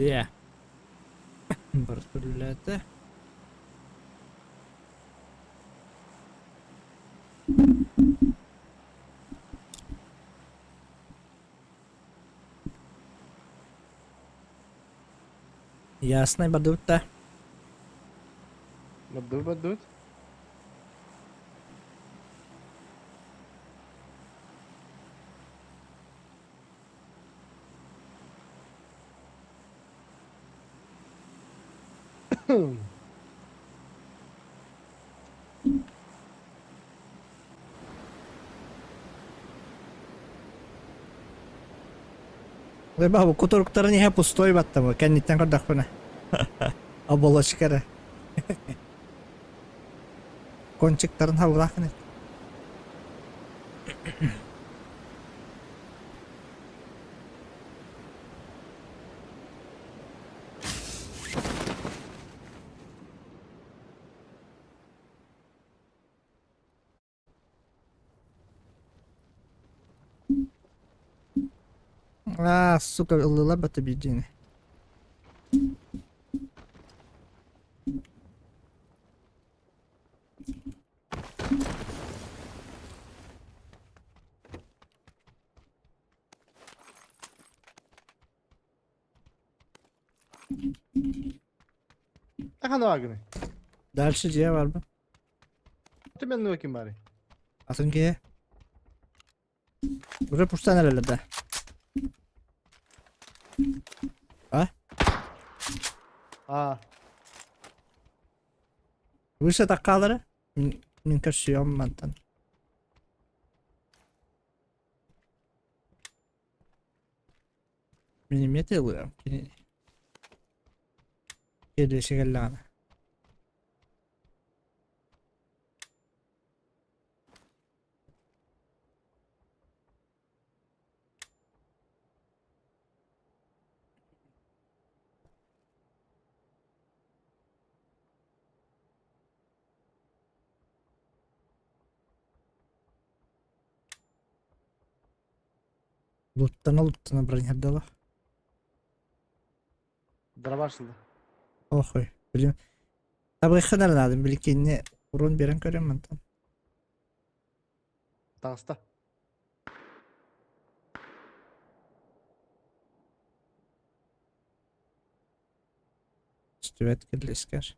Дьэ. Барыта үлэлээтэ. Яснай бардыбыт да? Бардыбыт бардыбыт. Бу кутуруктарын иһэ пустой баттамы кэнниттэн көрдөхпүнэ. Оболочка эрэ. Кончиктарын хабылаах гына. А, сука, ыллылар бата биирдиини. Ханаагыны. Дальше дьиэ бар бу. Түмэн ким бары? Атын киһи. Уже пустан эрэллэр да. А? А. Выше таккаалары. Мин көрсүөм мантан. Минимет ылыам кини. Киэдиэси кэллэҕинэ. Луттана-луттана бронердала. Дробашылды. Охой, блин. Табыйхын эрэ наадым, биликинни урун берен көрөм мантан. Таҕыста. Стюэт киллискэр.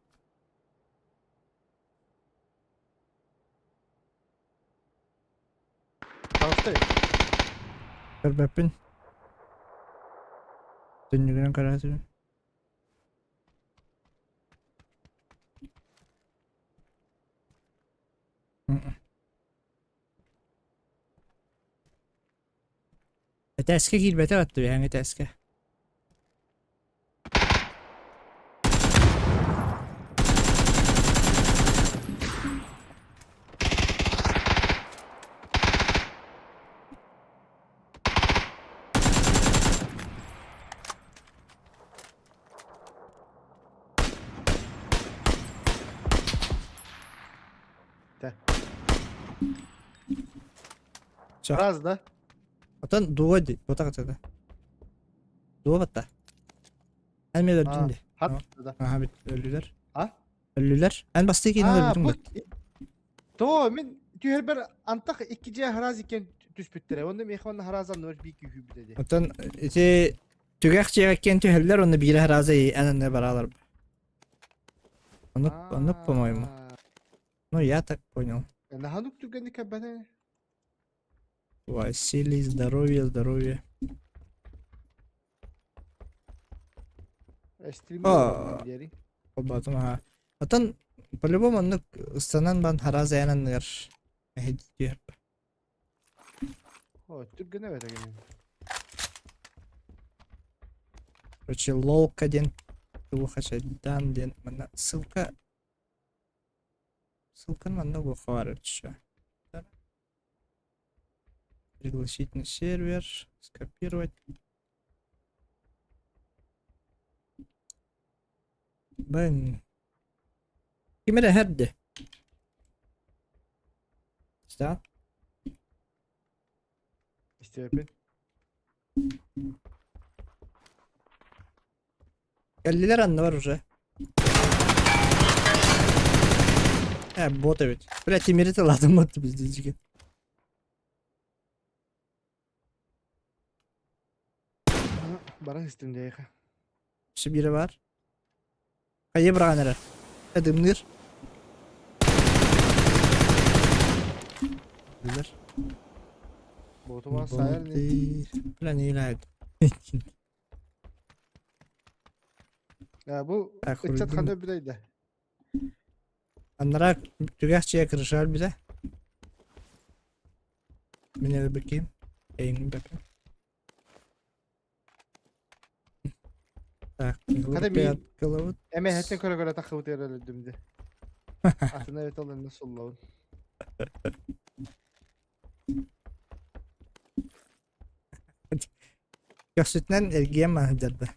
Таҕыста. Көрбөппүн. Түннүгүнэн көрөөтүм. Этээскэ киирбэтэх өттүбэһэҥ этээскэ. Тэ. Ча. Раз да? Отон дуо ди, ботак атада. Дуо батта. Эн мен өлдүн ди. Хат да. Аха бит өллүлэр. А? Өллүлэр. Эн бастыы киинен өлбүтүң бит. То мен түһэрбэр антах икки дьиэ хараас иккен түспүттэрэ. Онно миэхэ онно хараас анныбар биир күүһүүбүтэ ди. Отон ити түгэх дьиэҕэ иккиэн түһэллэр, онно биирэ харааза эн анны бараалар. Оннук, оннук по-моему. Ну, я так понял. Наһанук түгэнник кэббэтэ. Василий, здоровье, здоровье. Холбоотум аха. Отон по-любому оннук ыстанан бан хараас айан анныгар эһэдиир. О, түргэнэ бэтэ гэнэ. Короче, лолка диэн тугу хачайдаан диэн манна ссылка ссылканы манна угуохха баар эбит Пригласить на сервер, скопировать. Бэн. Ким эрэ эһэрди? Да? Истибэппин. Кэллилэр анныбар уже. Э, бот эбит. Бля, тимири тылаатым бот биздичиге. Баран истим дээхэ. Сибире бар. Хайа быраҕан эрэр. Эдымныыр. Билэр. Ботума сайар не. Бля, не играет. Бу ыччат ханна билейде. Аннара түгэх чия кырышар биле. Мен эле беким. Эйиң беким. Так, Хата мин кылыбыт. Эмэһэттэн көрө-көрө таххыбыт эрэлэрдим де. Атына эбит ол энне суллабын. Көхсүтүнэн эргийэн маһыдьарда.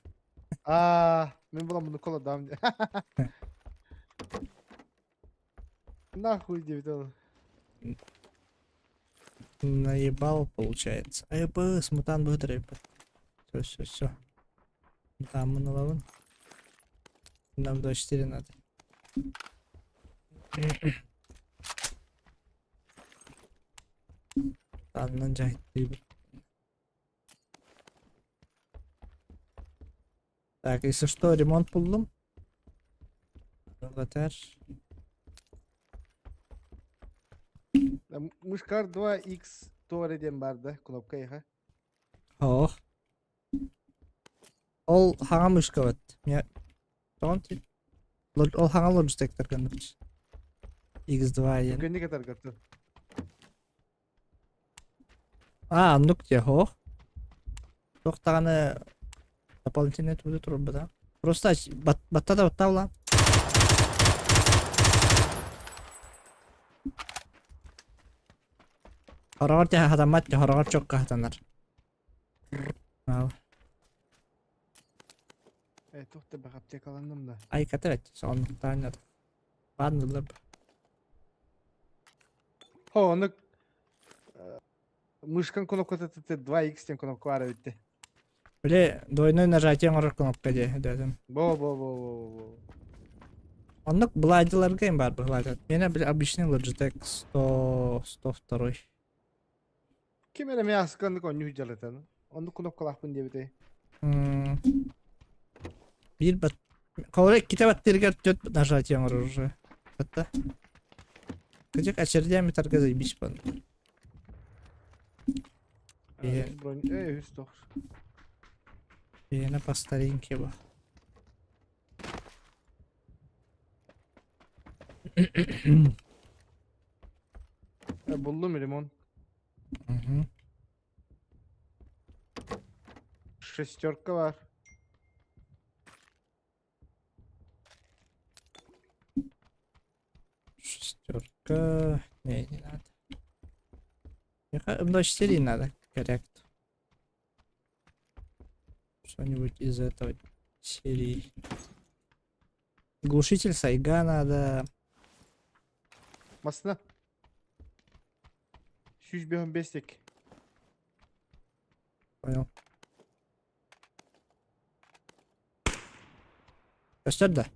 Аа, мин булан буну колодам де. Нахуй диэбит ол. Наебал, получается. Айбыс, мутант быһытыр эбиппит. Все, все, все. Мутаммын ылабын. Нам 24 надо. Аннан дьаһайдыыбыт. Так, если что, ремонт буллум. Рогатар. Мышкар 2X туора диэн баар да кнопка иһэ. Оох. Ол хаҥа мышкабыт. Тоҕон Ол хаҥа Logitech-тар гынныбыт. X2 диэн. Күннүк этаргаттын. Аа, оннук дии, оһох. Туох даҕаны дополнительный тугу турбута. Просто батта да батта була. Хороҕор тиһэ хатаммат, хороҕор чокка хатанар. Э, туох да бэх аптекаланным да. Айката бэт, соннуктаан Бааннылар. Хо, ону мышкан кнопката 2x диэн кнопка баар эбит Били двойной нажатие оҥорор кнопка дии өйдөөтүм. Бо бо бо бо бо. Оннук былаадьыларга им баар быһылаата. Миэнэ били обычный Logitech 100 102. Ким эрэ эмиэ асканнык онньуу дьалытан. Оннук кнопкалаахпын диэбитэй. Биир бат... Холобура иккитэ баттыырыгар түөрт нажатие оҥорор уже. Батта. Кыдьык очередями тарга заебись бан. Бронь, үс тох. Биһиэнэ по старинке бу. Буллум ремонт. Угу. Шестерка бар. Шестерка. Не, не надо. М24 надо, коррект. Что-нибудь из этого серии. Глушитель Сайга надо. Масына. 105 бестик. Понял. Көстөр да?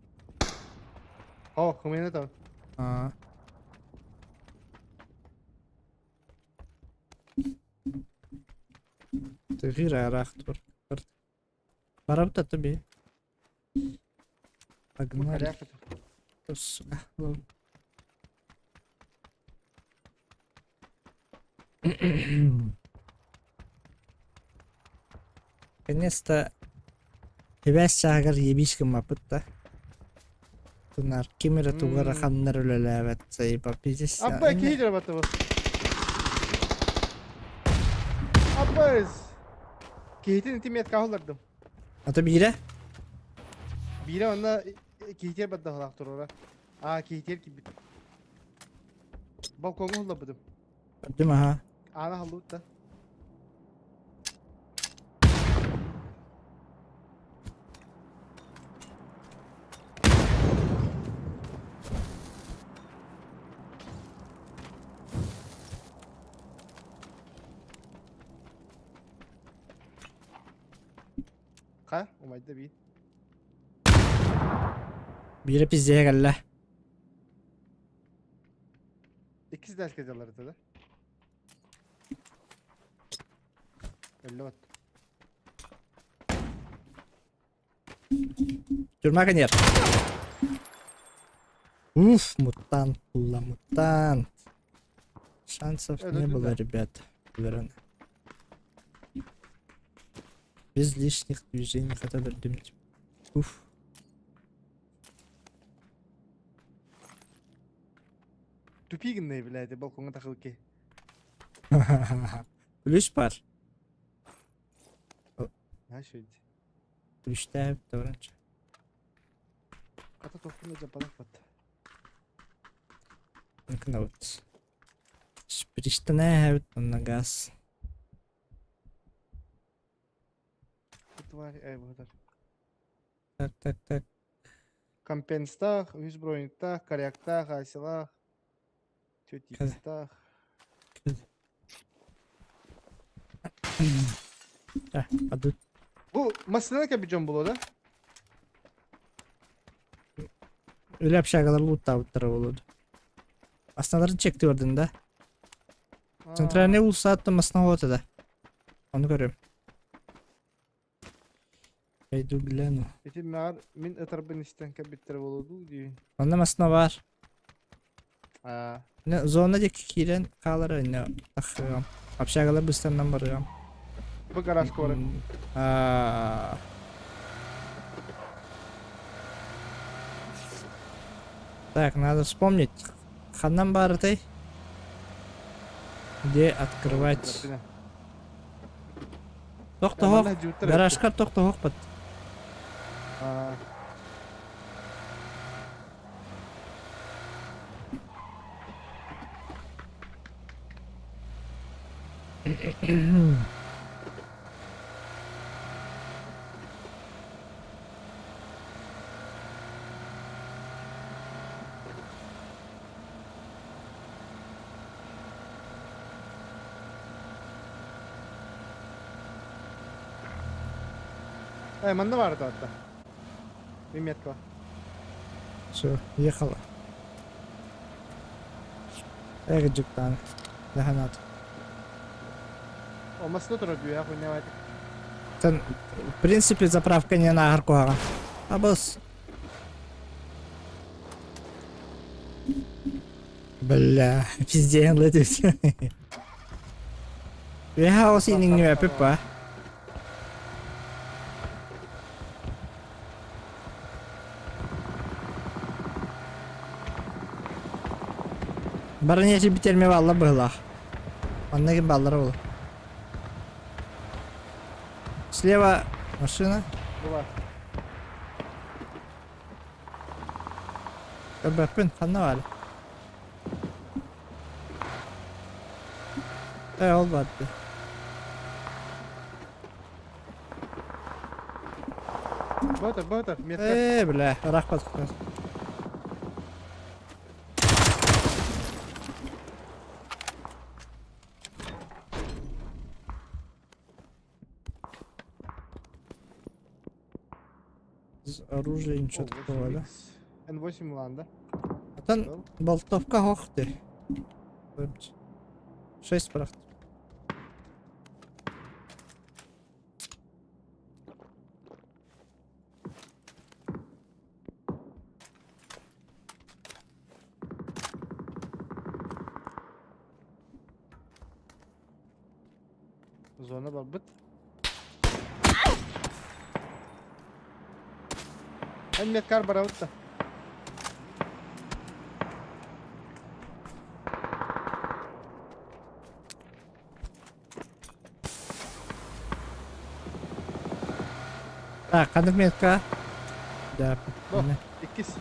О, хымыйна там. Аа. Тыгыр араах тур. Барабыт да би. Погнали. Сука. Наконец-то Эбээс чааһыгар ебись гыммаппыт да. Тунар ким эрэ тугу эрэ ханна эрэ үлэлээбэт сайыпа пиздец. Абба киһи дьарбатыбыт. Аббас. Киһитин ити метка аллардым. Ата биирэ? Биирэ онно киһитиэр баддаһалаах турара. Аа киһитиэр киирбит. Балкоҥҥа улларбытым. Көрдүм аха. Аана халлыбыт да. Ха, умайда биир. Биирэ пиздеһэ кэллэ. Иккис дальше дьаллар этэ да. Өллө бат. Тюрьма конец. Уф, мутант, була мутант. Шансов не было, ребят. Уверен. Без лишних движений хотя бы Уф. Тупи гыннай, блядь, балкоҥҥа тахылки. Ключ бар. Знаешь, ведь. Ключтээбит раньше. Хата тохтуна дьапалах бат. Кынабыт. Шприштэнээбит онно газ. Тварь, эй, бухатар. Так, так, так. Компенстаах, үс брониктаах, коряктаах, айсилаах, тетикстаах. Так, падут. Бу массыына кэбит дьон буолуо да? Үлэ общагалар лууттаабыттара буолуо. Астанарын чекти бардын да. Центральный улусааттан массына хуота да. Ону көрүм. Пойду гляну. Ити маар мин ытарбын истэн кэлбиттэрэ буолуо дуу диибин. Онно массына баар. Аа. Зона диэки киирэн хаалар инне тахсыам. Общагалар быстанан барыам. Бу гаражка барар. Аа. Так, надо вспомнить. Ханнан баарытай? Где открывать? Тохтоһох. Гаражка тохтоһохпут. Э, манна баар этэ Мин метка. Все, ехала. Эх, дьуктаан. Лэхэнат. О, массыына турар дүү, хуйня Тан, в принципе, заправка не нааһар куһаҕан. Абыс. Бля, пиздец, летит. Үөһэ оҕус иниҥнүөппүт ба. Баран иэси бүтэрмэ бааллар быһылаах. Манна ким бааллара буолуо. Слева машина. Была. Көрбөппүн, ханна баар? Э, ол барды. Ботер, ботер, метка. Э, бля, ыраах батыктар. Оружие ничего такого, да? Н8 Ланда. Атын болтовка хохты. Шесть прах. Зона барбыт. Эн меткар барабыт да. Так, ханнык метка? Да. Бо, иккис.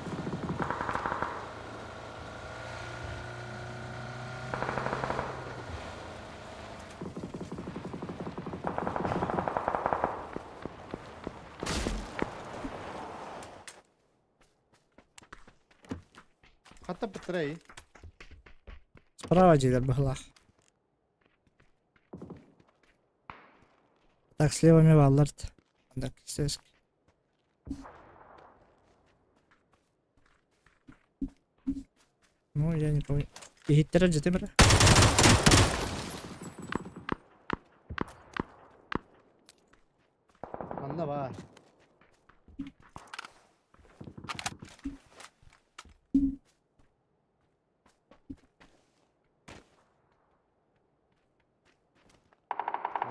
Хатта быттырай. Справа дьиэлэр быһылаах. Так, слева эмиэ бааллар. Так, Ну, я не помню. Иһиттэрэ дьэтим эрэ. Манна баар.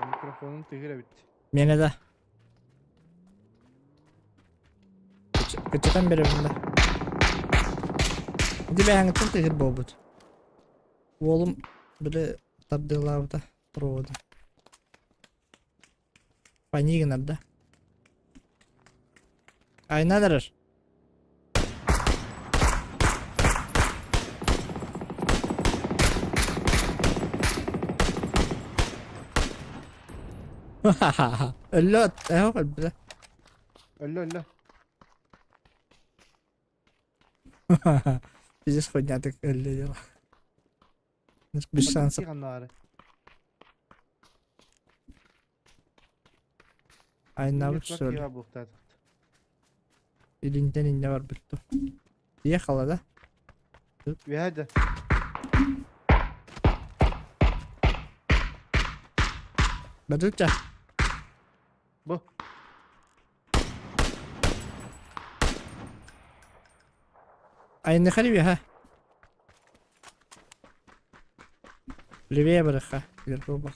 Микрофонум тыгыр эбит. Миэнэ да. Кыччатан беребин да. Ити бэйэҥиттэн тыгыр буолбут. Уолум били тардыылаабыта провода. Пани гынар да. Айнан эрэр. Өллө эһэх өлбүтэ. Өллө өллө. Пиздец хуйнятык өллө дела. Без шансов. Айнабыт что ли? Илинтэн иннэ барбыт дуо? Ехала, да? Үөһэ да. Бадылча. Бу. Айнахали үөһэ. Левее барыхха. Вверху бах.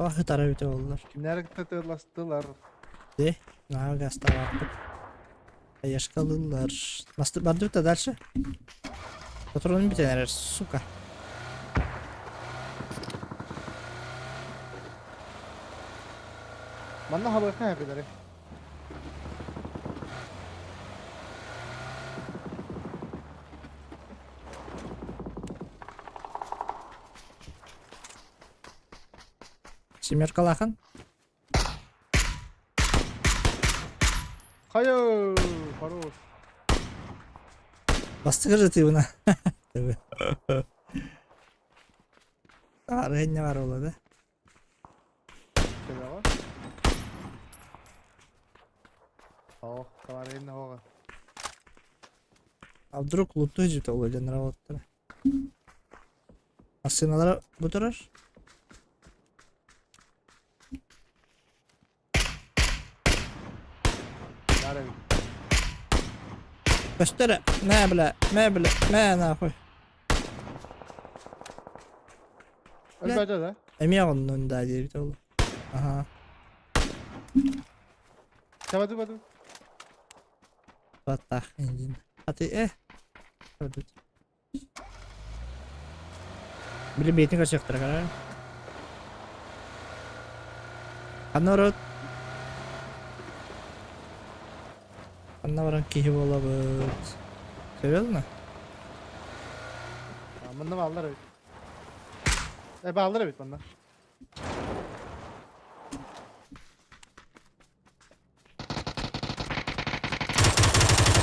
Ах, ытара бүтэ буоллар. Кимнэр кытта тылластылар? Де, наһаа гастаабаппыт. Айашкалыыллар. Басты бардыбыт да дальше. Патронум бүтэн эрэр, сука. Манна хабыахха хэпилэри. Семеркалахан. Хайо, хорош. Бастыгыр жытыыбына. Арыһынньа бар буолла да. Төбөҕө. Оо, табаарыйын оҕо. А вдруг луту жит ол дьоннор буолуттара. Массыыналара бу турар. Баар эбит. Көстөр мэ бля, мэ бля, мэ нахуй. Өлбөтө да? Эмиэ оннун да диэбит ол. Аха. Табады бады. Баттах инжин. Аты э. Көрбүт. Били бэйэтин көрсүөхтэрэ карар. Ханна барабыт? Ханна баран киһи буолабыт? Серьезно? Манна бааллар эбит. Э, бааллар эбит манна.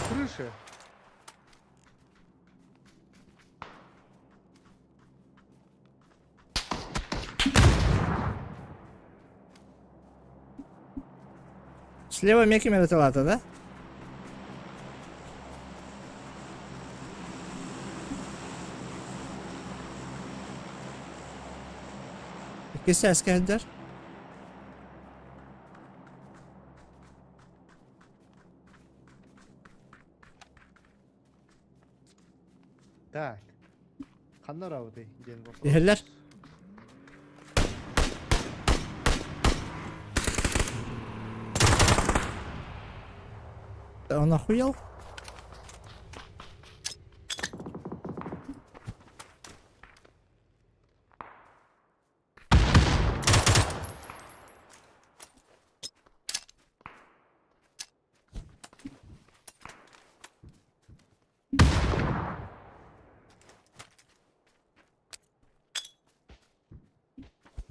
Крыша. Слева меки металлата, да? Иккис сээскэ сылдьар. Так. Ханна барабытый диэн вопрос. Иһэллэр. Да он охуел?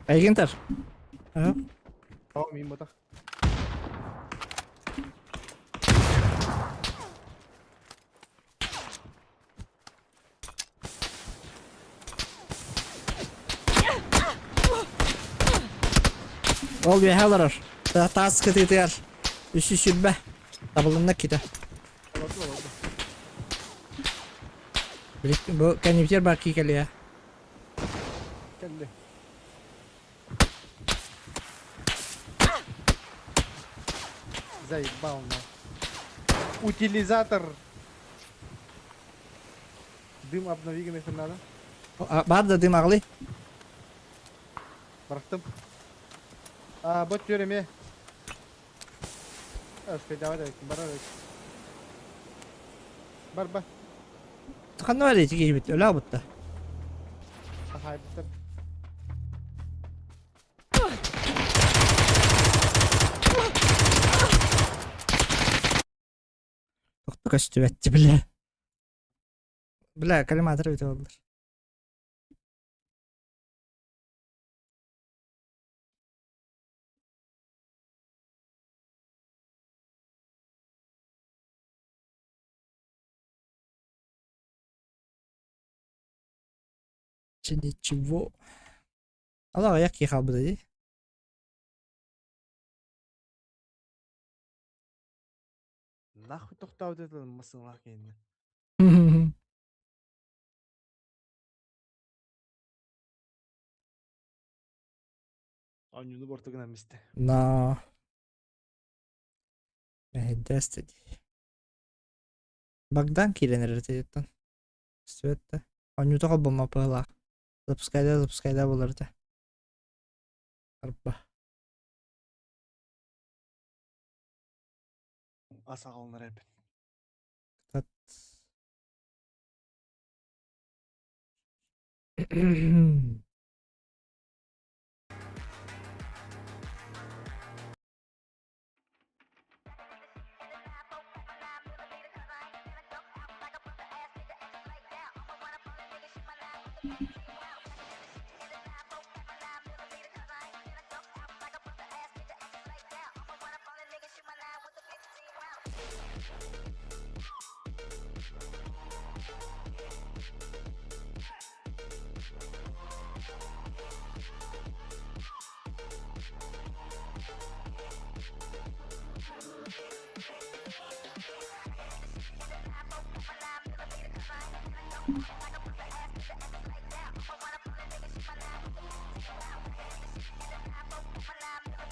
Эйигин тар. Аһа. О, мин ботах. Ол үөһэ олорор. Таас кытыытыгар үс сүрбэ. Табылынна кита. Олорду, олорду. Бу кэннибитигэр бар киикэлиэ. Кэлли. Заебал на. Утилизатор. Дым обнови гыныхын надо. Бар да дым аҕалый. Бырахтым. А, бот түөр эмиэ. Успейдавай да барар Бар бар. Ханна бар ити киһибит өлөө бутта. Хаһайбыттар. Тохто көстүбэтчи бile. Бля, коллиматор эбитэ буоллар. Ничего. Ала аҕыйах киһи хаалбыта дии. Нахуй тохтообут этилэр массыыналаах киһини. Оонньууну буорту гынан истэ. Но. Мэһэйдээс дии. Богдан киирэн эрэр этиттэн. Свет да. Оонньуута холбоммот быһыылаах. Запускайда запускайда буолар этэ. Арба. Ас аҕалынар эбит. Тат.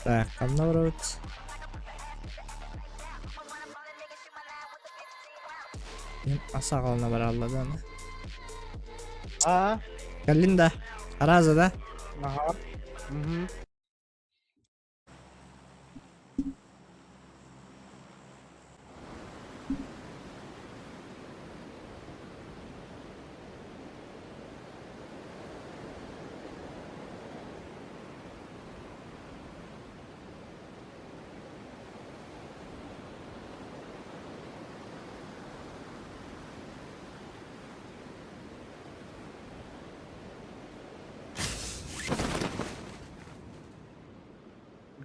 Так, ханна барабыт? Ас аҕалына баралла да аны. Аа. Кэллин да? Арааза да? Аха. Мгм.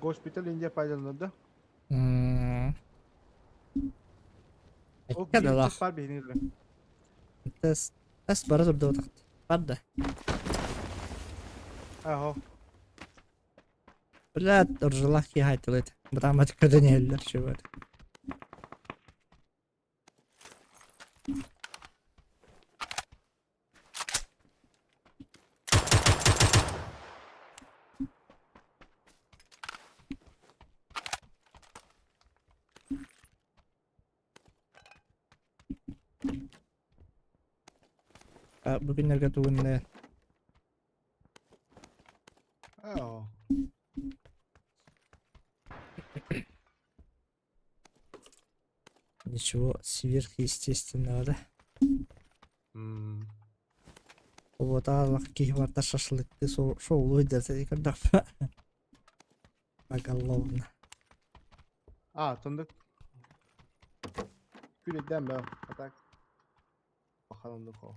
Госпиталь Индия пайдаланар да? Ол Эккэ дылах. бар биһиги Тас тас бара турда Бар да. Аһо. Блядь, ржалах киһайтылыт. Бытаамат көтөн иһэллэр чувак. Бу күннэргэ тугунна Аһо. Ничего сверхъестественного, да? Оботаалах киһи барыта шашлыкты шоулуй да көрдөхпө. Поголовно. А, тонда күрүдэн бэ. А так бахалымды кол.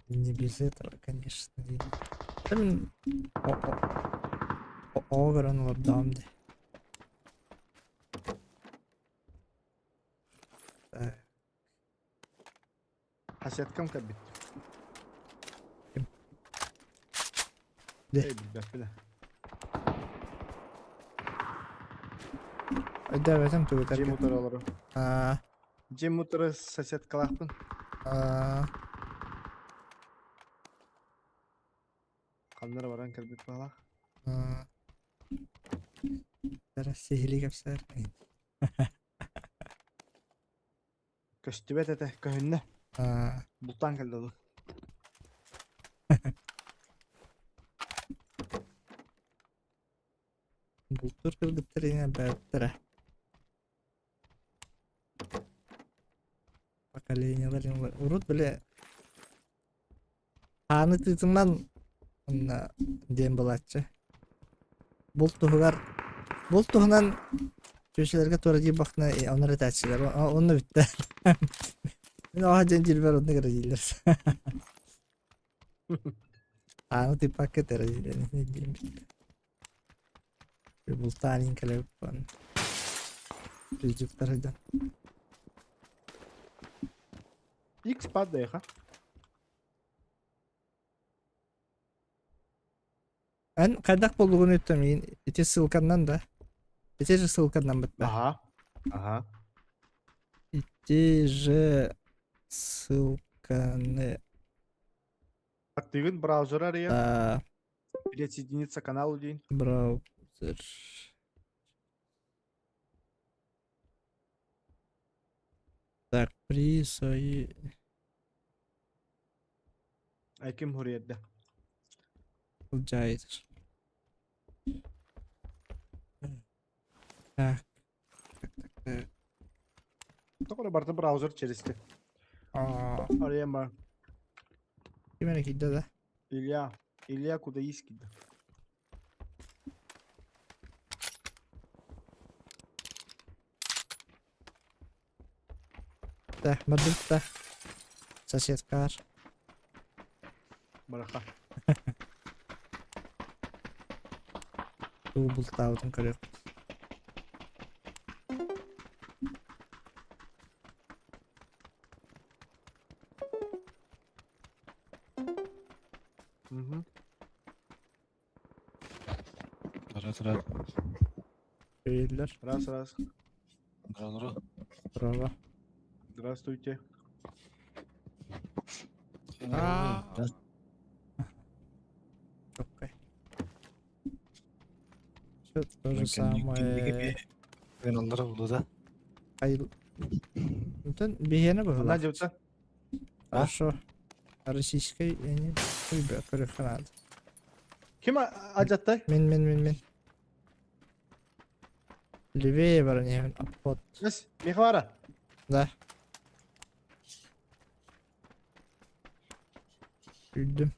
Не без этого, конечно. Блин. О, о. Оҕо көрөн олордоҕум дии. Так, Хассеткам кэлбит. ким? Дэ. Эй, билбэппин ээ. Өйдөөбөтүм тугу Дьиэм этэргин. утары олорор. Аа, Дьиэм утары соседкалаахпын. аа, Ханна эрэ баран кэлбит баҕалаах. аа. Эрэ сиһилии кэпсээр. Көстүбэт этэ, көһүннэ. Аа, Бултаан кэллэ дуу. бултуур кыргыттар иҥэ бэттэрэ. Поколениелар урут били хааны тыытыман онно диэн булааччы. Булт туһугар булт туһунан чүөчэлэргэ туора диир бахтына онор этээччилэр онно бүттэ. Мин оҕо дьэн дьилбэр оннук эрэ дииллэр. Хааны тыыппакка этэрэ дииллэр диэн бүттэ. Бултаан иһин кэлэбит Пиздюктар сылдьан. X падайха. Эн хайдах буллугун өттөм ити ссылканнан да? Ити же ссылканнан бытта. Аха. Аха. Ити же ссылканы Активын браузер арыйар. А, Присоединиться к каналу диэн. Браузер. Так, присои... Айким хуриэрдэ. Получается. Так. Так, так, так. Тоҕо эрэ барыта браузер через А, Арыйан бар. Ким эрэ киирдэ да? Илья. Илья Кудаис киирдэ. Так, бардыбыт да. Соседкалар. Бараха. Тугу бултаабытын көрүөхпүт. Мгм. Раз, раз. Өйүүллэр. Раз, раз. Здорово. Браво. Здравствуйте. А. Раз. Окей. Всё то же самое. Мен оннор булду да. Ай... Онтон биһиэнэ Она быһыылаах. девца. А? Хорошо. Российской не көрүөххэ наада. Ким алдьаттай? Мин мин мин мин. Левее баран иһэбин обход. Эс, Михвара. Да. Үрдүм.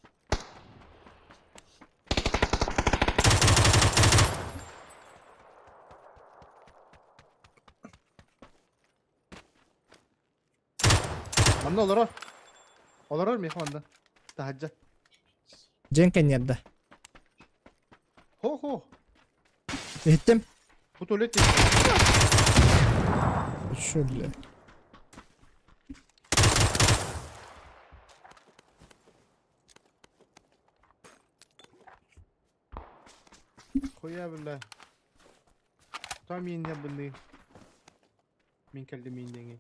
Манна олорор. Олорор миэхэ манна. Таһырдьа. Дьиэҥ кэнниэрдэ. Хо-хо. Иһиттим. Бу туалет Шо, бля. Хуя, бля. Там мииннэ быныы. Мин кэллим мииннэҥи.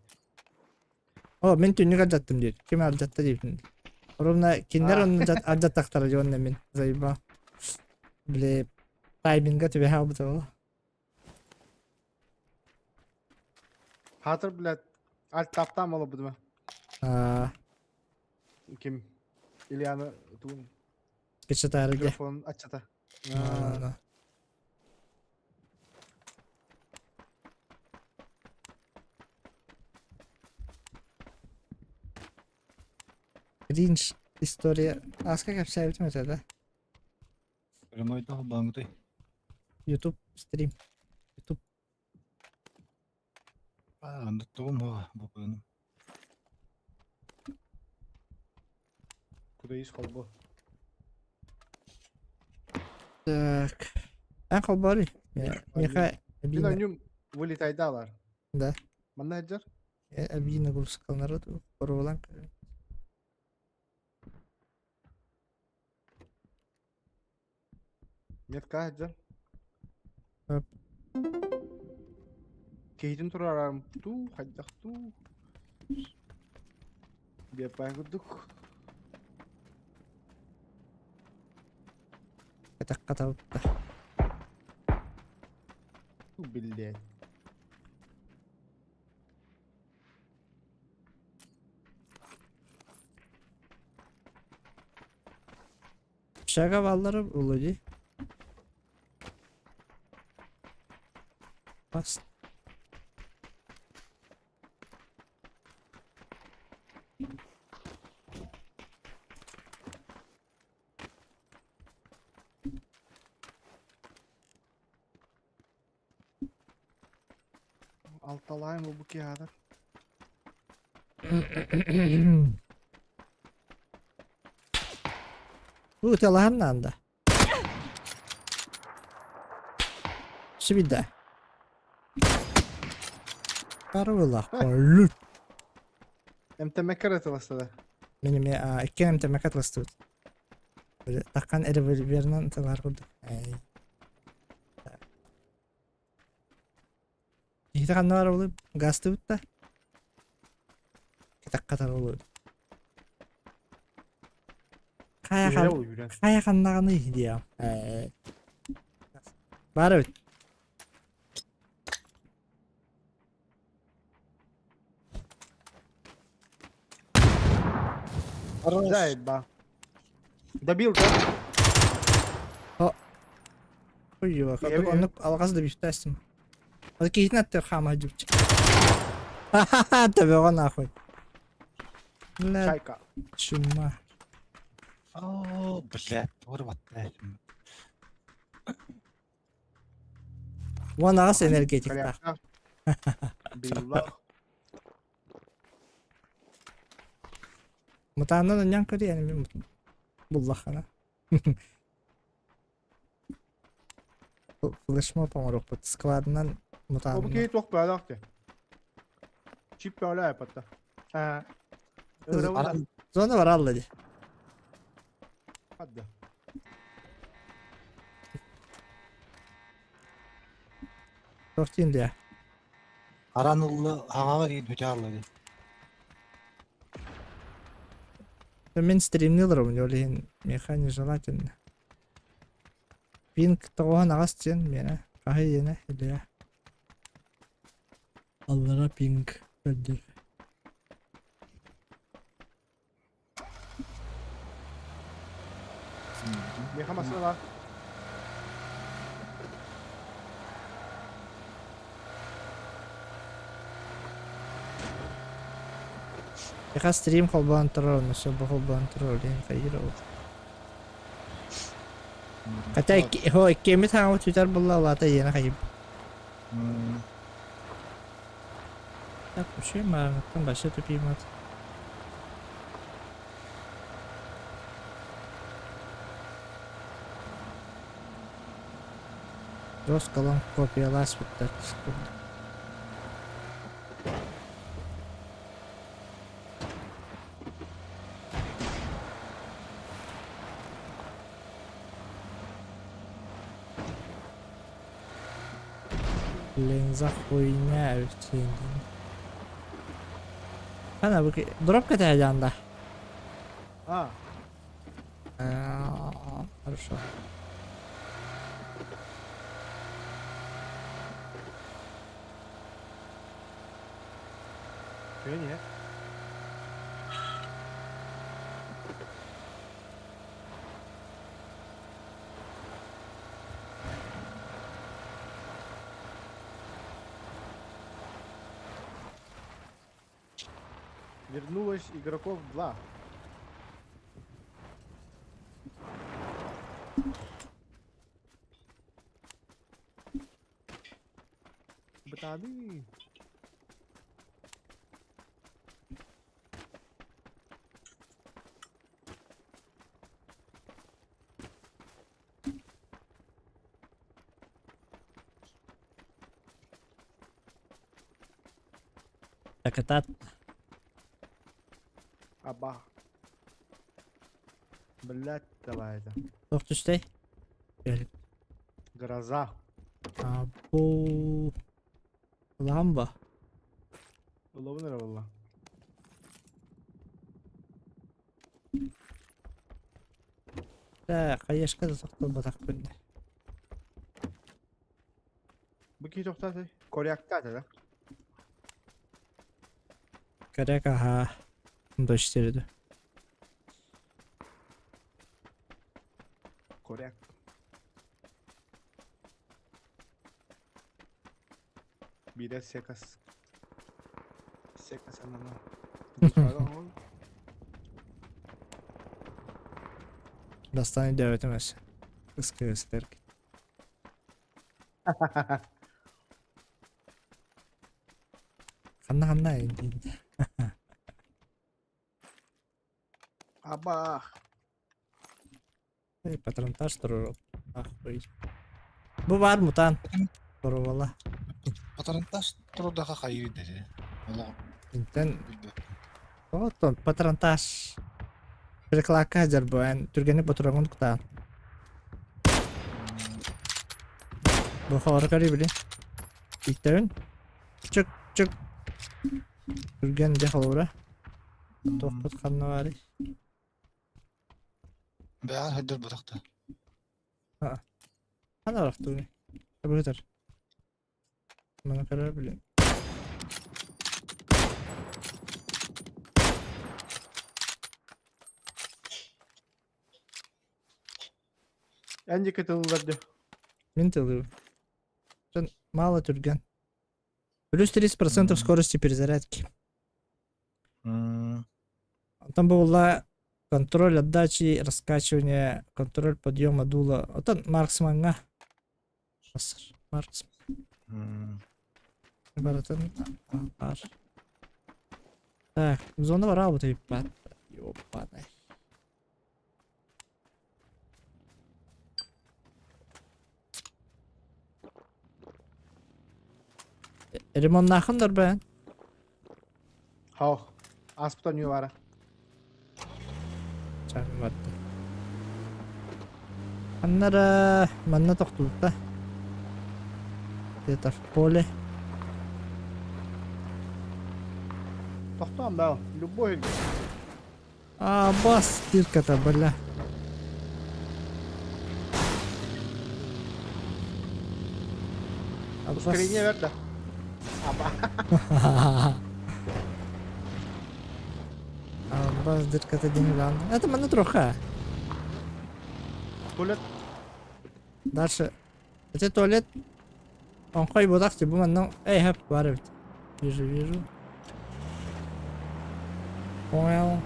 О, мин түннүк алдьаттым диир. Ким алдьатта диибин. Ровно кинилэр А. онно алдьаттахтара дии уонна мин заеба. Били тайминга түбэһэ албыта буолуо. Хаатыр, блядь, альтаптаам олорбутума. Аа, Ким? Ильяна тугун кыччатаары дии. микрофон аччата. Аа, Кринж история. Аска кэпсээбитим этэ да. Прямой бангыты. YouTube стрим. YouTube. А, анда тугум о, бу Куда есть холбо. Так. Эн холбооруй. Миэхэ эбии Мин онньум вылетайдаалар. Да. Манна сылдьар. Эбии нагрузкаланара боруобалаан көрүҥ. Метка сылдьар. Өп. Киһитин турарарым туу, хайдах туу. Биэппай курдук. Кэтэххэ табытта. Биллиэн. Общага бааллара буолуо дии. Бас. Алталаайым бу киһаатар. Бу ыталаһан наанда. Сибидэ. Карвылах. Лүт. Эмтэмэккэ эрэ тыластыда. Мин эмиэ иккиэн эмтэмэккэ тыластыбыт. Таккан револьверынан тылар курдук. Киһитэ ханна баар буолуй? Гаастыбыт да? Кэтэххэ тарыллыбыт. Хайа Үөрэ ол үүрэн. хайа ханнаҕыный диэҕим. Баар эбит. Да, ба. Добил, да? Ой, оннук алҕас да бүттээстим. Ол киһитин аттыгар хаама сылдьыбычча. Ха-ха-ха, төбөҕө нахуй. Бля, Чайка. чума. О, блядь, тугу баттаа. Уон аҕыс энергетиктаах. Биллах. Мутааннан анньан көрүй, эн буллаххына. Флешмоб оҥоруохпут. Складынан Ол мутаанынан. киһи туох бөөлөөх дии. Чип бөөлөө айпатта. Аа. Ырабын Зона баралла дии. да. Туох диэн диэ? Аран ылла хаҥаҕа диэн бүтэ хаалла дии. Мин стримни олоробун, ол иһин миэхэ нежелательно. Пинг тоҕуһан аҕас диэн миэнэ хаһый диэнэ Илья. Аллара пинг көрдөр. Миэхэ массыына Миэхэ стрим холбоон турар, онно сөбө холбоон турар, ол иһин хайыыр ол. Хотя иккиэммит хаҥабыт сүтэр буолла, ол аата иэнэ хайым. Так, вообще мааҕыттан вообще тупимат. Жестко копияласпыттар. Ленза хуйня эбит Ана бу дроп кэтэһэ да. А. Хорошо. Нет. Вернулось игроков 2. Бытаны. Такатат. Аба. Блядь, давай это. Туох түстэй? Гроза. Абу. Ламба. Улабын эрэ буолла. Так, хаешка да тохтолботахпын. Бу киһи тохтоото. Коряктаата да? Коряк аха. Дочь Коряк. Биирэ секас. Секас анана. Бастаан өйдөөбөтүм өссө. Ыскыгы сытар. Ханна ханна Абах. Эй, патронтаж турар. Ах, Бу бар мутант. Боруола. Патронтаж турдаха хайыы дери. Олох Интен билбэт. оттон патронтаж Переклакка дьарбоэн түргэнник ботуроҥун кутаан. Бу хоро көрүй били. Ииттэбин. Чык чык. Түргэн дьэ холобура. Туохпут ханна баарый? Бэҕэр сылдьар бырахта. Ханна барахтыый? Быһытар. Маны көрөр билин. Эн диэки тыллар дьэ. Мин тылыбын. Дьон мало түргэн. Плюс 30% скорости перезарядки. Онтон буолла контроль отдачи, раскачивание, контроль подъема дула. Оттон марксмаҥҥа Маркс барытын баар. Так, зона бараабыт ыйыппат. Ёппатай. Ремоннаахын дарбайан. Хоо. Ааспыта ньуу баара. Чаһым барда. Аннара манна тохтубута. Где-то в поле. Тохтоон да, любой. А, бас, дырка-то, бля. Ускорение бэрт да. Аба. Бас дырка-то день Это манна троха. Туалет. Дальше. Это туалет. Оҥхой буолах бу манна эй хэп бар эбит. Вижу, вижу. Понял.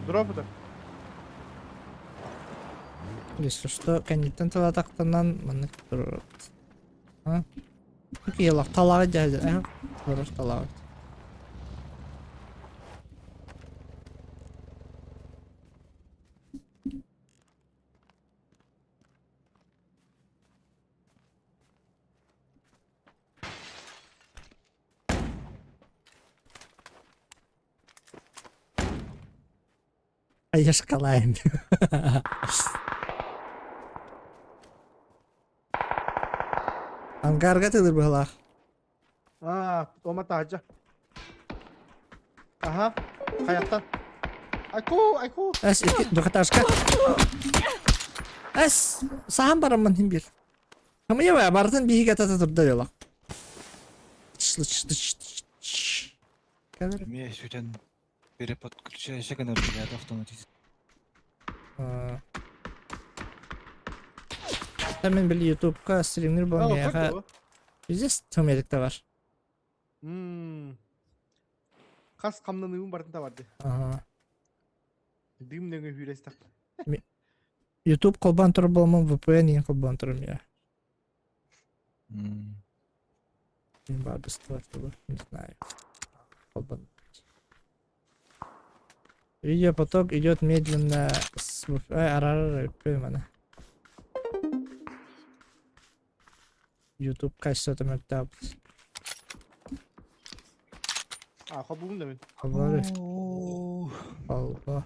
Дроп это. Если что, кэнниттэн тылатахтанан маннык турар. А? Киелах талаҕы дьаһайдар. Э, турар талаҕы. Айашкалаем. Ангарга тылыр быһылаах. Аа, ома таһырдьа. Аха, хайаттан. Айку, айку. Эс, икки двухэтажка. Эс, саһан бараммын хин бир. Хамыйа барытын биһиги атата турда дьоло. Кэлэр. Эмиэ сүтэн переподключайся гынар билээт автоматически. Мен били ютубка стримнер буолан Пиздец тымерик да бар. Хас хамнаныыбын барытын табарды. Дым нөҥө сүүрэстэх. YouTube холбоон турар буоламмын VPN иһин холбоон турарым я. Мин баар быстыбат тугу, не знаю. Холбон. Видеопоток идет медленно с Ай, арарар мана. YouTube качествота мөлтөөбүт. А, хобуум да мин. Хобары. Алба.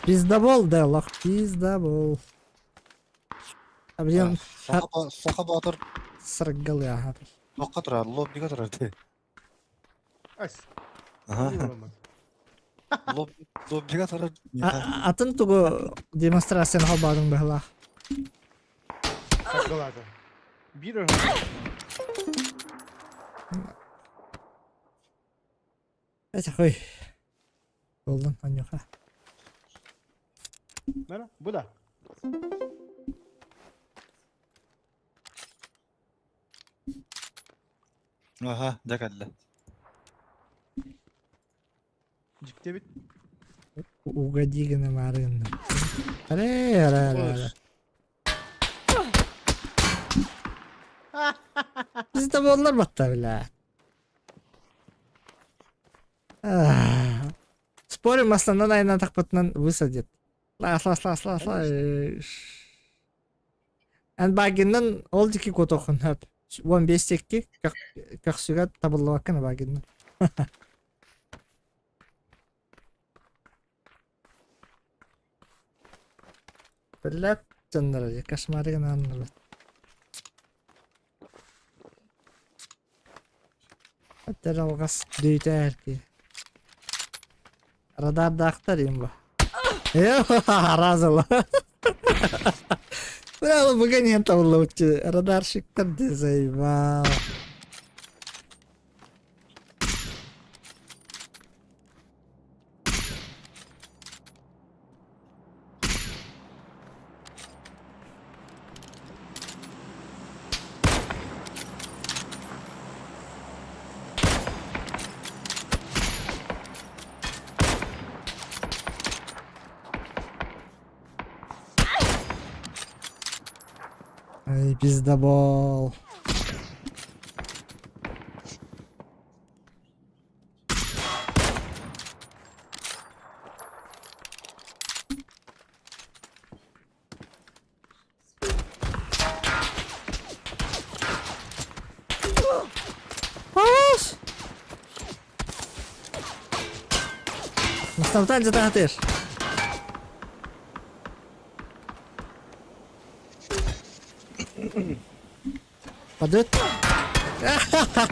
Пиздобол, да, лох, пиздобол. А блин, Саха Саха Боотур сыргалы аха. туохха турар, лоббига турар дии. Ас. Аха. Лоббига турар. Атын тугу демонстрацияны холбоодуҥ быһылаах. Саргылаата. Биир Эти хуй. Болдун, Анюха. Мына, бу да. Аха, дьэ кэллэ. Дьиктибит. Угоди гына маарыгынна. Аре, аре, аре, аре. Bizde bollar batta bile. Спорим, основной айынан тахпытынан высадит. Ла, ла, ла, ла, ла. Эн багиннан ол дики котохун хөп. 15 текки көхсүгә табыллыбаккын багиннан. Блядь, дьоннор кошмары гынан Hatta алгас дөйтер ки. Радардаахтар имба. Разыла. Бля, бүгін табыллыбытчы. Радарщиктар де заебал. Ай, пиздобол. Ас! Мастамтан жатаатыр. Падет.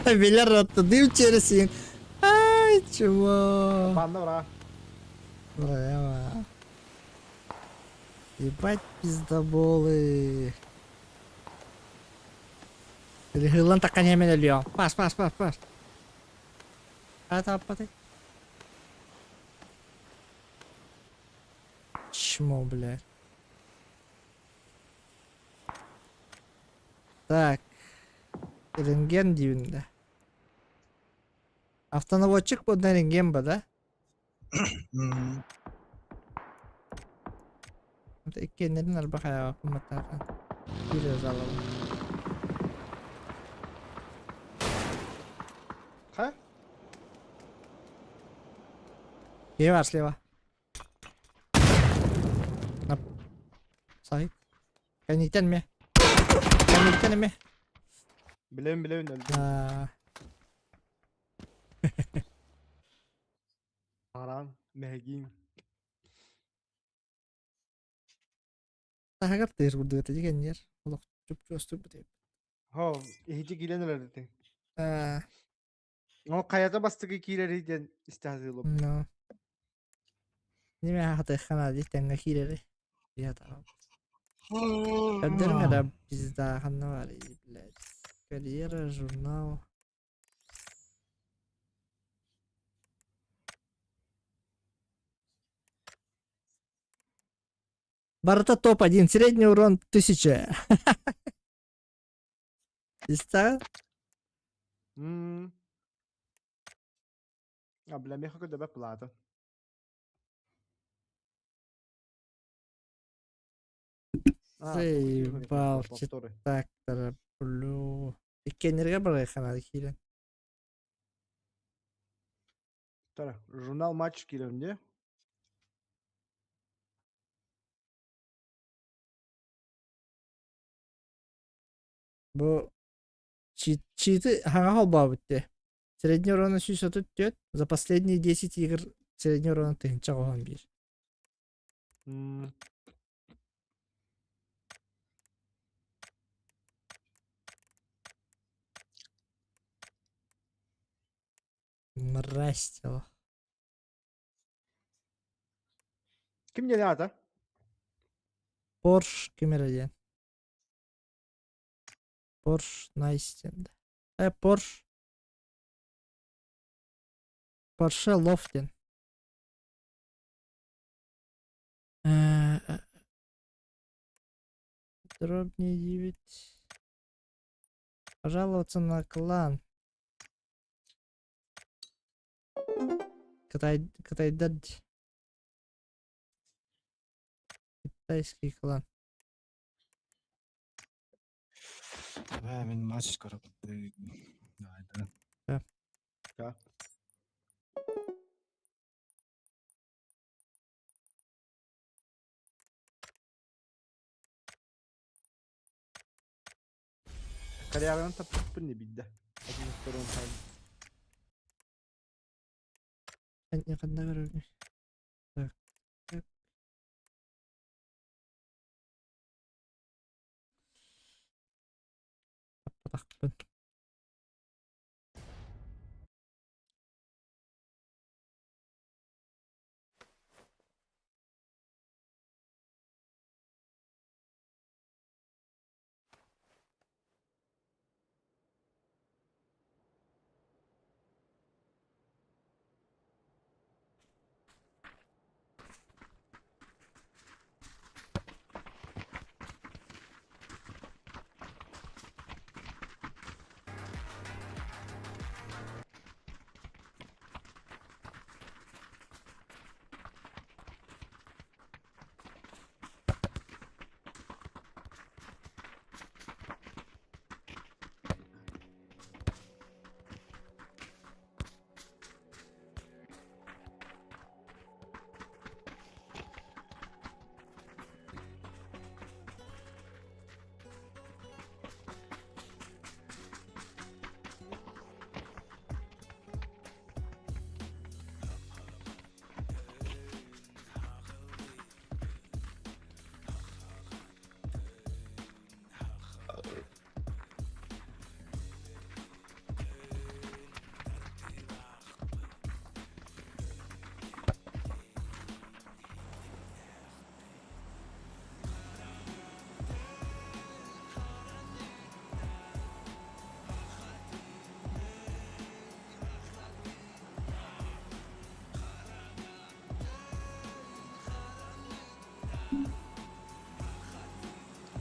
Билер атты дым через Ай, чего? Банна бра. Браво. Ебать пиздоболы. Хылан такка немен өлüyor. Пас, пас, пас, пас. Ата аппатай. Чмо, блядь. Так. Рентген диибин да. Автонаводчик буолла рентген ба да? Иккиэннэрин арба хайаҕаппын баттаатан. Биир залабын. Ха? Киһи бар слева. Нап. Сай. Кэнниттэн эмиэ. Кэнниттэн эмиэ. Билэбин билэбин өлдүм. Аа, Араан, мэһэгиин. Таһыгар тыыр курдук этэ дигэннэр. Олох чуп-чугас турбут эбит. Хо, иһити киирэн эрэр этиҥ. Аа, Ол хайата бастакы киирэрий диэн истэ сатыылым. но. Ниме хатыахха наада тэҥҥэ киирэри. Көрдөрүҥ эрэ пизда ханна баарый, блядь. Карьера, журнал. Барыта топ-1. Средний урон 1000. Истэҕин? М. А, бля, миэхэ көрдөбөт плата. А, Заебал, повторы. так тороплю. Иккиэннэргэ барыахха наада киирэн. Тара, журнал матч киирэн дии. Бу читы хаҥа холбообут дии. Средний урона 134, за последние 10 игр средний урона 1091. Мразь тело. Ким диэн аата? Порш ким эрэ диэн. Порш Найс диэн. Порш. Порше Лов диэн. Подробнее 9. Пожаловаться на клан. Кытай, Кытайдар Китайский клан. Бээ, мин матч көрөбүн. Да. Да. Karriärden tapıp ne bildi. Adını sorun Ханна көрөбүн? Так. Так. Таппатахпын.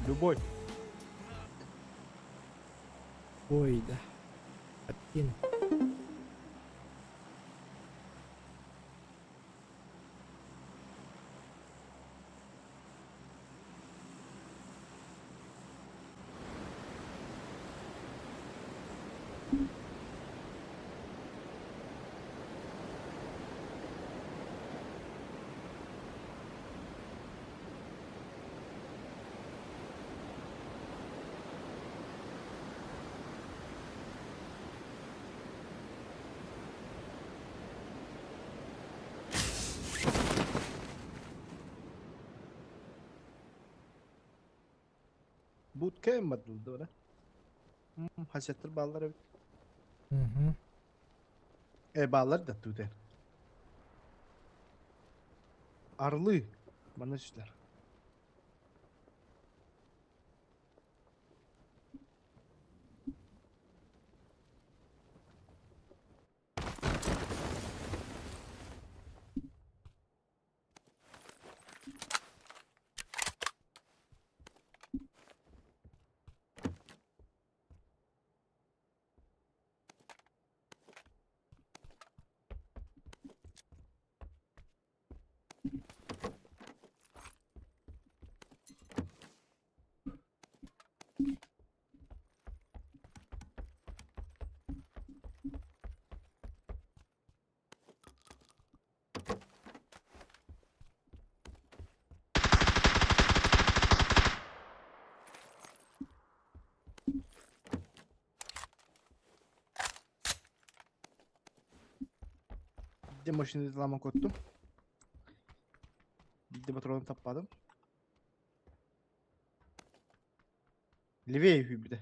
Любой. Ой, да. Один. Bootcamp madıldı ora. Hasettir ballar evet. Угу. Ballar da tuter. Arlı. Bana süsler. Биирдэ машина ламан коттум. Биирдэ патрону таппадым. Левее үһүйбүтэ.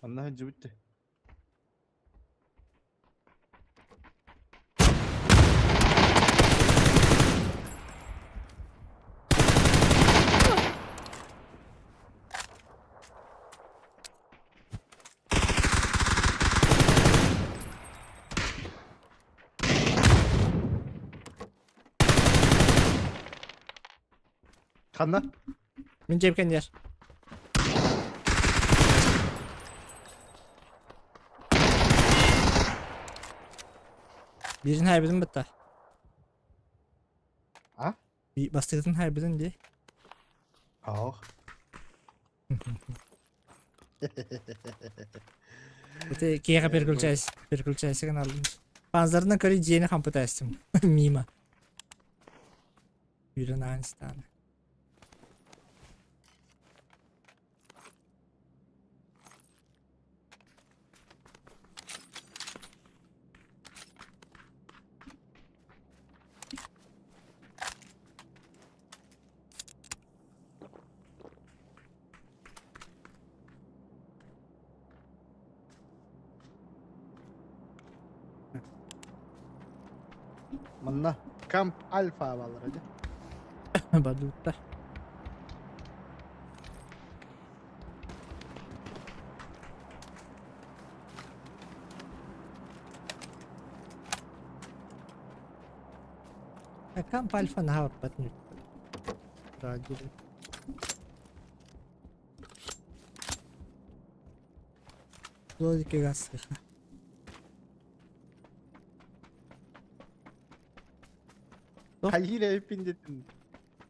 Онно сылдьыбыт дии. Ханна? Мин дьиэм кэннигэр. Биирин хайбытын бытта. А? Бастыгытын хайбытын дии. Ох. Это киэхэ переключайся, переключайся гыналлым. Панзарынан көрө дьиэни хампытаастым. Мимо. Үүрэн аан истаана. Манна Камп Альфа бааллара дии. Бадыыттар. Камп Альфа наһаа барбат Радио. Логика сыха. Хайыыр эбиппин диэтин.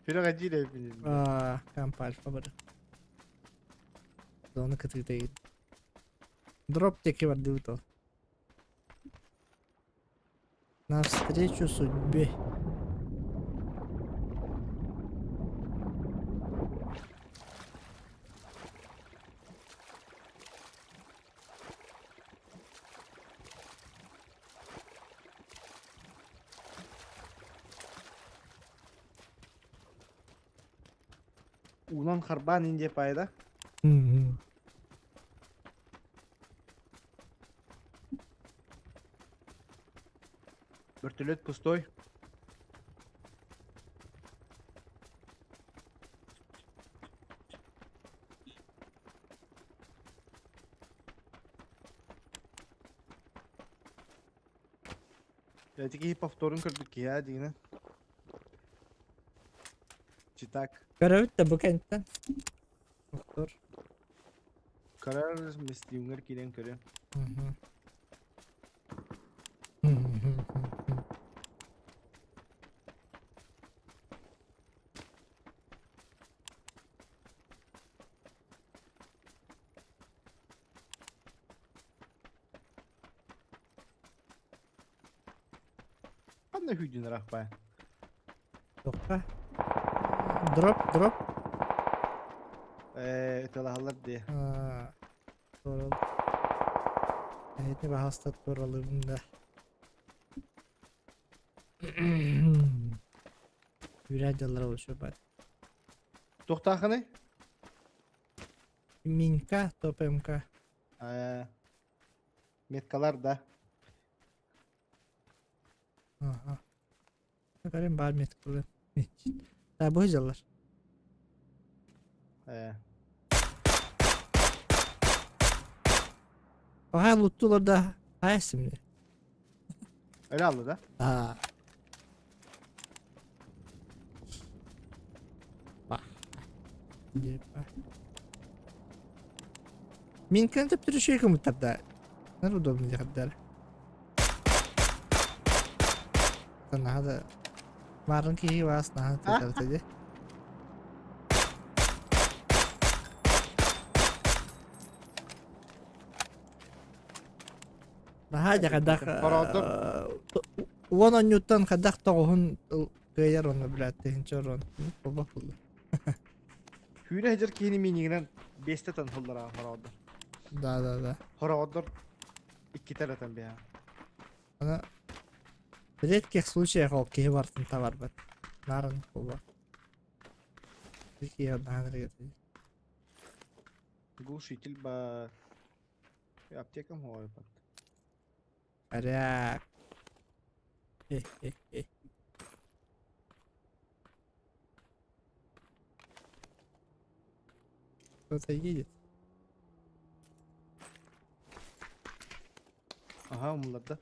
Сүрэх эдьиир эбиппин диэтин. Аа, Камп Альфа бар. Зона кытыыта Дроп диэки бардыбыт ол. Навстречу судьбе. Уунан харбаан индия пайда. Вертолет пустой. Эти киһи повторун көрбүт киһи аа дигинэ. Читак. Көрөбүт да бу кэнниттэн. Повтор. Карар местиуҥар киирэн көрүөм. Ханна күүтүн ыраахпай? Тохха. Дроп, дроп. Ээ, ыталаһаллар дии. Туорал. Эһити баһаста туоралыыбын да. Үрээ дьаллара учуобат. Туохтаахыный? Минка, топ МК. Ээ, меткалар да. Ага. Көрүм баар меткалыы. Да бу дьаллар. Ээ. Баҕа луттулар да хайа симни. Öyle aldı да? Аа. Бах. Мин кэнтеп түрүшүй кымыттарда. Нар удобно дехаддар. Наһаа да марын киһи баас наһаа тыытарта дии. Наһаа дьэ хайдах Хороодор. уон онньуттан хайдах тоҕуһун кыайар уонна блядь тыһыынча орон буолбат буолла. Күүрэ сылдьар киһини миинигинэн биэстэ тан хыллара хороодор. Да да да. Хороодор иккитэ эрэ тан биһа. Аны в редких случаях ол киһи барытын табарбат. Нарын буолла. Киһи наһаа Глушитель ба аптекам хоойбат. Порядок. Хе-хе-хе. Кто-то едет. Аха умулларда.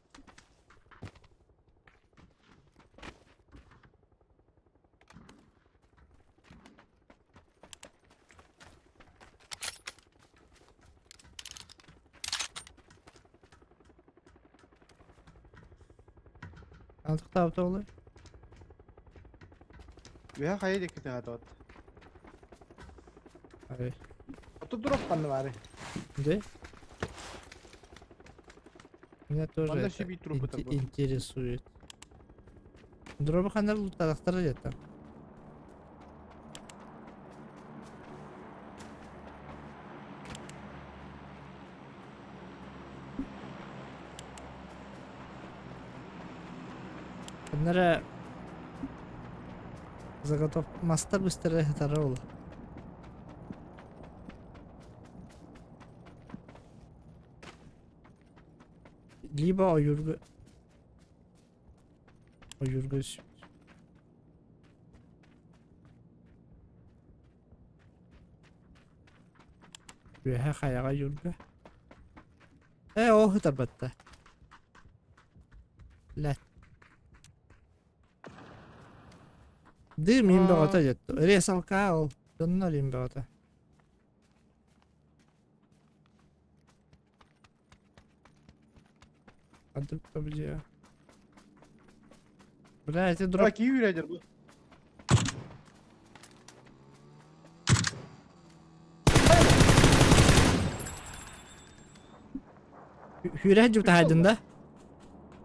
Антыктаабыта олой. Үһэ хайа диэки тыһаатыбат. Ай. Ото дроп ханна баары? Да? Меня тоже Манна это себе трупы такой. интересует. Дробы ханнар луттарахтара где-то. Ханнара заготов мастар быстро хатара ол. Либо ойуурга ойуурга Үөһэ хайаҕа ойуурга. Ээ ол ытарбатта. Лэт. Дым иһин бөҕөтө дьэ. Ресалка ол. Дьоннор иһин бөҕөтө. Бля, эти дроп... Какие юрядер был? Хүрэ дьутаһайдын да?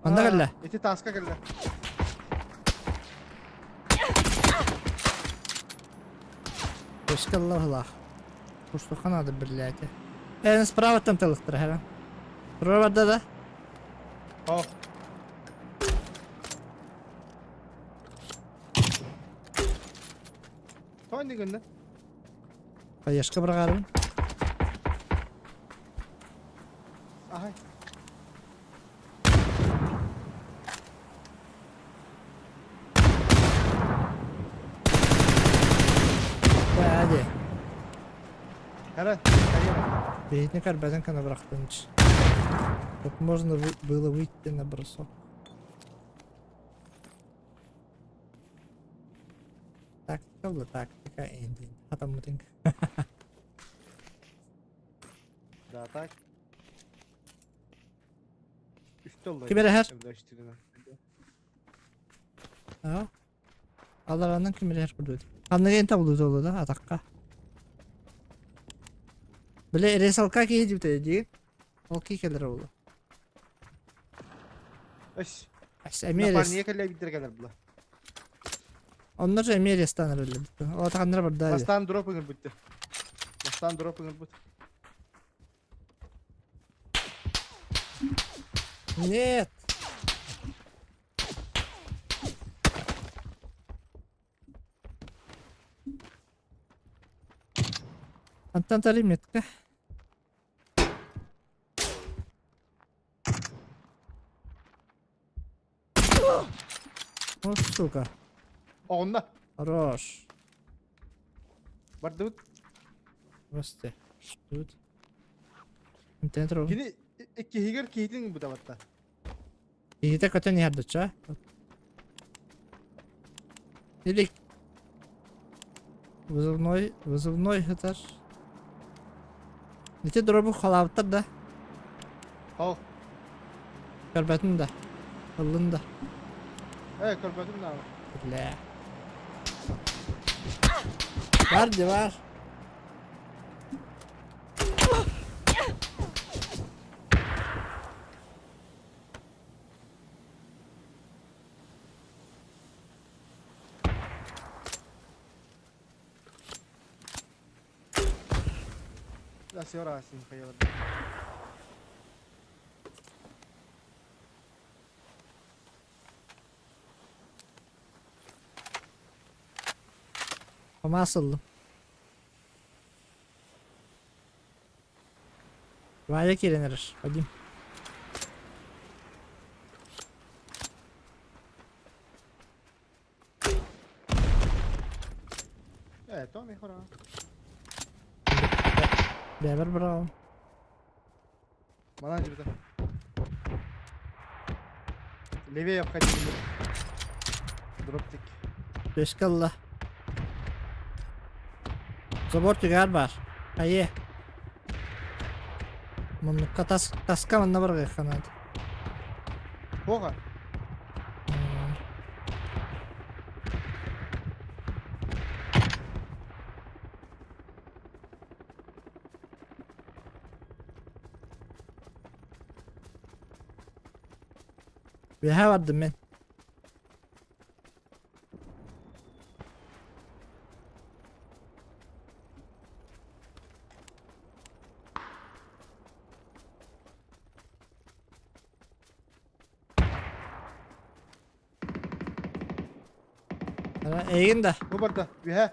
Онно кэллэ. Ити таска кэллэ. Өскө аллах. Кустуха надо блядь. Эн справаттан тылыктыр хара. Тура барда да? О. Тони гынна. Хаешка быраҕарбын. Аһай. Hadi. Хара, Бэйэтин карбатын кана бырахтын. Тут можно было выйти на бросок. Тактика была тактика, эндин. Хатаммытыҥ. Да, так. Үстэ олло. Ким эрэһэр? Аа. Аларанан ким эрэһэр курдук. Ханныгы эн табылыыта олу да атахха. Бile ресалка киһи дибитэ дии. Ол кии кэлэр олу. Өс. Эмиэ Напарнига кэллэ биирдэр кэлэр була. Онно же эмиэ рестан эрэллэр. Ол атаханнара барда. Бастаан дроп ыҥырбыт. Бастаан дроп ыҥырбыт. Нет. Антон метка. О, сука. Оҕунна. Хорош. Бардыбыт. Прости. Тут. Интернет робот. Кини иккиһигэр киһитин бутабатта. Киһитэ көтөн иһэр дуча. Или вызывной, вызывной этаж. Ити дробу халаабыттар да. Ол. Көрбөтүн да. Ыллын да. Э, көрбөтүм да. Бля. Бар де бар. Да, сера син хайалар. Ama asıldım. Ваня киирэн эрэр, Вадим. Э, то мехора. Бэбэр браун. Манан жибита. Левее обходи. Дроптик. Түөскэ ылла. Забор түгээр баар. Хайе. Муннукка тас таска манна барыахха наада. Туоха. Үөһээ бардым мин. Эйигин да. Бу барда. Үөһээ.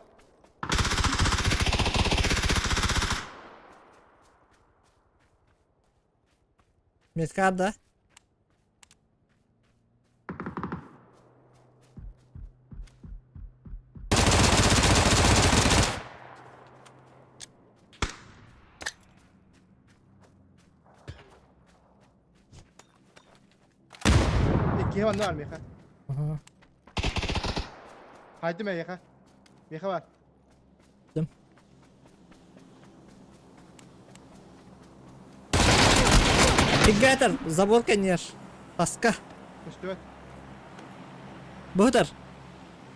Метка да. Иккиһэ манна бар миэхэ. Аха. Хайдым эйиэхэ. Миэхэ бар. Дым. Фигатор, забор конечно. Таска. Көстүбэт. Быһытар.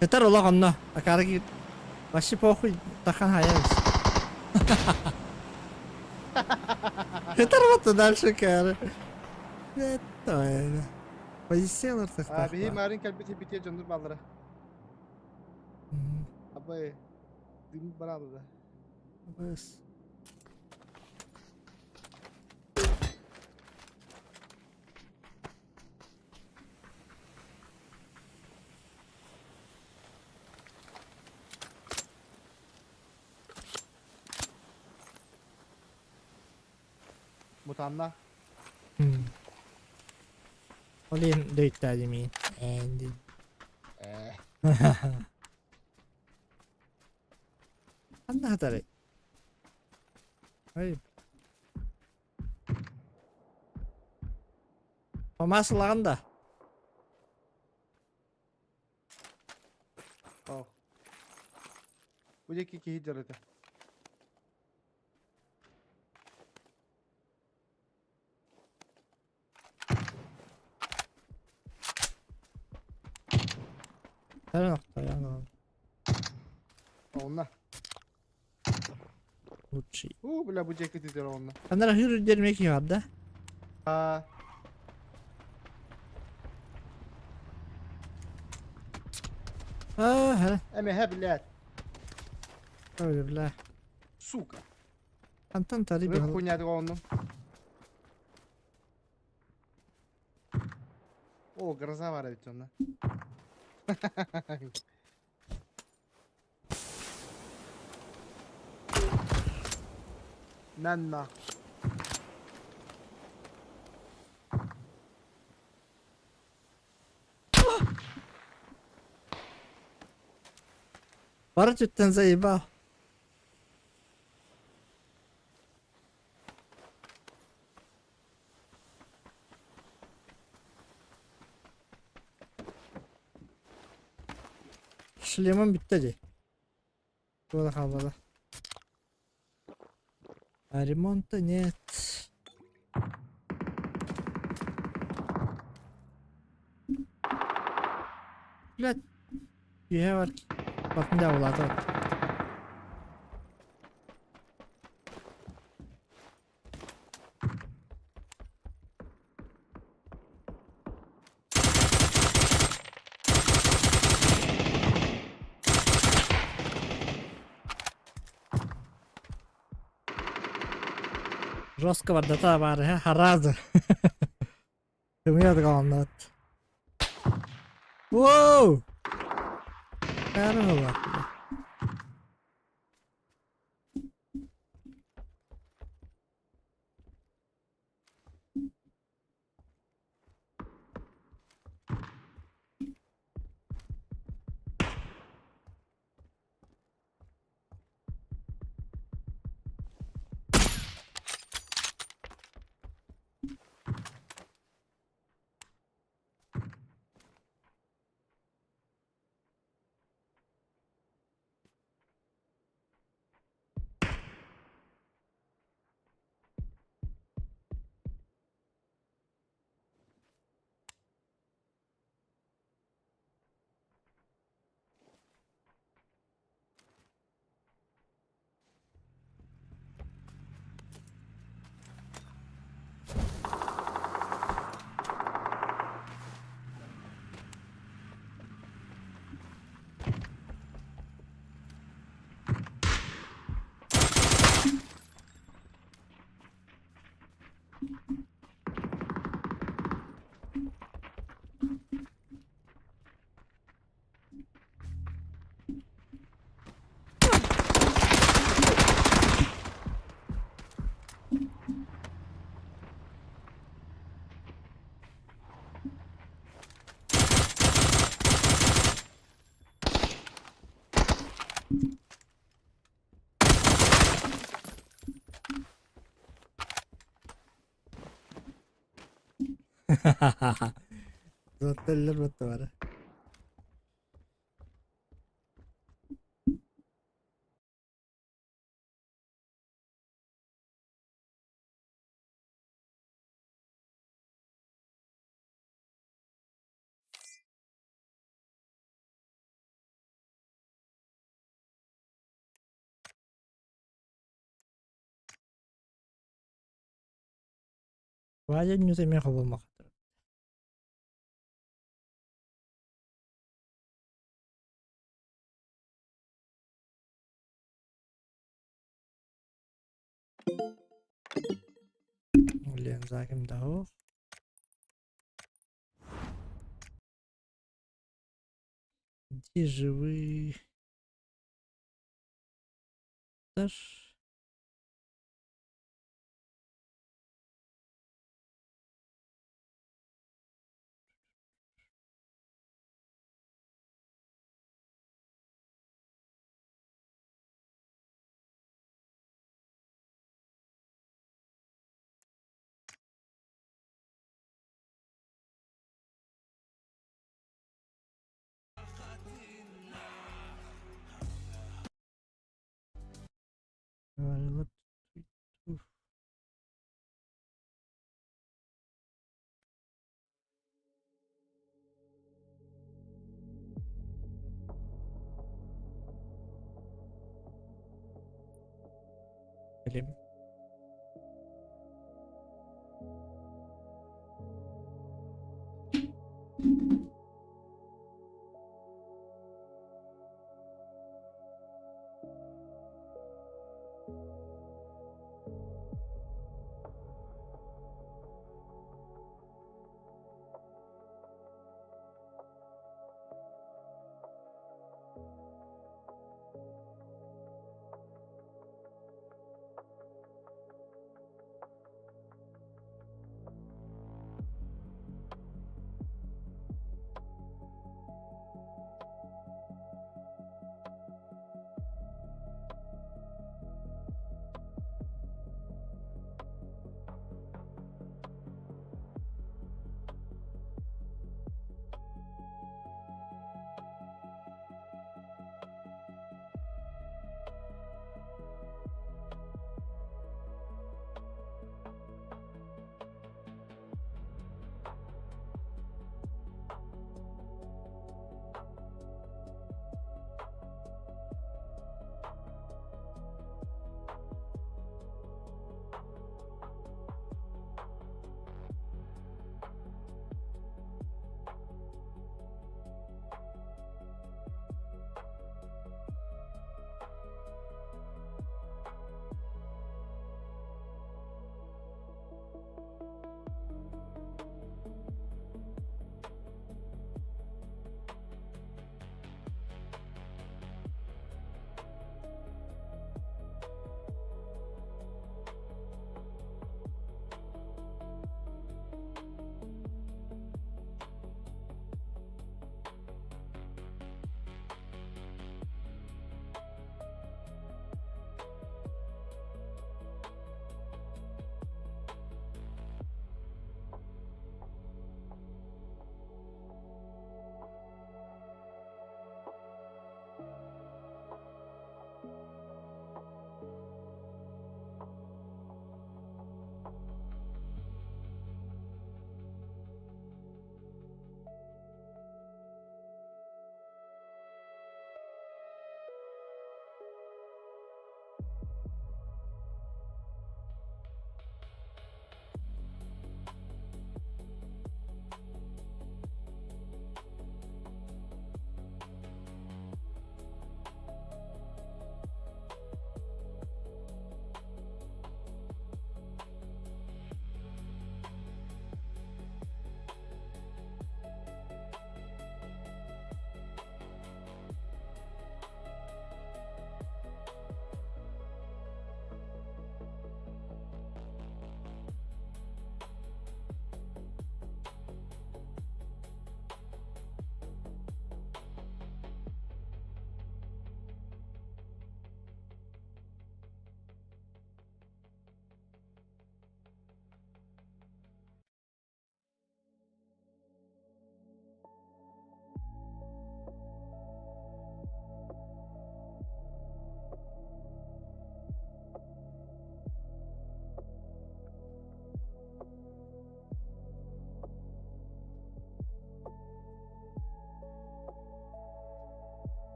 Кытар олох онно. Акары Вообще похуй, тахан хаябыз. Кытар вот дальше кары. Это Позициялар А, биһи марын кэлбит битиэ дьоннор бааллара. Абай, дым бараалы да. Быс. Мутанна. Ол иһин дөйттээ димиин. Ээн Э. Ханна хатарый? Ой. Фомас ылаҕын да? Ох. Бу диэки киһи дьарыта. Хара охтойон Онно. лучший. Уу, бля, бу диэки титер онно. Ханара хыр дерме ки бар да? А, А, хара. эмэһэ, блядь. Ой, бля. Сука. Антон тари Вы бихал. хуйня онно. О, гроза бар эбит онно. Нанна. Бары өттүттэн заебал. Шлемым бүттэ дии. Туох да хаалбата. А ремонта нет. Блядь. Киһи бар. Батын дьаабылаата. Жестко бардата баар харазы. Кымыйа даҕаннат. Воу! Бары бар. Заттеллер баттыбара. Ваня ньута эмиэ хобулмахтар. Блин, заким дагы. Где же вы? Даш. Билим.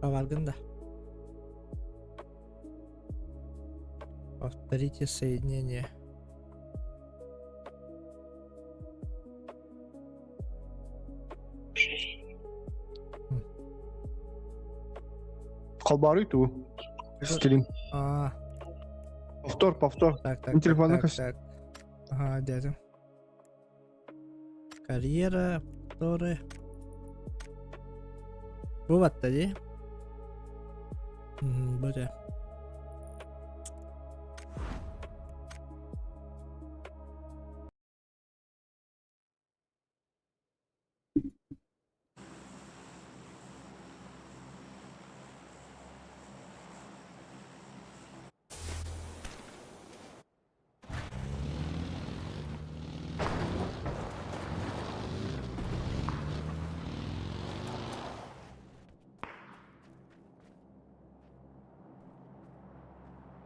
Поваргын да. Повторите соединение. Холбооруй туу. Стрим. А, Повтор, повтор. так, так, Мин так, телефону так, көс. так. Ага, дядя. Карьера, повторы. Бу батта дии. Бу да.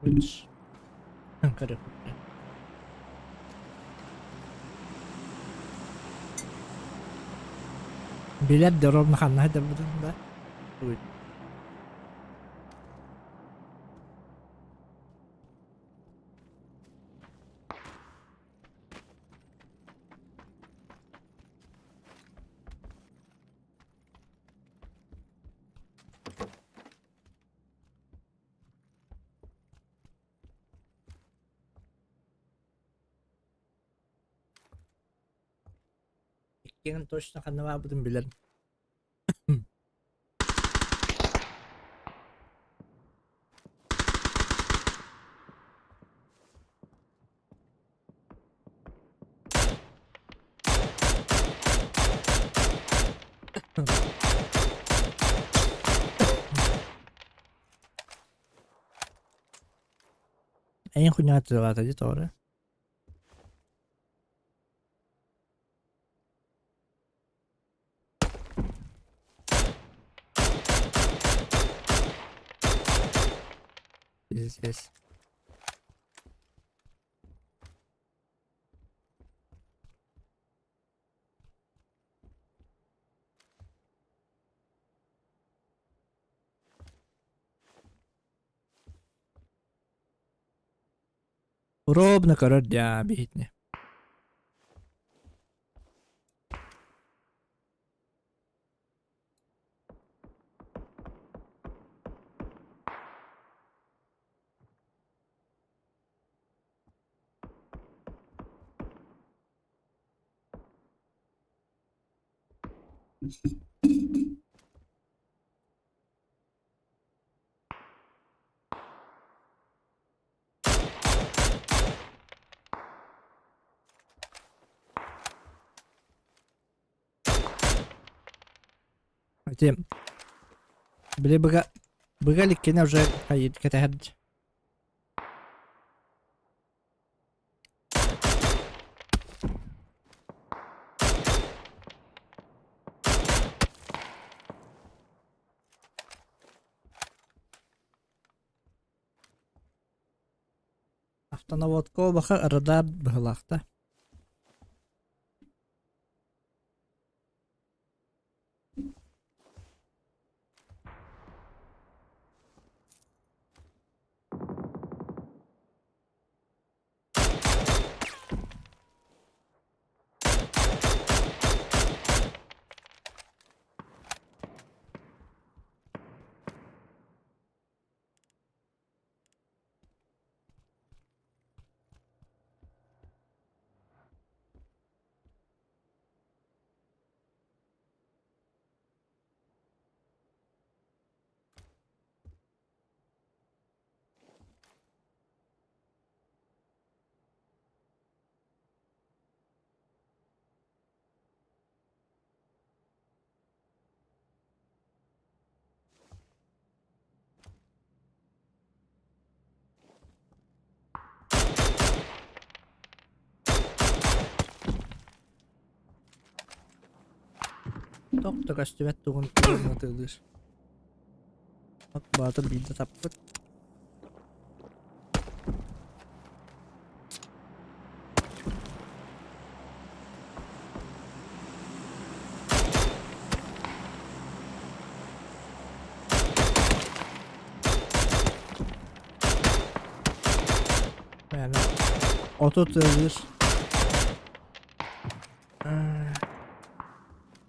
Which Көрүөхпүт. Билэр да ровно ханна сылдьарбытын да. Иккиэн точно ханна баарбытын билэр. Эйин хуйня тылата дии тоҕо Пиздец. Робно көрөр дьаа биһитини. Ити били быга быга иликкинэ уже хайыт кэтэһэр Автонаводка баха радар быһылаахта. Туох да көстүбэт тугун атыылыыр. От Баатыр биирдэ таппыт. Отут ылыыр.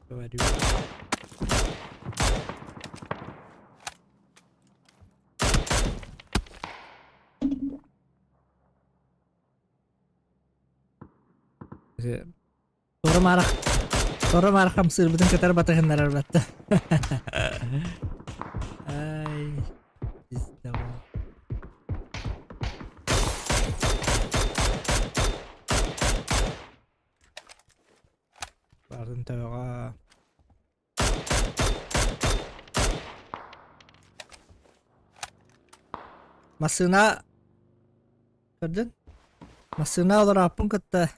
Говорю. Тору-маары тору-маары хамсыырбытын кытары батыһыннарар батта. Ай, пиздабол. Бардым төбөҕө. Массыына көрдүн? Массыына олорооппун кытта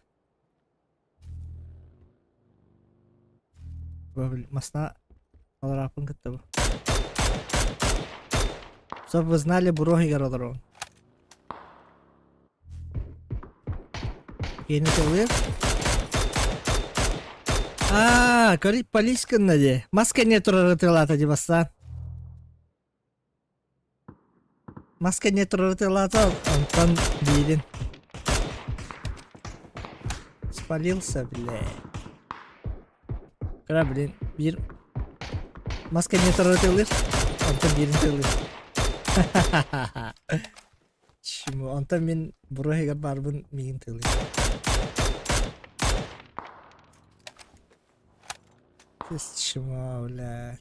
Массыына олорооппун кытта бу. Чтоб вы знали, буруо иһигэр олоробун. Киһини тылыыр. Аа, көрүй полис гынна дии. Мас кэннэ турар ытыалаата дии бастаан. Мас кэннэ турар ытыалаата, онтон биирин. Спалился, бля. Кыра, блин, биир мас кэннэ турар ытыалыыр, онтон биирин тыалыыр. Чему? Онтон мин буруо иһигэр баарбын миигин тыалыыр. Чему, бля.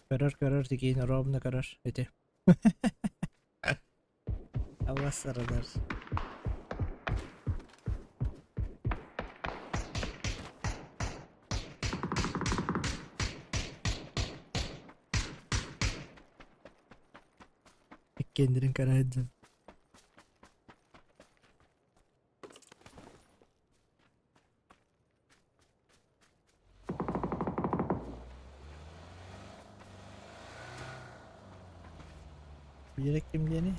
Көрөр көрөр тикиин ровно көрөр ити. Аллас сарадар. Иккиэннэрин көрө сылдьан. Биирэ ким диэний?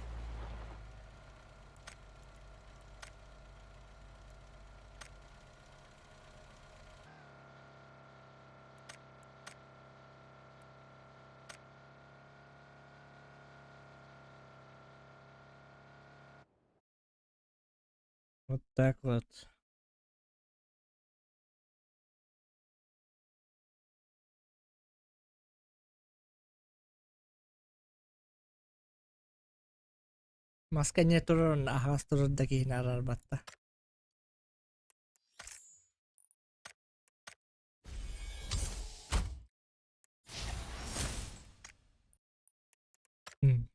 Вот так вот. Маска не турар, аһаҕас турар да киһини араарбатта. М.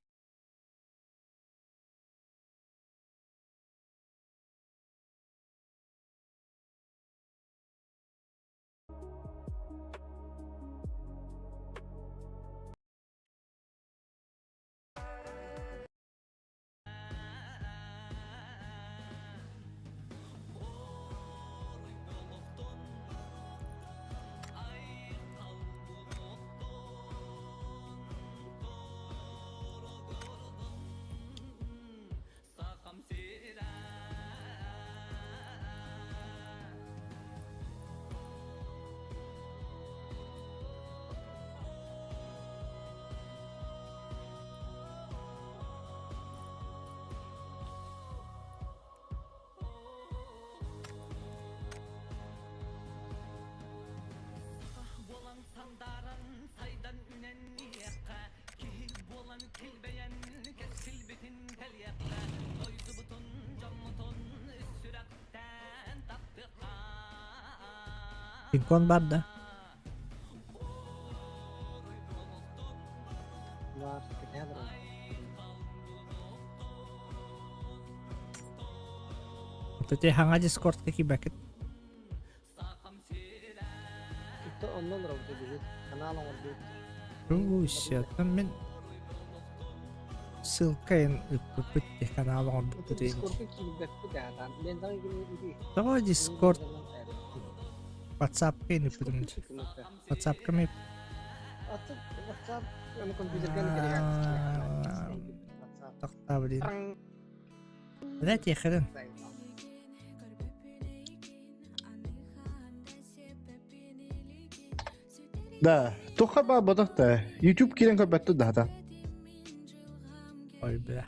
Пинкон бар да? Баар, кэтэһэ олорон. Вот эти хаҥа дискордка киирбэккит. Итто онно олоробут эбиһит. Канал оҥорбут. Руся, там мин ссылка ин ыппыппыт канал оҥорбуппут Дискордка киирбэппит аатаан. Мен даҕы кини Тоҕо Дискорд? WhatsApp-ка иныппытым. WhatsApp-ка ми WhatsApp аны компьютерга Тохтаа блин. Бля тиэхэрин. Да, туха баа бодох да. YouTube киирэн көрбөттө да. Ой бля.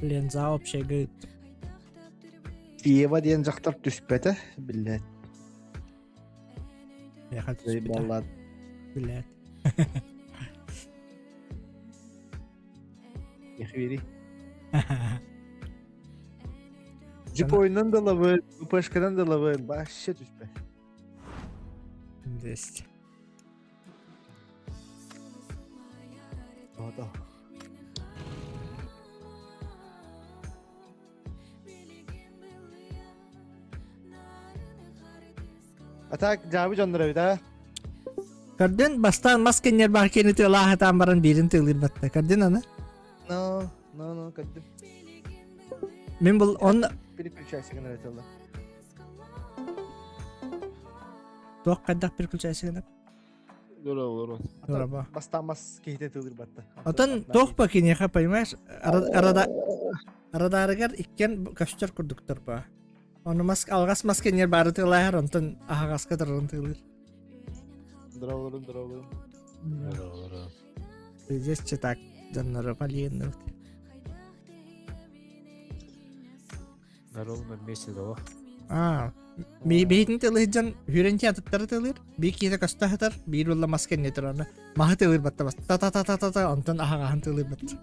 Ленза общага Ева диэн дьахтар түспэтэ, биллээт. Миэхэ түспүтэ. Баллад. Билээт. Ехвери. Джипойнан да лабы, ППшкадан да лабы, вообще түспэ. Десять. Ото. А так дьаабы дьоннор эбит а? Көрдүн бастаан мас кэннер баар киэни тыалааһытаан баран биирин тыалыыр батта. Көрдүн аны? No, no, no, көрдүм. Мин бұл он Переключайся гына этэллэ. туох хайдах переключайся гына? Дура олорон. Дураба. Бастаан мас киһитэ тыалыыр батта. Отон туох ба киниэхэ, понимаешь, радарыгар иккен көстөр курдуктар ба. Ону мас алҕас мас кэннигэр баары тыалааһар, онтон аһаҕаска турарын тыалыыр. Здорово, здорово. Здорово. Здесь читак дьоннору полиенныбыт. На ровном месте того. Аа, биһитин тылыыр дьон хүрэн атыттары тылыыр, биир киһитэ көстө сытар, биир уолла мас кэннэ турар, маһы тылыыр батта бас та та та та та та онтон аһаҕаһын тылыыр батта.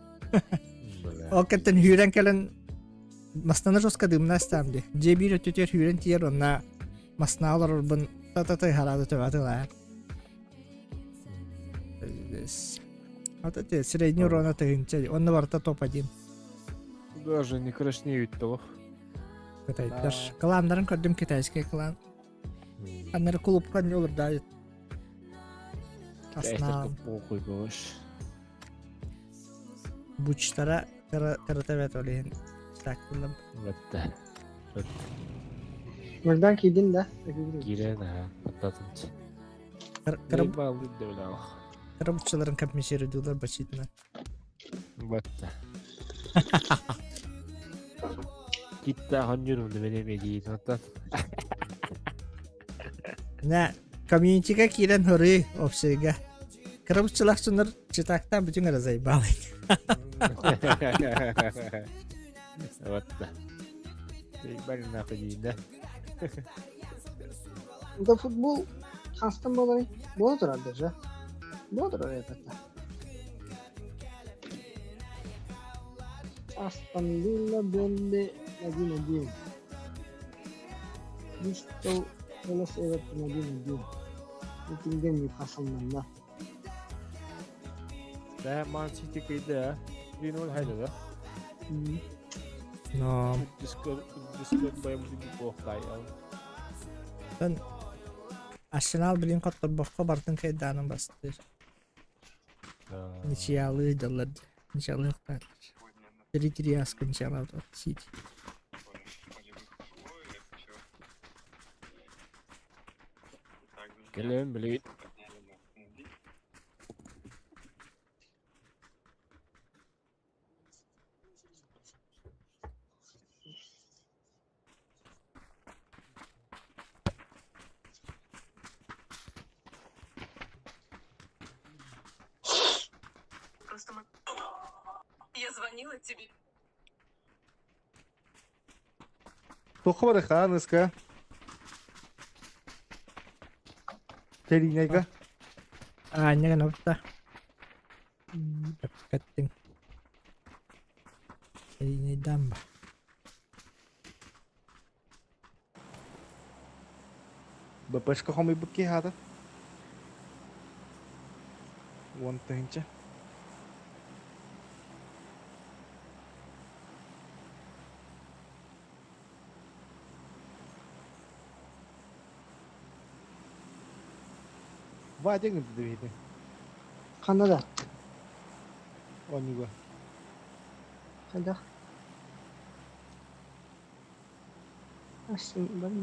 Ол кэнтэн хүрэн кэлэн мастана жестко дымна астаам дии. Дьиэ биир өттүтүгэр хүрэн тиийэр онна масна олорорбун та та та хараада төбө тылаар. Вот это средний урона тыһынча, онно барыта топ-1. Даже не краснеют того. Кытайдар. Кланнарын көрдүм китайский клан. Аннары клубка не олорда. Аснаан. Похуй болуш. Бучтара кырата бэт ол иһин. Так буллам. Батта. Мырдан киирдин да? Кирен а, баттатынчы. Кыра Балды девлах. кыра буччаларын компенсируйдулар бачитына. Батта. Китта хонжурум демене медиин оттан. На комьюнитига киирэн хоры общайга. Кыра буччалах дьоннор читактан бүтүн эрэ заебалы. Батта. Бары нахуй дейін да. Да футбол хастан болар. Бола турар даже. Бола турар это. Астон Вилла Бернли 1-1. Кристал Пэлас Эвертон 1-1. Ноттингем Ньюкаслнанна. Да, Ман Сити кыйды, а. 3-0 хайда да. Но Дискор байбыты бохтай. Арсенал билин хотторбокко бартын кайдаанын бастыр. Ничьялы дыллар. Ничьялы Три-три аска ничьялы Сити. Келем билигин. Просто мы... Я звонила тебе. Туохха барыха, Аныска? Тэрийнэйгэ. Аанньа гынабыта. Кэттиҥ. Дамба. БПшка хомуйбут киһи аата. Уон тыһыынча. Вадя гынды биһиги. Ханна да? Оонньууга. Хайдах?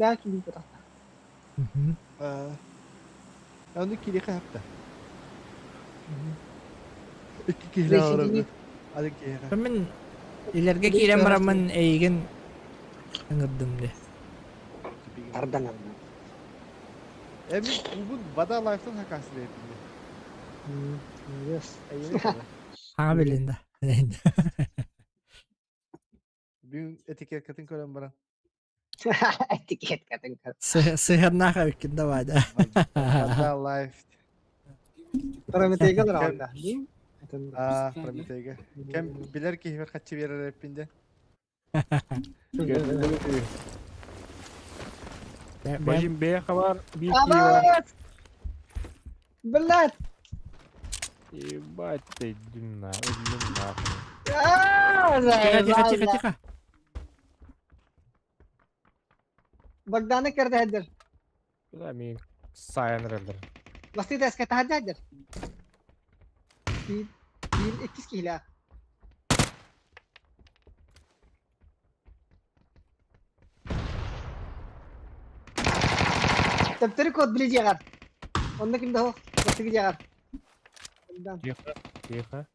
Бää килииппэтэх. Ону кириэхэ хапта. Икки киһилээх олоробут. Атын киһиэхэ. Мин илэргэ киирэн бараммын эйигин ыҥырдым дии. Тардан аллым. Эми убун вода лайфтан хакаслыйбын. Yes. Хаҥа билин да. Бүгүн этикеткатын көрөн баран. Этикеткатын көр. Сыһыаннаах эбиккин да Вадя. Вода лайф. Прометейга бараҕын да. Аа, Прометейга. Кэм билэр киһибэр хаччы биэрэр эппин дэ. Бажим бэйэ хабар биир киһи бар. Блядь! Ебать ты, дюна, өллүм нахуй. Тихо, тихо, тихо, тихо. Богданы көрдөһөдөр. Бля, мин сайын эрэллэр. Бастыы тэскэ таһырдьа Биир, биир иккис киһилээх. Төптөрү код били дьиэҕэр. Онно ким да суох. Бастакы дьиэҕэр. Тихо, тихо.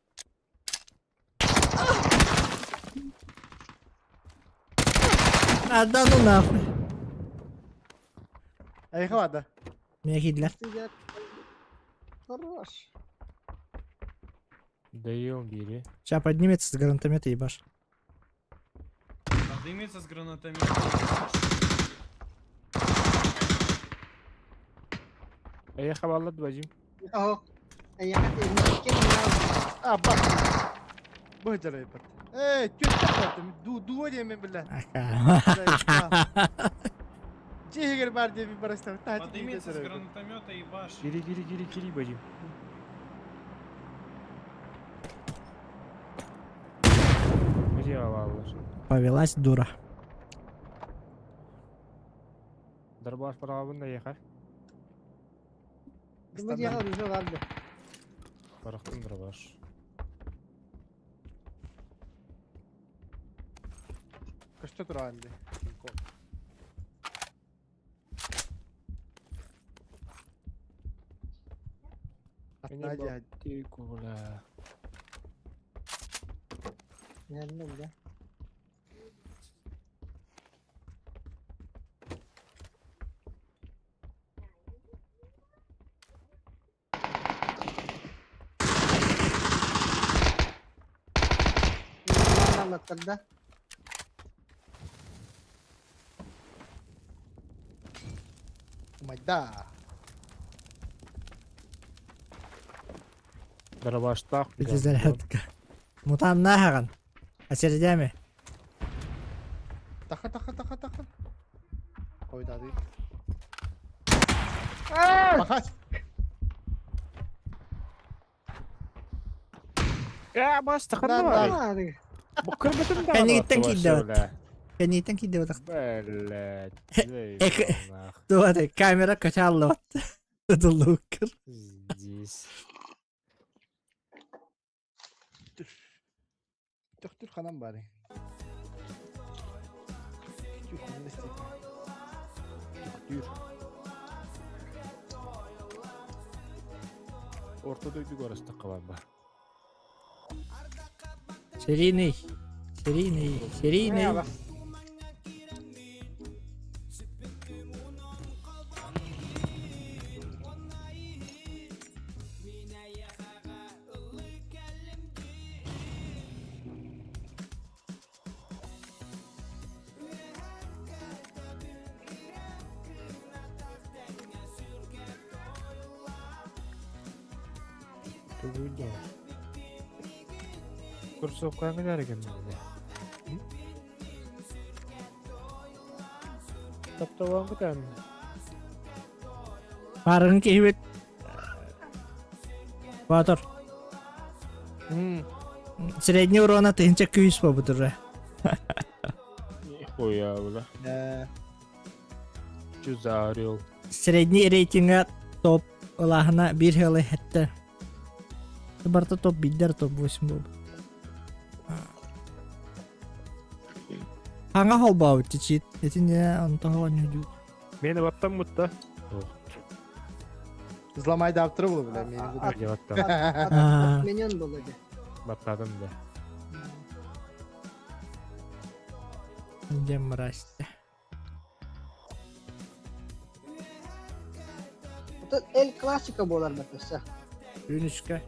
А да ну нахуй. Эйхэ бада. Меня киирдилэр. Хорош. Даем бири. Сейчас поднимется с гранатомета ебаш. Поднимется с гранатомета. ебашь. Эйхэ баллад бажим. Оһо. А, бак. Быдырайбат. Эй, түттэ ду дуо диэмин биллэ. Дьиэгэр бар диэбин барыстабыт. Поднимется с гранатомета ебашь. Кири, кири, кири, кири, бажим. Где баллар? Повелась дура. Дарбаш парабын да ехай. Барахтын дробаш. Көстө туран ди. Атна Тикула. Да. Майда. Дробаштах. Пятизарядка. Мутан нахаган. Очередями. Таха таха таха таха. Койдады. Махач. Я бас таханна. Бу кырбытым да. Кэнниттэн киирдэ Кэнниттэн киирдэ батах. Блядь. Туох камера качаллыбат. Тутуллуккар. Здесь. Төхтүр ханан бары. Түр. Орто дойдуга арастакка бар ба. Серийный. Серийный. Серийный. Тугуйда. Курсовкаҥы дәригэн Тапталаан кутан. Барыгын киһибит Батор. Средний урона тыһынча күүс буолбутура. Нихуя, бля. Чё за орел? Средний рейтинга топ ылааһына биир сыалы эттэ. Барыта топ биирдэр топ 8 буолбут. Хаҥа холбообут чичиит. Итиннэ онтон оонньуу. Мені баттаммыт да. Взломайдаптыры булу бля мени. Мені баттам. Отменен было де. Баттадым да. Где мразь? Это Эль Классико буолар баттаса. Күнүскэ.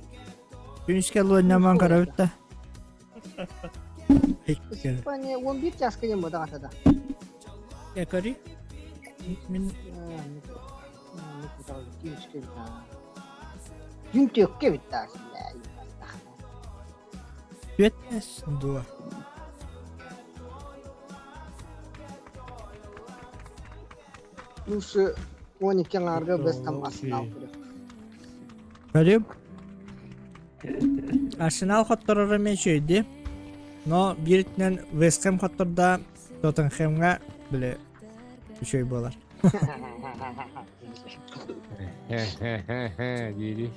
Күнүскэ луонньаман көрөбүт да. Испания 11 часка диэн буода да. Я көрүй. Мин Күн төккө битта. Бүттес дуо. Лучше 12 аҥаарга без там Арсенал көрүөх. Көрүм. Арсенал хоттороро мен үчүгэй Но бииртинэн Вест Хэм хотторда Тоттенхэмҥа били үчүгэй буолар. Дири.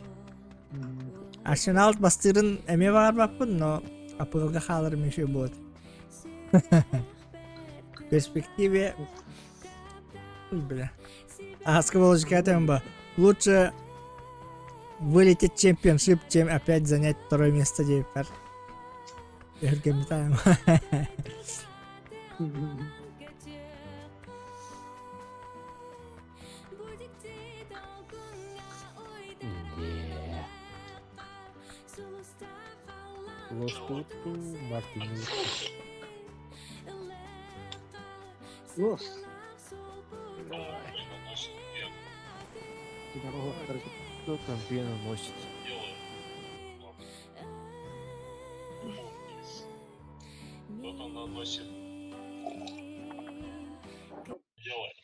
Арсенал бастыырын эмиэ баҕарбаппын, но АПЛ-га хааларым үчүгэй буолуо. Перспективе Ой, бля. Аска ба. Лучше вылететь чемпионшип, чем опять занять второе место диэппэр. Өһүргэммитаем. Лостуту Мартинус. Лос. Кто там пену носит? Кто-то наносит. Делает.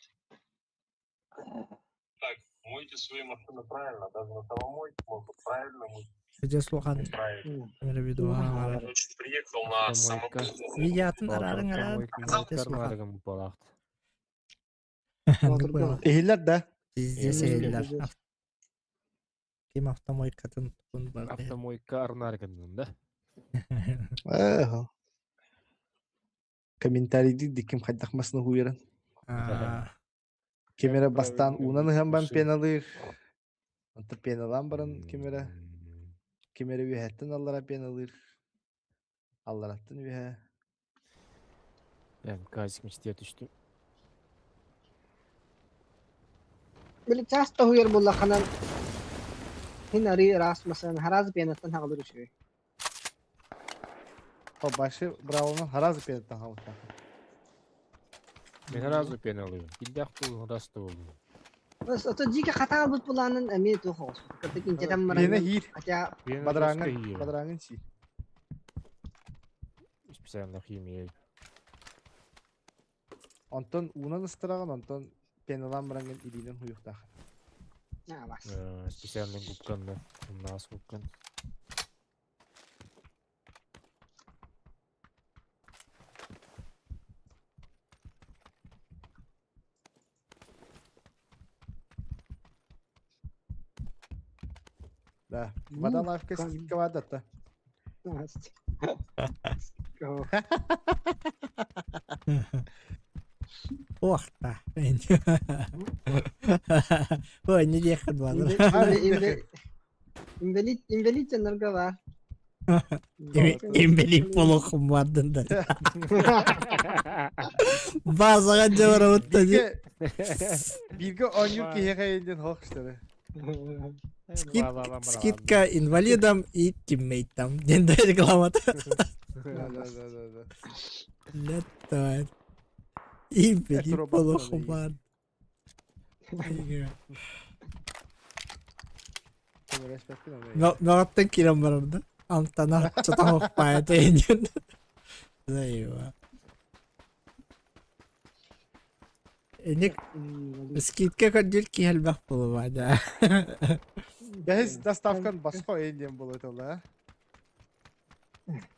Так, мойте свои машины правильно, даже на самомойке могут правильно мыть. Где слухан? Правильно. Видео. Короче, приехал на Автомойка. Видеоатын арарың арар. Балакт. Ehiller да. Пиздец ehiller. Ким автомойкатын тукун бар. Автомойка арнаргыннын да. Ага. Комментарийди диким хайдахмасны хуйран. Кемере бастан унан ыһан пеналыр. Онто пеналан баран кемере кемере үһәттен аллара пеналыр. Аллараттан үһә. Эм казик мечте түштүм. Били часто хуйар буллаханан хин ари рас масалан хараз пенаттан хагалыр үчүгэй. О башы бравоны харазы пенаттан халыктан. Мен сразу пеналыйм. Билдах бул расты болду. Бас ото дика хата бут буланын эми тух оҕус. Кырдык инчетен Пена баран хир. хотя Бадраңын, бадраңын си. Специально химия. Онтон унан ыстыраган, онтон пеналан барангын илинен хуюктах. на бас. Специально губканны. Нас губкан. Да. Вода лавка скидка вода-то. Ох та. Ой, не диэххит буолар. Инвалид инвалид жанарга бар. Инвалид болохум бардын да. Базаға жабарабытта ди. Бирге онюр киһиэхэ инден хох штары. Скидка инвалидам и тиммейтам. Диэн рекламата. Да, да, да, да, да. Летает. Инвалид робот болохум надо бар. Мөҕөттөн киирэн барарда. Амтана чотоһохпаайа тэйинин. Зайва. Эник скидка көрдүр киһи элбэх буолума да. Бэһис доставкан баско инден болот ола.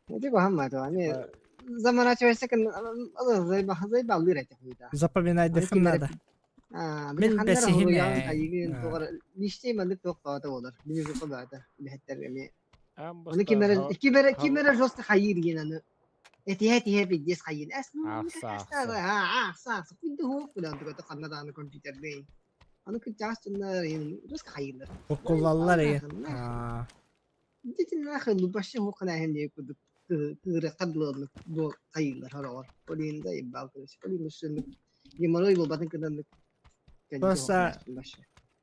Эти кухамма то ами заморачивайся зай баллыр эти хуйда. Запоминать дыхым надо. Мин Мин бэсиһим ээ. Айыгын тоҕор лиштей маннык туох баата болар. Бини жопа баата. Билэхеттер эми. Оны кимере кимере кимере жестко хайыр диэн аны. Этиһэ-этиһэ пиздец хайын. Эс, Ахса, ахса. ахса, ахса. Куйду хуох билэн тугата ханна дааны компьютердей. Аны кырдьаҕас дьоннор русска хайыылар. Буккуллаллар еген. Аа. Дитиннээх вообще хуох ханааһын диye курдук кыырыахха дылы бу хайыылар хороҕор. Ол иһин да ебал короче. Ол иһин мышыннык геморрой буолбатын кынаннык Просто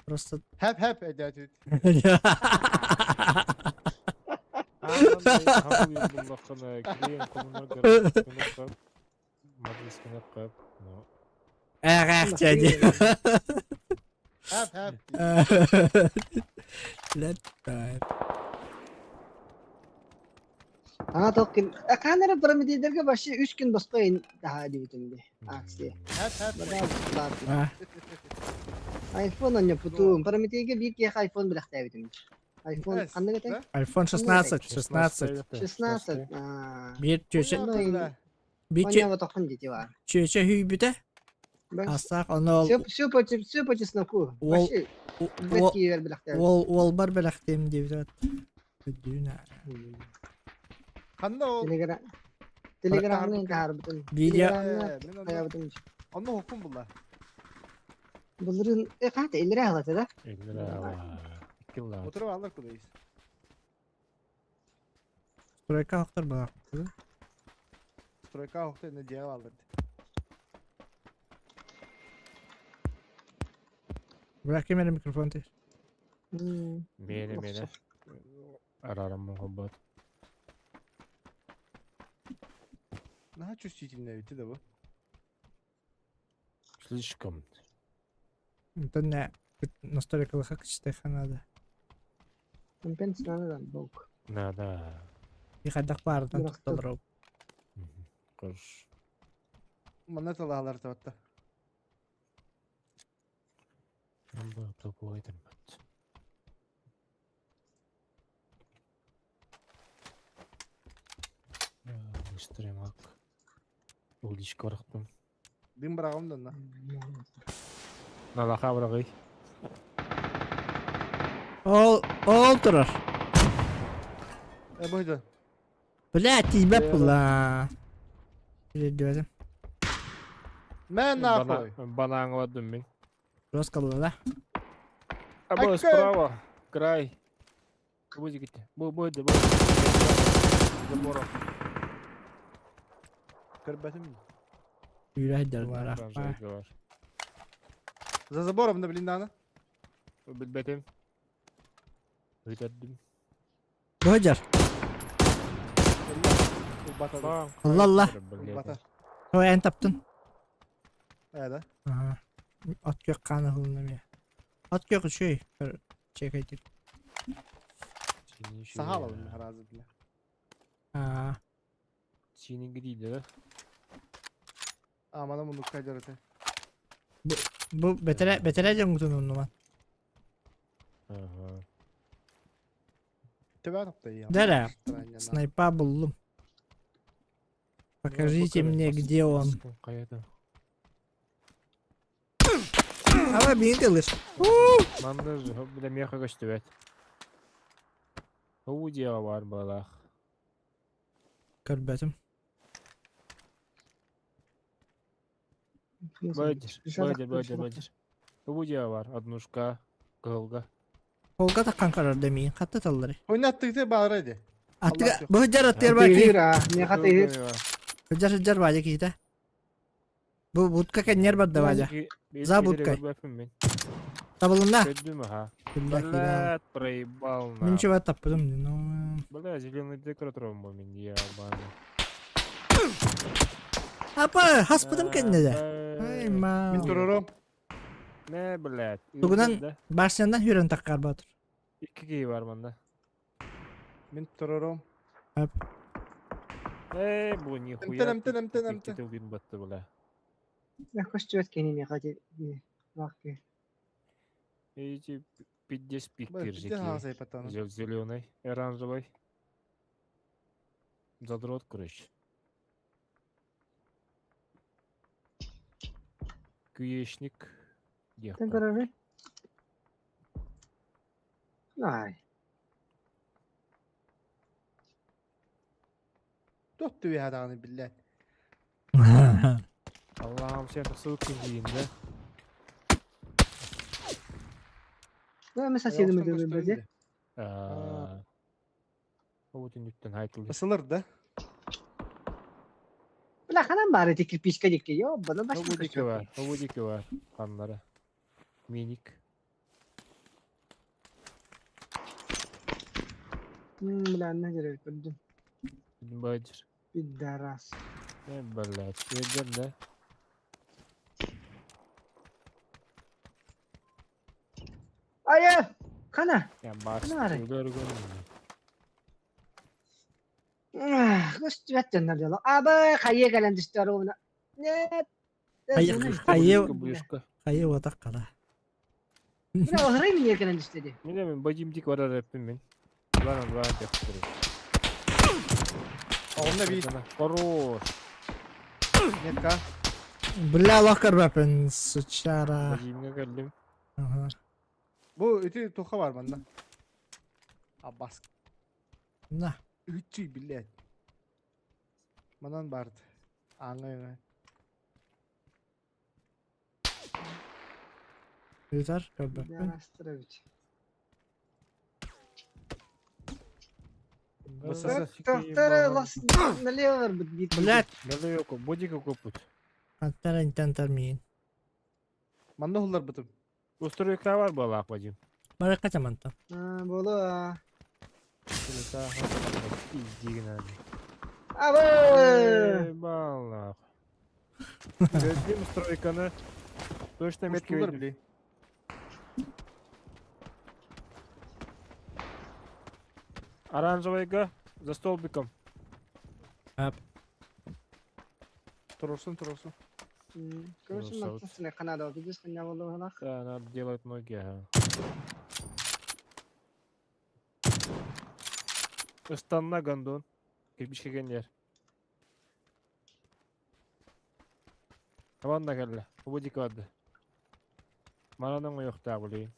просто Хэп хэп эдээт. Эх, дядя. Хэп хэп. Летает. Ана тоқкин Канара пирамидаларга вообще үс күн босхо таһаа диэбитим дии акция. Хэп хэп. Бада Айфон онньоппутум. Прометейга биир киһиэхэ айфон бэлэхтээбитим. Айфон ханнык этэй? Айфон 16, 16. 16. Биир чүөчэ биир Онньоботоххун дии бар. чүөчэ хүйбүтэ. Астаах ону ол Все по все по чесноку. Уол Вообще бэт киһигэр бэлэхтээбит. уол уолбар бэлэхтиэм диэбит. Өйдүүн. Ханна ол? Телеграм Телеграмҥа таһаарбытым. Видео Телеграмҥа Мин онно хайаабытым. онно хоппун булла. Былырыын э хаата илэрэ алата да? Отырып алар кудайыз. Стройка хохтор баар. Стройка хохто не дьиэҕэ алар. Быраак ким эрэ микрофон тир. Миэнэ миэнэ. Арарам хоббот. Наһаа чувствительный эбит да бу. Слишком. Онтон не настройкалаха кычтайха надо. Компенс надо бок. Надо. И хайдах баарынан Бырахтым. тутталар. Кыш. Манна талаалар табатта. Бу топуайтын бат. Быстрый мак. Уличка барахтым. Дым бырагым да на. Налаха барагый. Ол ол турар. Э бойду. Бля, тиийбэт була. Билэрдибэтим. Мэн нахуй. Банан бардым мин. Роскалла да. Або Айка. справа. Край. Бу бу бу бу. Забором. Көрбөтүм. Үүрэ бар. Бар. За забором да блин дана. Билбетим. Өтөрдүм. Божар. Бата. Алла алла. Бата. Ой, эн таптын. Э да. Ага. От кök қаны хылына ме. От кök үшөй. Чекайтыр. Сахала блин харазы бля. Аа. Синин гидиде да. А мана муну кайдырты. Бу бетере бетере жоңгутун оннуман. Ага. Төбә тапты я. Дәрә. Снайпа булдум. Покажите мне, где он. Каята. Ала бейін кылыш. Манды бile меха көстүбөт. Уу диэҕэ бар баалаах. Көрбөтүм. Бадыр, бадыр, бадыр, бадыр. Уу диэҕэ бар, однушка, кыһылга. Холга таккан карар демейін. Қатты таллары. Ойнаттыгы баара иди. Аттыга бу жар аттыр бар ки. Тыыр а, меха тыыр. Жар жар бажа кийте. Бу будка кеннер бар да бажа. За будкой. Табылында. Көдүм аха. Бля, кире. Блядь, проебал Мен на. чего таппыдым, ну. Бля, зеленый декоратор бу мин ебаный. Апа, хаспыдым кенне де. Ай, ма. Мин турурум. Не, блядь. Тугунан башняндан хүрен таккар батыр. Икки киһи бар манна. Мин турурум. Э, бу нихуя. Эмтен, эмтен, эмтен, эмтен. Күн батты, бля. Мен көстүбөт кени меха ти. Эти пиздец Бля, пиктир пиздец хаса ипаттаны. Зеленый, оранжевый. Задрот, короче. Куешник. Тен көрөрү. Ай. Туох түбэһэ даҕаны биллээт. Allah'ım sen nasıl kızıyım да? Ну, мы соседом Охсон идем, көстөрүн бля. дии. Ол түнүктен айтылды. Ысылыр да. Бля, ханан баар эти кирпичка дикки, ёбана башка Хобудики бар, хобудики бар ханнара. Миник. Бля, на жере көрдүм. Бадыр. Пидорас. Не блядь, ведер да. Ая! Хана! Я бас. Нары. Көргөн. Көстүбэт дьоннор дьоло. Аба, хайа кэлэн түстэр уна. Нет. Хайа- хайа- Бушка. Хайа уотах кала. Бля, оһырай мине кэлэн түстэ дии. Мине мен бадимдик барар эппин мен. Баран баран деп турur. Онно биир. Хорош. Метка. Бля, локар бапын, сучара. Бадимге келдим. Ага. Бу ити туха бар манна. Аббас. На. Үчүй блядь. Манан барды. Аңа Үтар, көрбөппүн. Пидорастрович. БСС. Тохтор лос налево барбыт биир. Блядь, Налево бодика көпүт. аттар интен миин. Манна хуллар бытым. Устройка бар балак бадим. Баракка чаманта. Боло. Издигин аны. Аба! Балак. Gördüm стройканы. Точно метки Устулар видим. били. Оранжевыйга за столбиком. Турурсун турурсун. Көрсүн маттасына канада видишь, не болду ханах. Да, надо делать ноги, ага. Ыстанна гондон. Кирпичке кенер. Табан да келді. Убудик барды. Мананың ойықта бұлейін.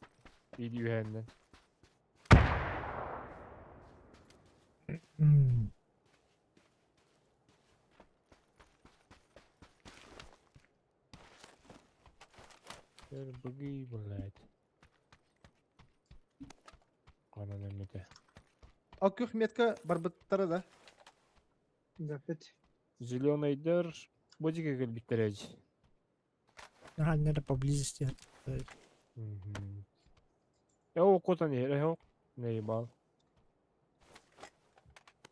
Иди үйәнден. М. Бұгый, блядь. Қанан әмете. Ал күх метка барбыттары да. Запет. Зеленыйдыр. Бодиге келбиттер әжі. Ага, наверное, поблизости. Э, котан ер, э, не ебал.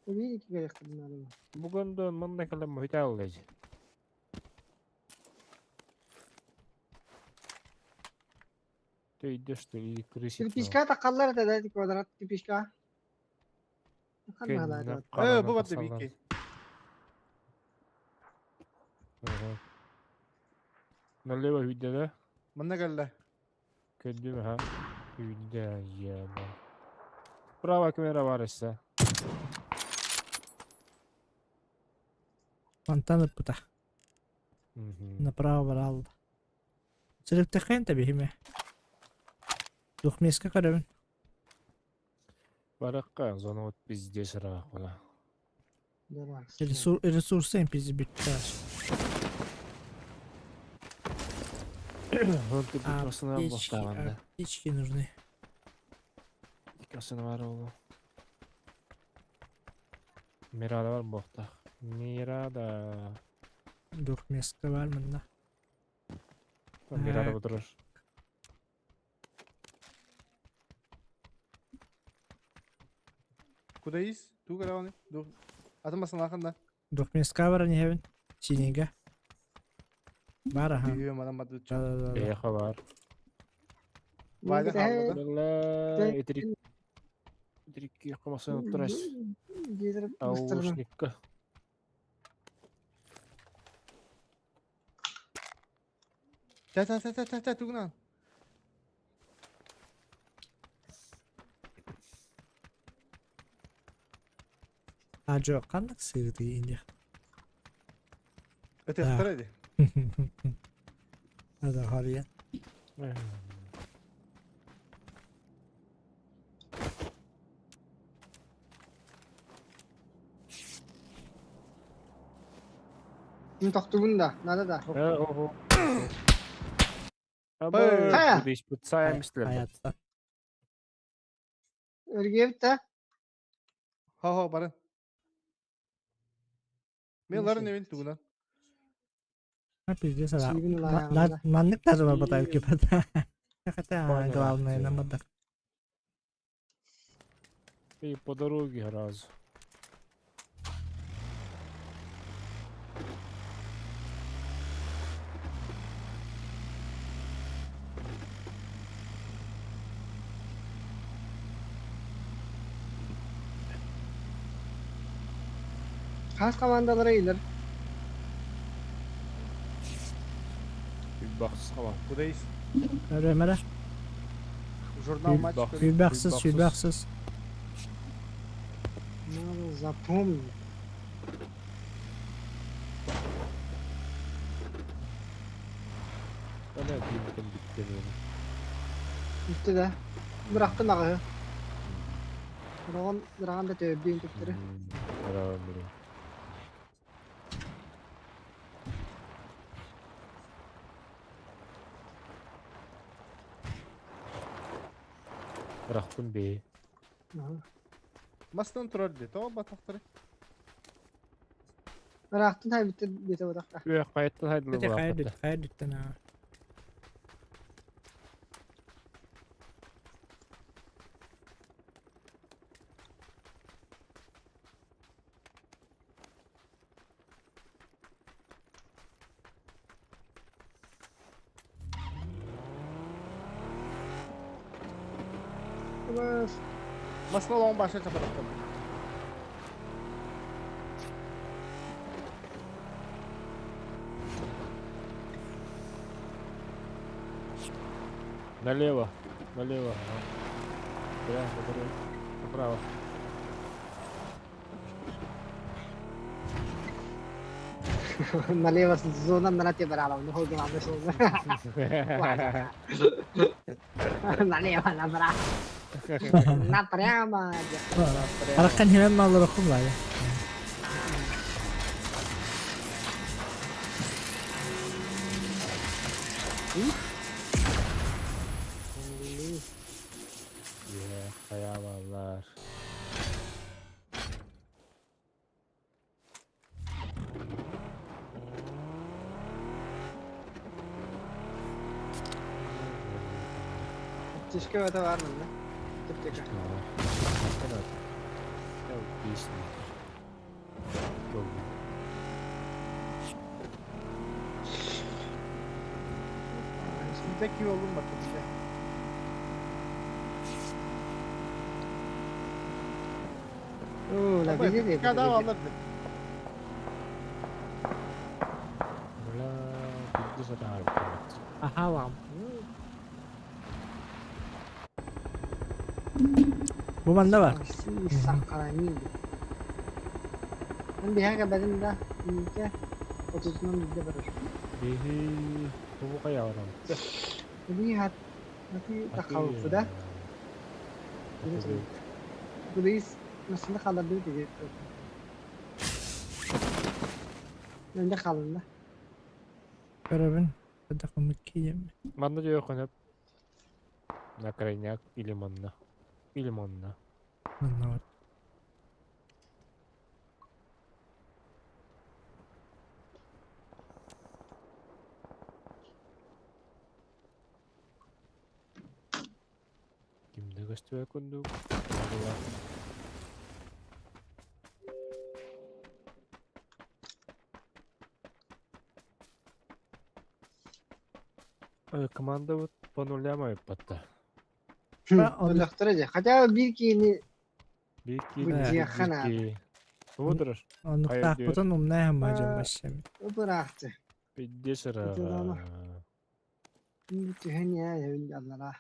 Видите, керек надо. Бүгін де мында кілім өте алды әжі. Ты идешь, что и крысит. Кирпичка такаллар это да, квадрат кирпичка. Ханна Э, бу барды бики. Налево үйде да? Манна келді. Көддүм, ха. Үйде, еба. Право камера бар эссе. Фонтан пута. Направо барал. Сырыптахын табихиме. Двухмеска көрөбүн. Баракка, зона вот пиздец ыраах була. Ресурсы пизи бүттэ. Онты бутасына Аптечки, боқтағанда. аптечки нужны. Дикасына бар олу. Мирада бар боқтақ. Мирада. Двухмеска бар мында. Мирада Так. отырыр. Куда из? Ту караваны. Ду. Атамасын ақында. Двухмеска бар не хебин. Синега. Бар аха. Үйе манан барды. Да, да, да, да. Эхо бар. Вайда қалды. Бля, итрик. Итрикки қымасын отырас. Аушникка. Та та та та та та тугнан. А жо, кандак сыгды инде. Өте Да. ықтыр еді. Ада хария. Мин тохтубун да, надо да. Э, ого. Хайа? Абы, испытаем Hayatta. Өргүөбүт да. Хо-хо, барын. Мен ларын эбин тугунан. Ha пиздец ала. Сиибин ылаайаҕына. Маннык даже барбатар кипата. Хотя Понял, главное ахты. нам отдых. И по дороге раз. Хас командалара илэр. Бахсыз қала. Кудайс. Өрөмөрө. Журнал матч. Бах. Сүүрбэхсис, сүүрбэхсис. Надо запомнить. Ана бинтен биткен ені. Бүттү да. Бырахтын аҕыһы. Быраҕан быраҕан да төбүн төптөрү. Арабам білем. Бырахтын бе. Мастан турар дии, тоҕо батахтары? Бырахтын хай бүттү диэтэ бырахта. Үө қайттан хайдылы Ити хайа бырахтын. дүт, хайа дүттэн аа. Бас. Масына олоҕун баша чапарахтан. Налево, налево. ага. Бля, направо. Направо. Налево зона на тебе брала, ну ходи мама зона. Налево направо. Напрямо. Араккан химэн маллар окум лая. Е, хаялалар. Тишке это бар мында. Түптеке. Tek iyi oldum bak işte. Оо, la видели? Kadar alırdık. Бля, пиздец, это арбат. Аха вам. Бу манна бар. Саккаранин. Мен биһиэхэ бэлэм да, инникэ отутунан биирдэ барар. Биһи тугу хайаҕынан? Билии хат ати тахалыппы да. Билис масына хааллардыбыт ити. Önde kalın da. Көрөбүн. Хайдах коммут киийэммин. Манна дьиэ На крайняк или манна. Или манна. Манна бар. Кимде көстүбэ курдук. Команда вот по нулям айыппатта. Өлөхтөрө же. Хотя бы биир киһини Биир Бу киһи, дьиэххэ биир наада. киһи. Тугу Оннуктаахпытын умнайһан баадьан башшами. быраахты. Пиздец Ытыалаама. ра. Түһэн ээ аллара.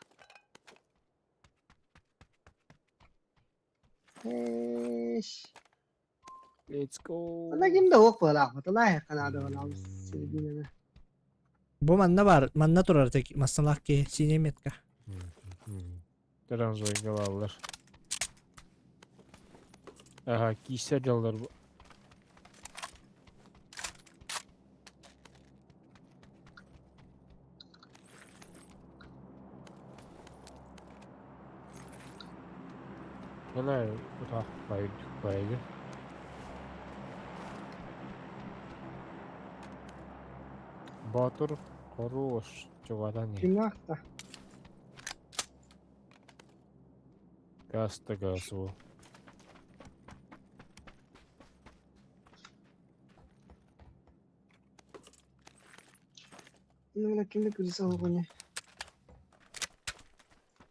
Эш. Let's go. Ана ким да ок буолаахпыт. Алааһы канаада буолаабыт серединаны. Бу манна бар, манна турар тек масналаах киһи синий метка. Таранзойга бааллар. Ага, киисэр дьаллар бу. Бля, утах байга. Батыр хорош чугадан Кимнахта. Гаста газу. Ну, кимде күрсә алганы.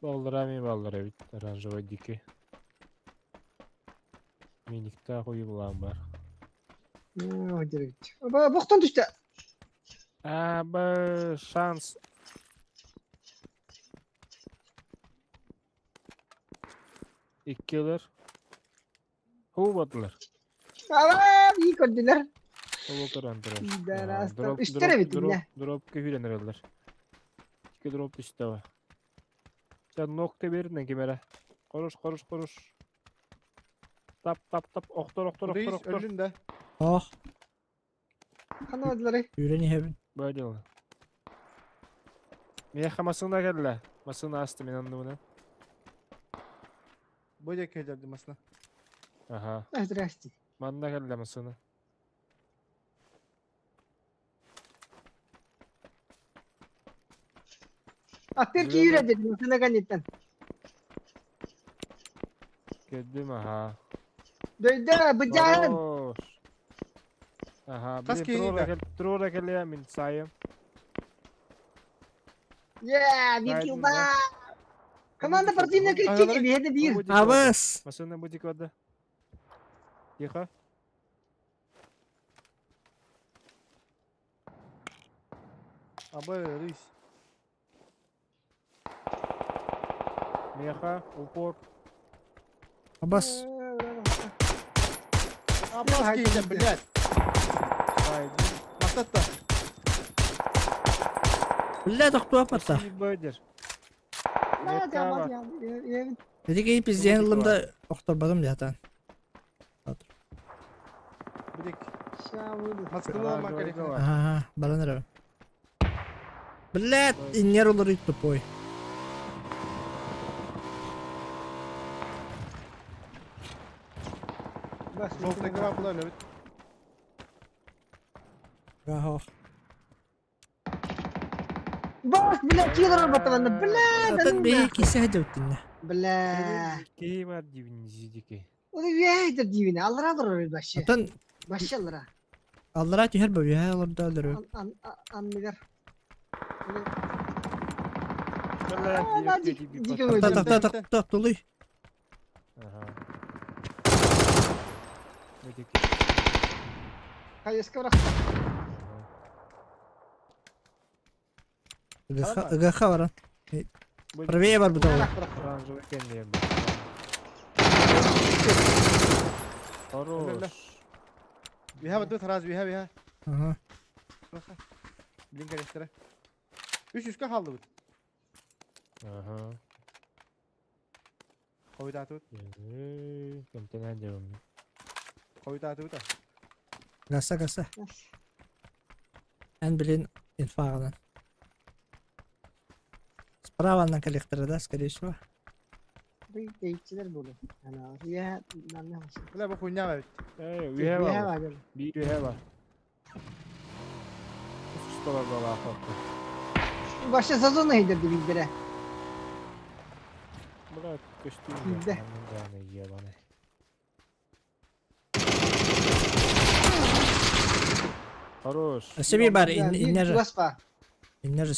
Баллара ми баллара бит оранжевый дикий. Миникта хуйлан бар. Ну, директ. Бохтан төштө. А, б шанс. Иккилер. Ху батылар. Ава, iyi көрдүлөр. Ол көрөн турар. Пидорастар. Үстөрө бит Дроп, эмне? дроп көһүрен эрелер. Икки дроп түстө ба. Sen nokta берин кемере. Хорош, хорош, хорош. Тап, тап, тап. Охтор, охтор, охтор, Рейс охтор. өлдүн да. Ох, Ханадылар. үрен иһэбин. Böyle. Меха масына келле. Масына асты мен анныбына. Бу жеке келди масына. Аха. Здрасте. Манна келле масына. Аттер кийүрө дедим, сына канеттен. Келдим аха. Дөйдө, быжаһын. Хорош. Аха. Кас Блин, кийин трура да. кел, трура келе мин сайым. Yeah, bir Байден, kill да. ба. Команда противника Агалары- 2, биһиде бир. Абыс! Масына будик барды. Тихо. Абы рейс. Меха, упор. Абас. Абас кийин блядь. Сайдын. Мактатта. Бля, тохтуа патта. Байдер. Эти кей пизден ылымда охторбадым жатан. Бидек. Маскалаа макарик. Ага, баран эрэ. Блядь, иннер олор тупой. Желтый гра була өлөбүт. Ага. Бас, бля, киллер батаганда, бля, Атын бей кисе хәдәүттинне. Бля. Кей бар дибин зидики. Оны үйәйдер дибине, аллара дурар башы. Атын Башы аллара. аллара түһәр бу яһә олорда өлөрү. Анныгар. Бля, Та та та та та тулуй. Ага. Будик. Кайыска бирак. Ыгаха баран. Правее бар бу да. Оранжевый кенде. Хорош. Биһа бatu сразу биһа биһа. Ага. Блин керектер. Үч үскә калды бут. Ага. Койда тут. Кемтен дебим. Койда тут. Гаса гаса. Эн билин инфагынан. Справа на коллектора, да, скорее всего. Бей, болу. Ана, я нанна. Бля бу хуйня бит. Эй, we have. Bir we have. Что была охота. Башы сезон айдыр дибилдере. Бля, костюм. Да. Ебаный. Хорош. Себе бар, иннер. Баспа. Иннер бар.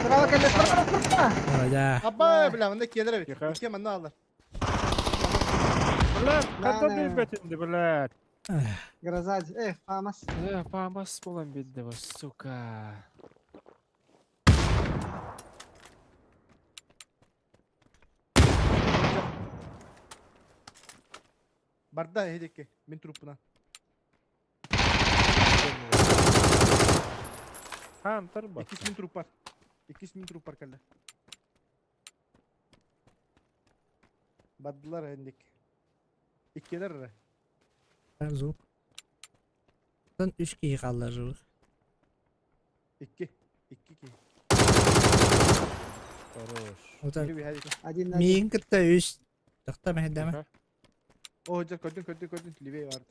Справа кәле, справа, справа. Ой, да. Абай бля, мында келер бит. Тихо. Икке мында алар. Блядь, когда Да, ты да. бетинди, блядь? Гроза. Э, фамас. Памас болан битди, сука. Барда хедекке. Мен трупына. Хантер бар. 2000 труп бар. 2000 труп бар кәлде. Бардылар хендик. Иккелер. Звук. Тан үч киһи хааллар живых. Икки. Икки ки. Хорош. Ота Бири биһа Один на один. миин кытта үс. Тахта мәһдәмә. Тихо. О, дьэ көрдүн, көрдүн, көрдүн, левее барды.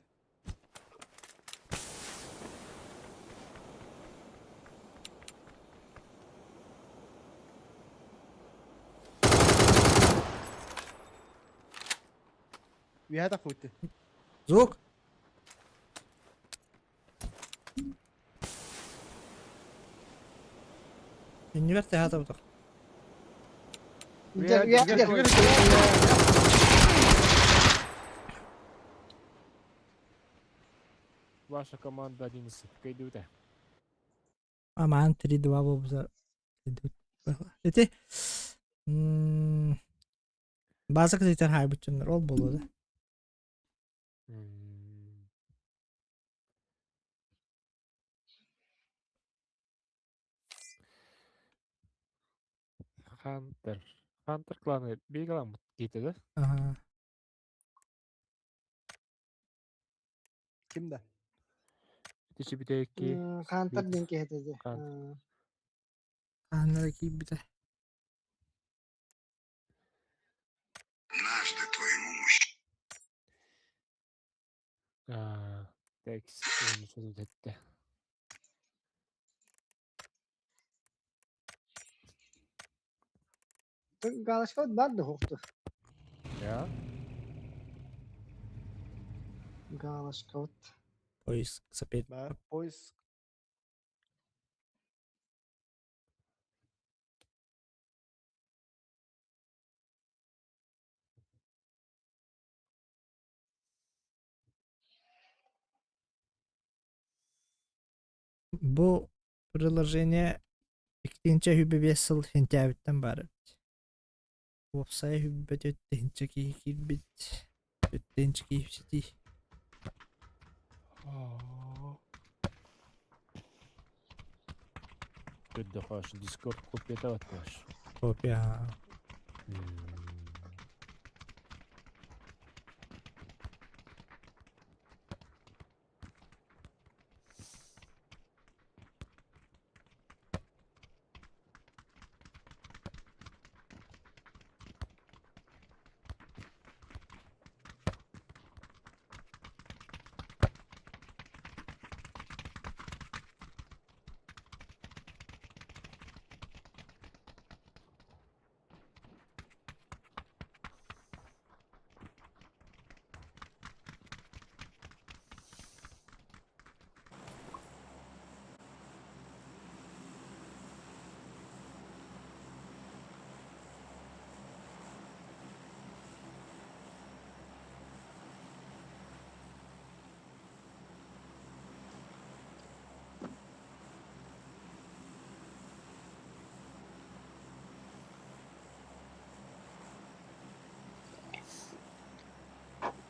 Үөһэ таххыбыт. Звук! Иннибэр тэһэ Ваша команда 11. Кыйдыбыта. Амаан 3-2 буолбута. Ити база кытыйтан хаайбыт дьоннор ол буолуо да. Хантер. Хантер кланы биир киитэ да? Аха. Ким да? Ити бүтэки. Хантер диэн киһи этэ дии. Хааннара киирбитэ. Однажды твоему мужчине Текст этте. Галашка бар да хоқту. Я? Галашка вот. Поиск сапет. Бар, поиск. Бу приложение иккинче хүбэ биэс сыл сентябрьтэн баар эбит. Уопсайа хүббэт өттүһүнчэ киһи киирбит, өттүһүнчэ киһи ситии. Көрдөхөш, Discord копията батташ. Копия.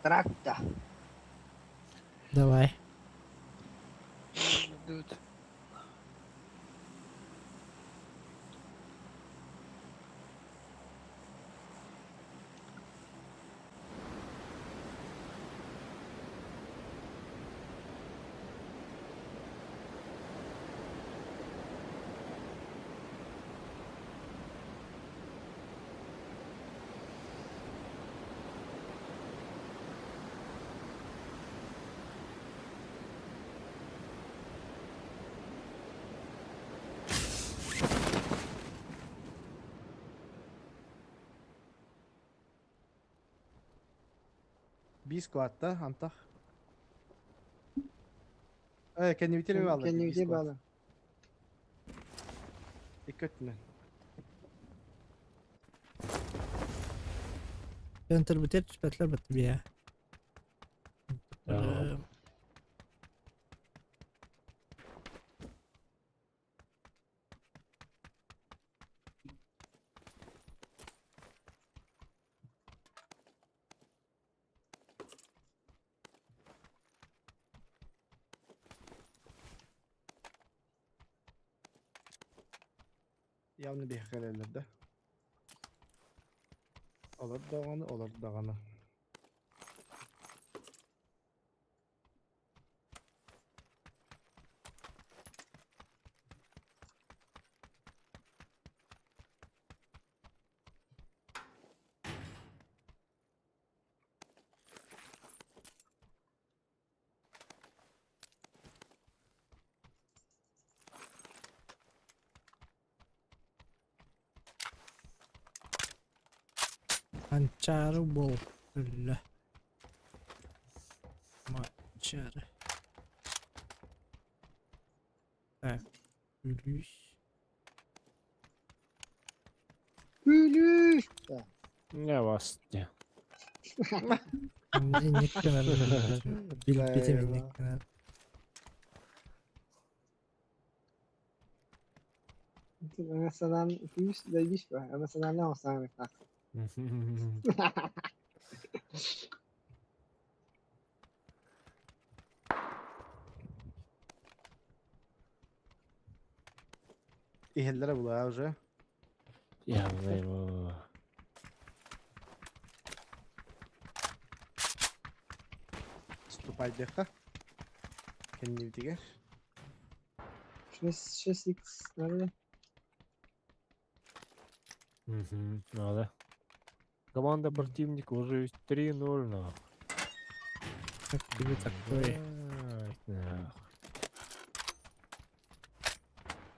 Тракта. Давай. Би складта, антах. Э, кэннибитин баалар. Кэннибитин баалар. Икки өттүнэн. Центр битер түспэтлэр бат бия. Явно биһиэхэ кэлэллэр да. Олор даҕаны, олор даҕаны. Манчаары буол өллө. Манчаары. Так, күлүүс. Күлүүс! Не вас не. Инник гынар. Билбитим инник гынар. Ана санаан күүс дайбиш ба. Ана санаан оҥостон Иһэллэрэ булаа уже. Я его. Ступайдыахха. Кэннибитигэр. 6 6 икс надо. Угу, надо. Команда противника уже 3-0 нахуй. Как тебе такое? Блядь, нахуй.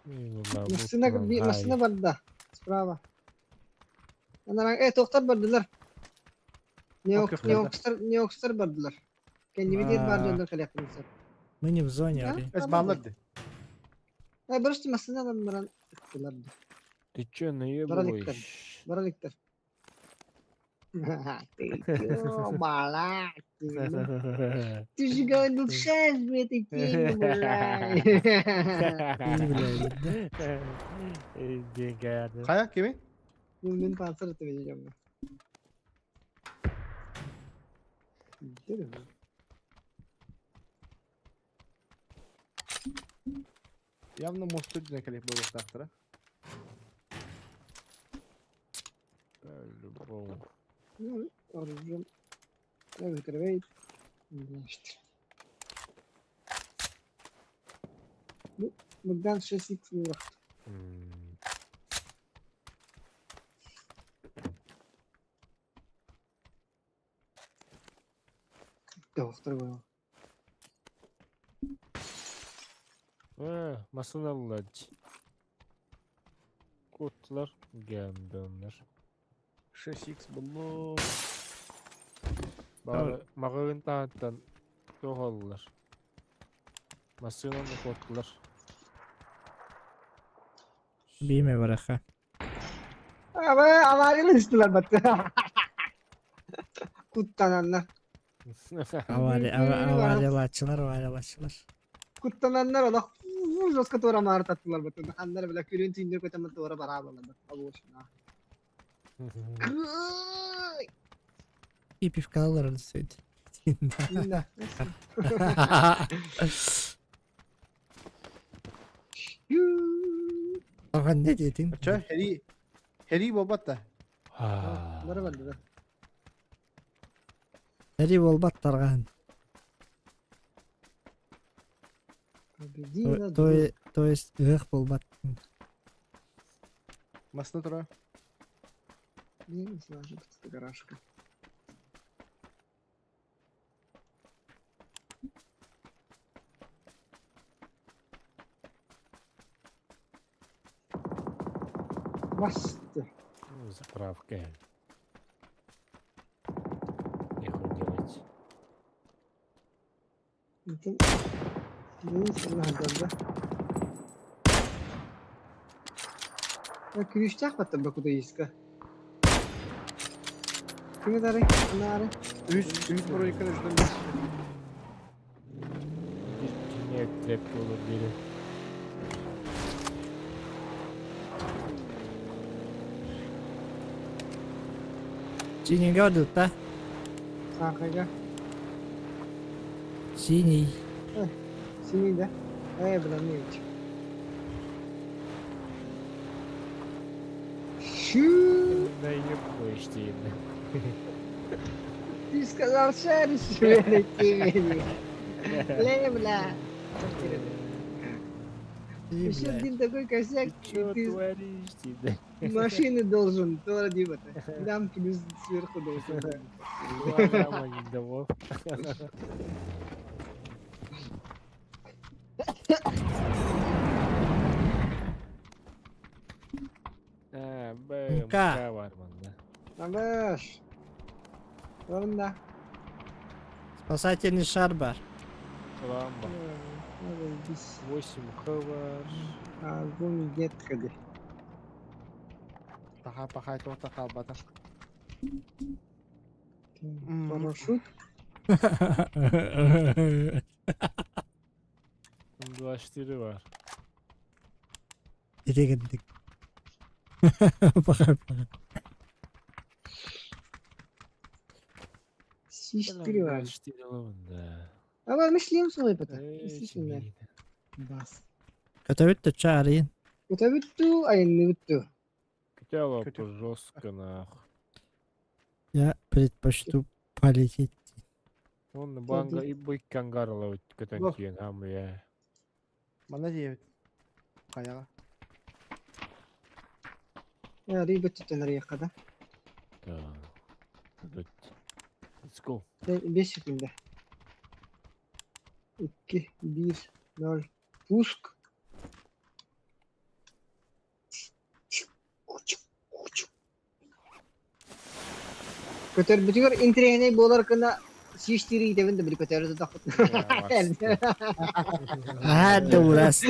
Ну, да, Массыына вот он, массыына ай. барда. Справа. Ана тохтор бардылар. Окей, Неокстар бардылар. Кэннибит бар дьоннор кэлиэхпин сөп. Мы не в зоне, Да? Али. Эс бааллар ди. Просто массыынанан баран ыттылар. Ты чё Бараликтар. наебываешь? Бараликтар. Ты чё, малак? Ты же говорил, шесть в этой теме, блядь. Блядь, да? Деньги. Хайа, кими? Ну, мен пансыр это видел. Явно мосту дьэ кэлиэх буолуохтаахтара. По-любому. Ну, оружие. Я закрываю. Значит. Ну, Богдан 6х вырах. Доктор был. Массыына ылла. Куттулар, гандоннар. 6x буллум. Маҕыын таһыттан туох оллар. Массыынаны куоттулар. Биме бараха. Аба, аварияны истилер батты. Куттананнар. Авария, авариялааччылар, авариялааччылар. Куттананнар олох жестко туора маары таттылар батты. Ханнар била күрүн түйүндөр көтөмө туора бараа болар. Алуошна. И пивкалар өлсөйд. Да. Аған не дедин? Чэ, хери хери буолбат да. Бара барды. Хери болбат тарган. Победила. То то есть ых болбат. Массыына тура. Не знаю, что гаражка. Басты. Ну, заправка. Нехуй делать. Это... Да. Күрүстээх баттан ба куда иска. Кими дары? Нары. Үс, үс брониканы үстэн бис. Нет, тряпки olur biri. Синий gördük да? Саахайга. Синий. Синий да? Э, бля, не Шу! Наебываешь ты. Ты сказал шаришь в этой теме. Бля, бля. Еще один такой косяк, Ты чё и ты творишь ты? машины должен, то ради это. Дам плюс сверху должен. Два ляма не давал. А, Б, МК. МК бар манна. Абыш. Ылабын да. Спасательный шар бар. Ламба. 8 хвар. Огонь ехали. Паха паха туохта хаалбата. Парашют. 24 бар. Итигирдик. Паха паха. Сиштири бар. 24 ылабын да. Ама мишлим суой бата. Эй, Мишлим. чимиин. Бас. Көтөбүт төччө арыйын. Көтөбүттү, айынныбытту. Көтө Көтө. жестко нах. Я предпочту полететь. Он банга и бык кангарла көтөн Бо. тиен амыя. Манна диэбит. Хайаҕа. Рыбыттан арыйакка да. Да. Good. Let's go. 5 секунда. 2, 1, 0. Пуск. Көтөрбүтүгэр интириэһинэй буолар гына сииштиир иитэбин да били көтөрү тутахпыт. Аа дуурас.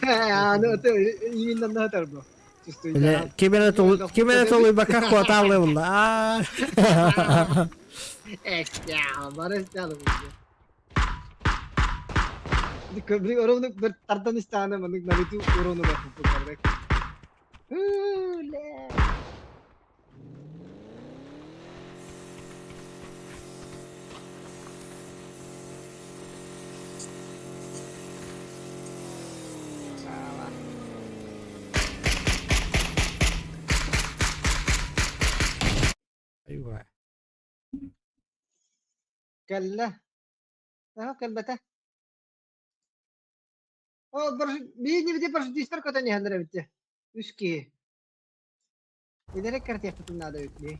Аны ото именно на тарбо. Бile ким эрэ тул ким эрэ толуйбакка куотааллыы булла. Аа. Э, бары Били оровну бір тардан истаана маннык налиту урону бар куппут Үлэ. Айва. Кэллэ. Аа кэлбэтэ. О, биир нибити парашютистар көтөн иһэллэр эбит дии. Үс киһи. Илэрэ кэртиэхпитин наада эбит дии.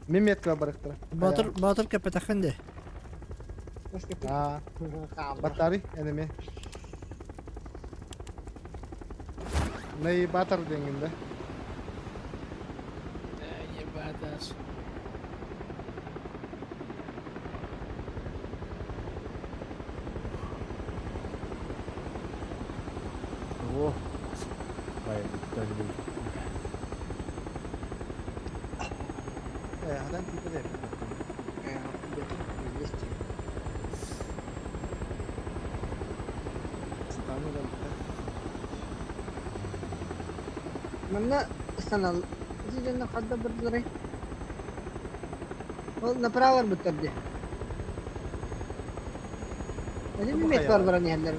Мин метка барыктара. Батыр Батыр кэппэтэххин дии. Аа. Батари enemy. Наебатор диэҥҥин да. Ебатас. О. Ай, кто-нибудь. Э, хадан типа деп. Стану да. Манна ыстанал. Ити дьонно ханна бардыларый? Ол направо барбыттар дии. Эти мимет бар баран иһэллэр.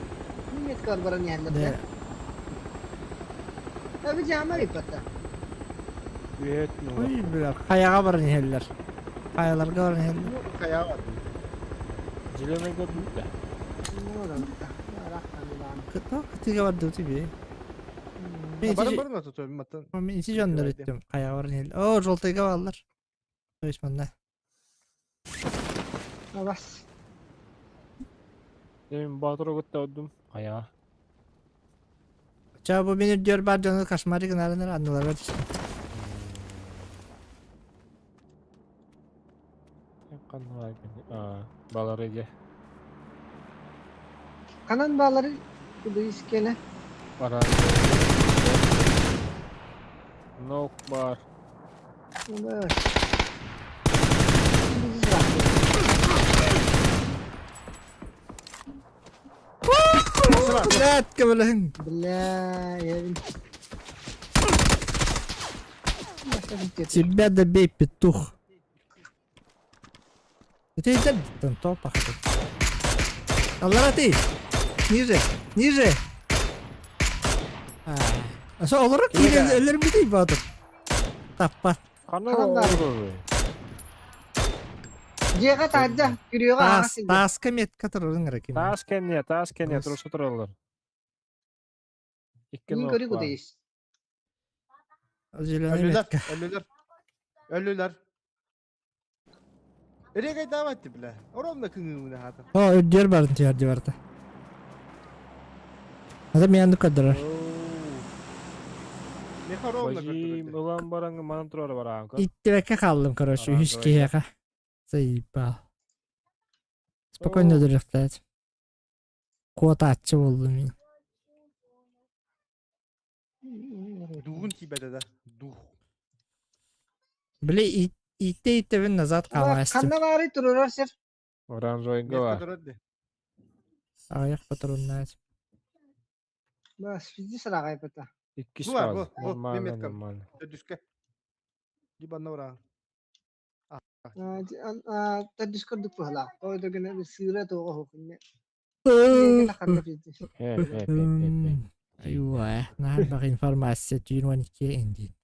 Мимет бар баран иһэллэр Да. да. Эби жаама иппата. Үөт ну. Ой, бля, хайаҕа баран иһэллэр. Хайаларга баран иһэллэр. Хайаҕа бар. Зеленый год да. Кыта кытыга бардыбыт би. Мен Баран ити баран туту маттан. мен ити дьоннор иттим. Хайаҕа баран иһэллэр. О, желтыйга бааллар. То есть манна. Бас. Мен Батыр огытта оддум. Хайа. Ча бу мин үрдүөр бар дьону кошмари гынарынар анныларга түстүм. Канлай. А, балары же. Канан баалары куду искене. Баран. Нок бар. Бас. Блядь, көмөлөһүҥ. Бля, я... Тебя добей, петух. Это и там то похоже. Аллара ты! Ниже! Ниже! А что, олорор киирэн өлөрбүтүй Боотур? Таппат. Ханна Ханан баар? олорор. Дьиэҕэ таһырдьа, күрүөҕэ аһаҕас Таас, сылдьар. тааска метка турарын эрэ ким. Таас кэнниэ, таас кэнниэ Таас. туруса тураллар. Икки Мин нок көрүү бар. кутайыс. Зеленый Өлүлэр, метка. өлүлэр. Өлүлэр. Эрегай давайте, бля. Ровно кыңыңына хата. О, үрдүөр барын түһэрди барда. Ата мен көрдөрөр. Меха ровно Бажим көрдөрдө. ылан баран манан турар бараанка. Иттибэккэ хааллым, короче, үһүс Оранжевый. киһиэхэ. Заебал. Спокойно өлөрүөхтээт. Куотааччы буоллум мин. Дугун тиийбэтэ да. Дух. Били ииттэ-ииттэбин назад хаалаастым. Ханна баарый турурар сир? Оранжевыйга Меха бар. турар де. Аҕыйах патроннаат. Бас, физи сараҕай бата. Иккис Бу бар, фаза. бу, бу, Нормально, меткам. нормально. Төрдүскэ. Либо анна Төрдүс курдук быһалаах. Той да гына сыыра туоҕа хоһунне. Хе, хе, хе, хе, хе. Айуа, наһаа элбэх информация түүн 12 индиин.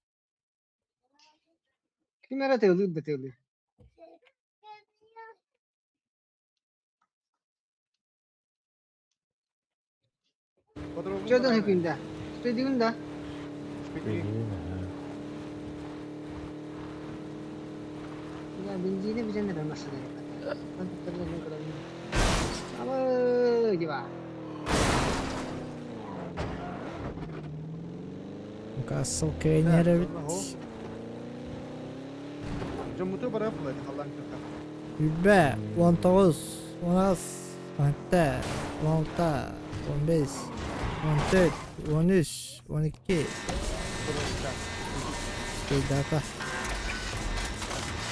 Ким эрэ тыалыыр да тыалыыр. Чөдөн хүндэ. Спидигин да. Я бензини бизен эрэ массана. Абы дива. Кассыл кэйнер эбит. Дьоммуту бара булады халлан кырта. Үбэ, 19, 16, 17, 16, 15, 14, 13, 12. Спейдата.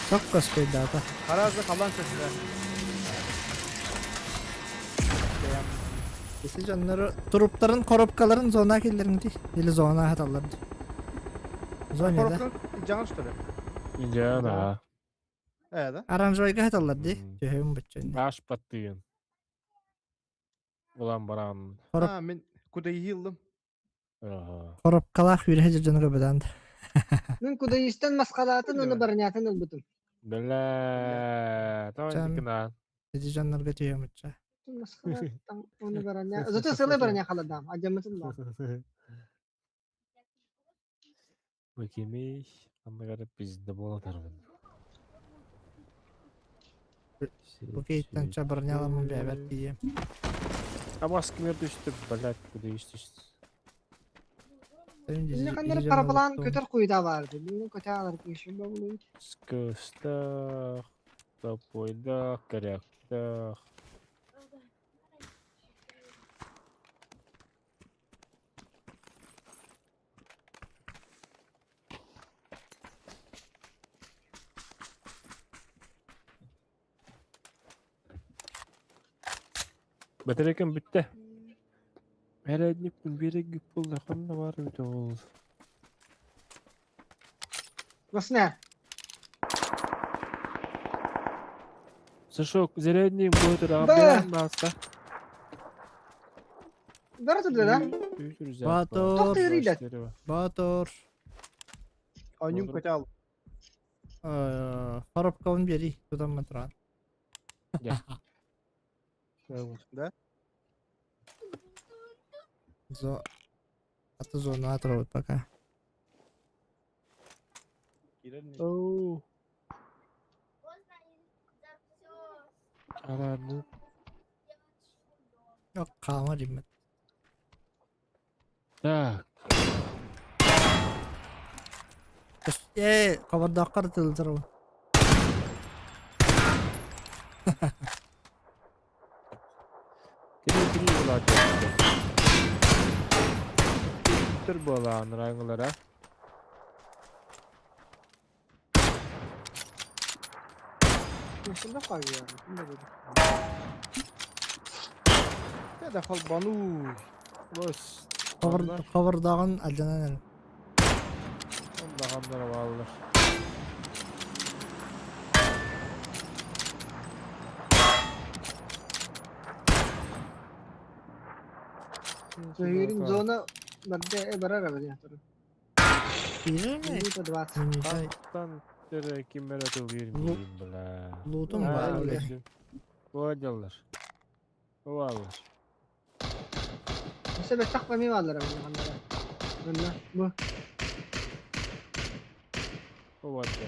Сокко спейдата. Харазы халлан кырта. Isi дьоннору туруптарын, коробкаларын зона киллэрин дии. Или зона хаталлар дии. Зоне да. Коробкан жаңы что ли? Индиана. Э, да? Оранжевайга хаталлар дии. Түһүм быччын. Аш паттыгын. Улан баран. Короб- А, мен куда йылдым. Ага. Коробкалаах үрэһэ дьону көбөтөн. Мен кудайыстан маскалаатын оны барнятын ылбытым. Бля, там Чан. дикна. Ити дьоннорго түһүм бычча. Маскалааттан оны барня. Зато сылы барня халадам. Ажамытын да. Бакимей, аннагары пизде бола тарбын. Бу кейттен чабырняламын бэбэр тиийем. А маскалар түштү, блядь, куда ищешь? Инне каннар параплан көтөр куйда барды. Билин көтө алар киши бабылы. Скыстах, топойдах, коряктах. Батарейкам бүтте. Бередник береги пулда ханна бар бит ол. Басна. Сашок, зарядник будет Да. рабен баста. Бара турда да. Батор. Токтор Батор. Анюм көтө ал. Коробкабын бери. Тутан матуран. Да? Зо... Аты зона атырабыт пока. Оу. Араны. Yok kalma diyeyim Так. Э, кабардаккар тылдырабын. Три три була. Түр була анраңлара. Машина koyuyor. Да холбану. Бос. Кабардагын алданан. Онда баллар. Зөйрин зона барда барар абы. Бирме? Минута 20. Тан тере киммер атыл Лу- бля. Лутум бар бля. Бодялар. Валар. Mesela takma mi varlar абы ханнара. Bunlar bu. Водя.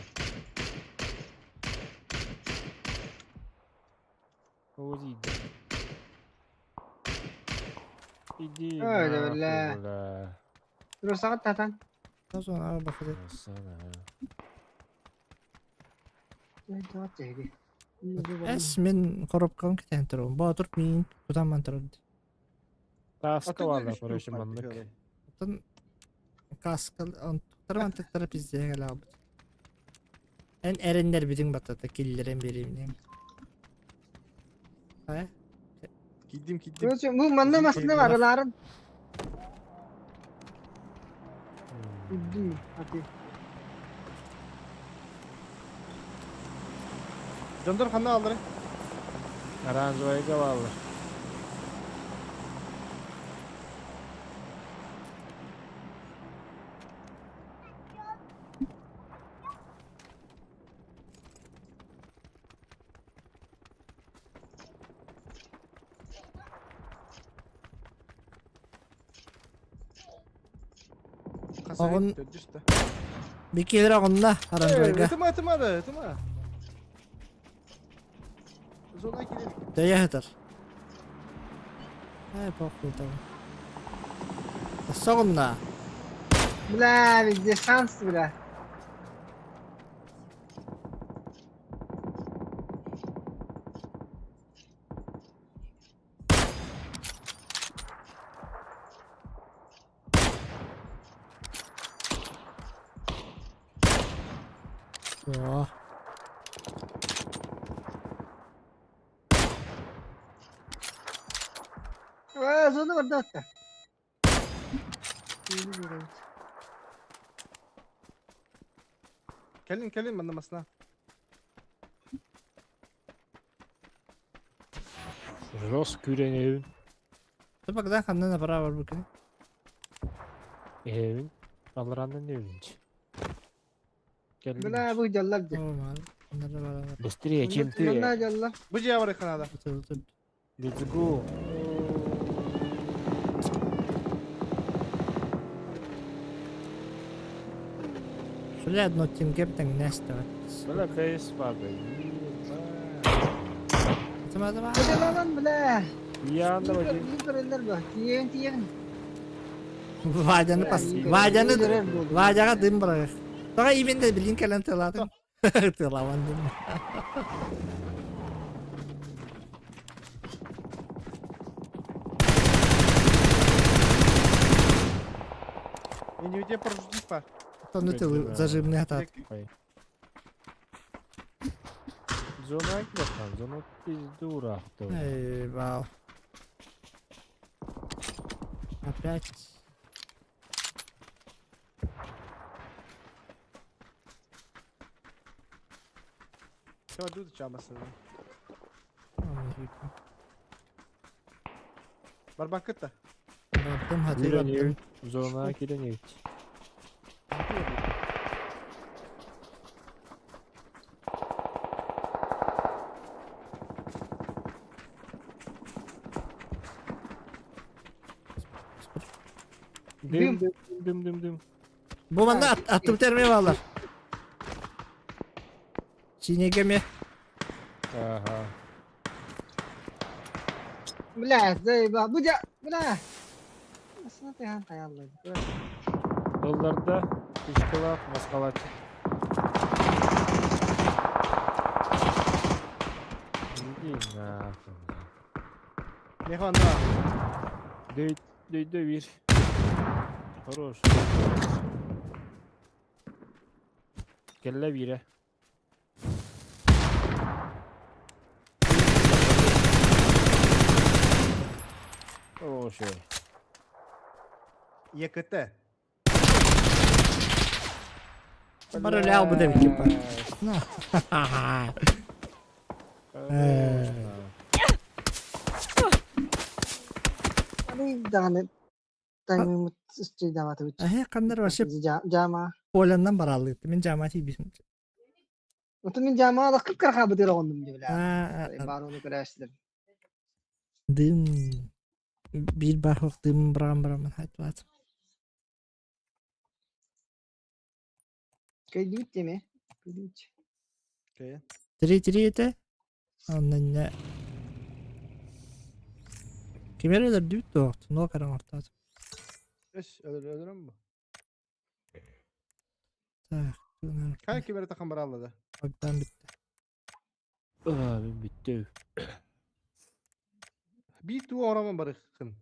Озида. Иди Öyle нахуй, бля. бля. Росага татан. Зона бахады. Эс мин коробкам кэтээн турабын. Боотур миин тутан турар. Таска бааллар, короче, маннык. Оттон каска онтуктара мантыктара пиздеһэ кэлэҕбит. Эн эрэннэрбитиҥ баттата киллэрэн биэриим диэн. Хайа? Киирдим, киирдим. Короче, бу манна массыына бар, ылаарын. Үрдүм, ати. Дьонтор ханна аалларый? Оранжевайга бааллар. Оҕун Бикилер оҕунна оранжевайга. Ытыма, ытыма да, ытыма. Зона киирэн. Дөйө сытар. Ай, похуй там. Соҕунна. Бля, везде шанс, бля. О. Э, зона барда атта. Кэлин, кэлин, манна масна. Рос күүрэн Ты когда ханна направо бар бу Эһэбин. Алларандан не өлүнч. Бля, бу дьаллар дьэ. Быстрее, чем ты. Манна дьаллар. Бу дьиэ бар надо. Let's go. Бля, Ноттингем тэҥнэстэ. Бля, бейс барды. Тыма тыма. Бля, бля. Яанда бажы. Көрөллөр бу. Тиийэн тиийэн. Вадяны пас. Вадяны Вадяга дым бырах. Тоҕо именно билин кэлэн тылаатын. Тылаван дым. Не у тебя прожди па. Тону тылы зажимный атат. Зона килатан, зона пиздура. Эй, вау. Опять. Все, дуду чамасы. Барбакыта. Бардым, хаты бардым. Зона киленевич. Дым, дым, дым, дым, дым. Бу манна аттым терме балар. Синеге Ага. Бля, заеба. Бу дьа, бля. Асына тыһан хаяллар. Долларда пушкалаах, маскалааччы. Иди нахуй. Меха на. Дөй, дөй, дөй бир. Хорош. Кэллэ биирэ. Хорош. ЕКТ. Бар лял бы деп типа. На. Хорош. Аны даҕаны таймымыт үстүйдаватыбыт. Ахе каннар вообще Жама. поляннан баралыт. Мен жама тибисим. Отun мин жама да кып карха бытыр оҕондум дии бля. Бар ону көрөөчүлэр. Дым. Бир бахох дым брам брам хайтват. Көйдүбүт деме. Көйдүбүт. Окей. Три три это. Оннан Кимерелер дүт тоқты, но каран ортады. Өс, өлөр өлөрөм бу. Так, Кай ким эрэ тахан бараалла да. Богдан бүттэ. Аа, мин бүттүм. Биир туу оҥоромон барыххын.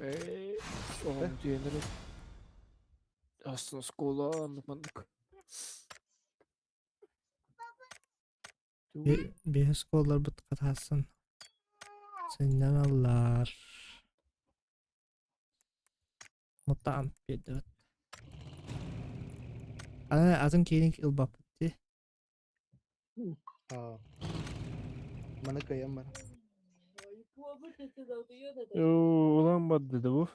Ээ, оҕом тиэнэр. Астын оскуола оннук маннык. Биһи оскуолаларбыт хатаассын сынньаналлар. Мутаан биэрдибит. Аны атын киһини ылбаппыт дии. Аа. Маны кыайан баран. Улан барды да бу.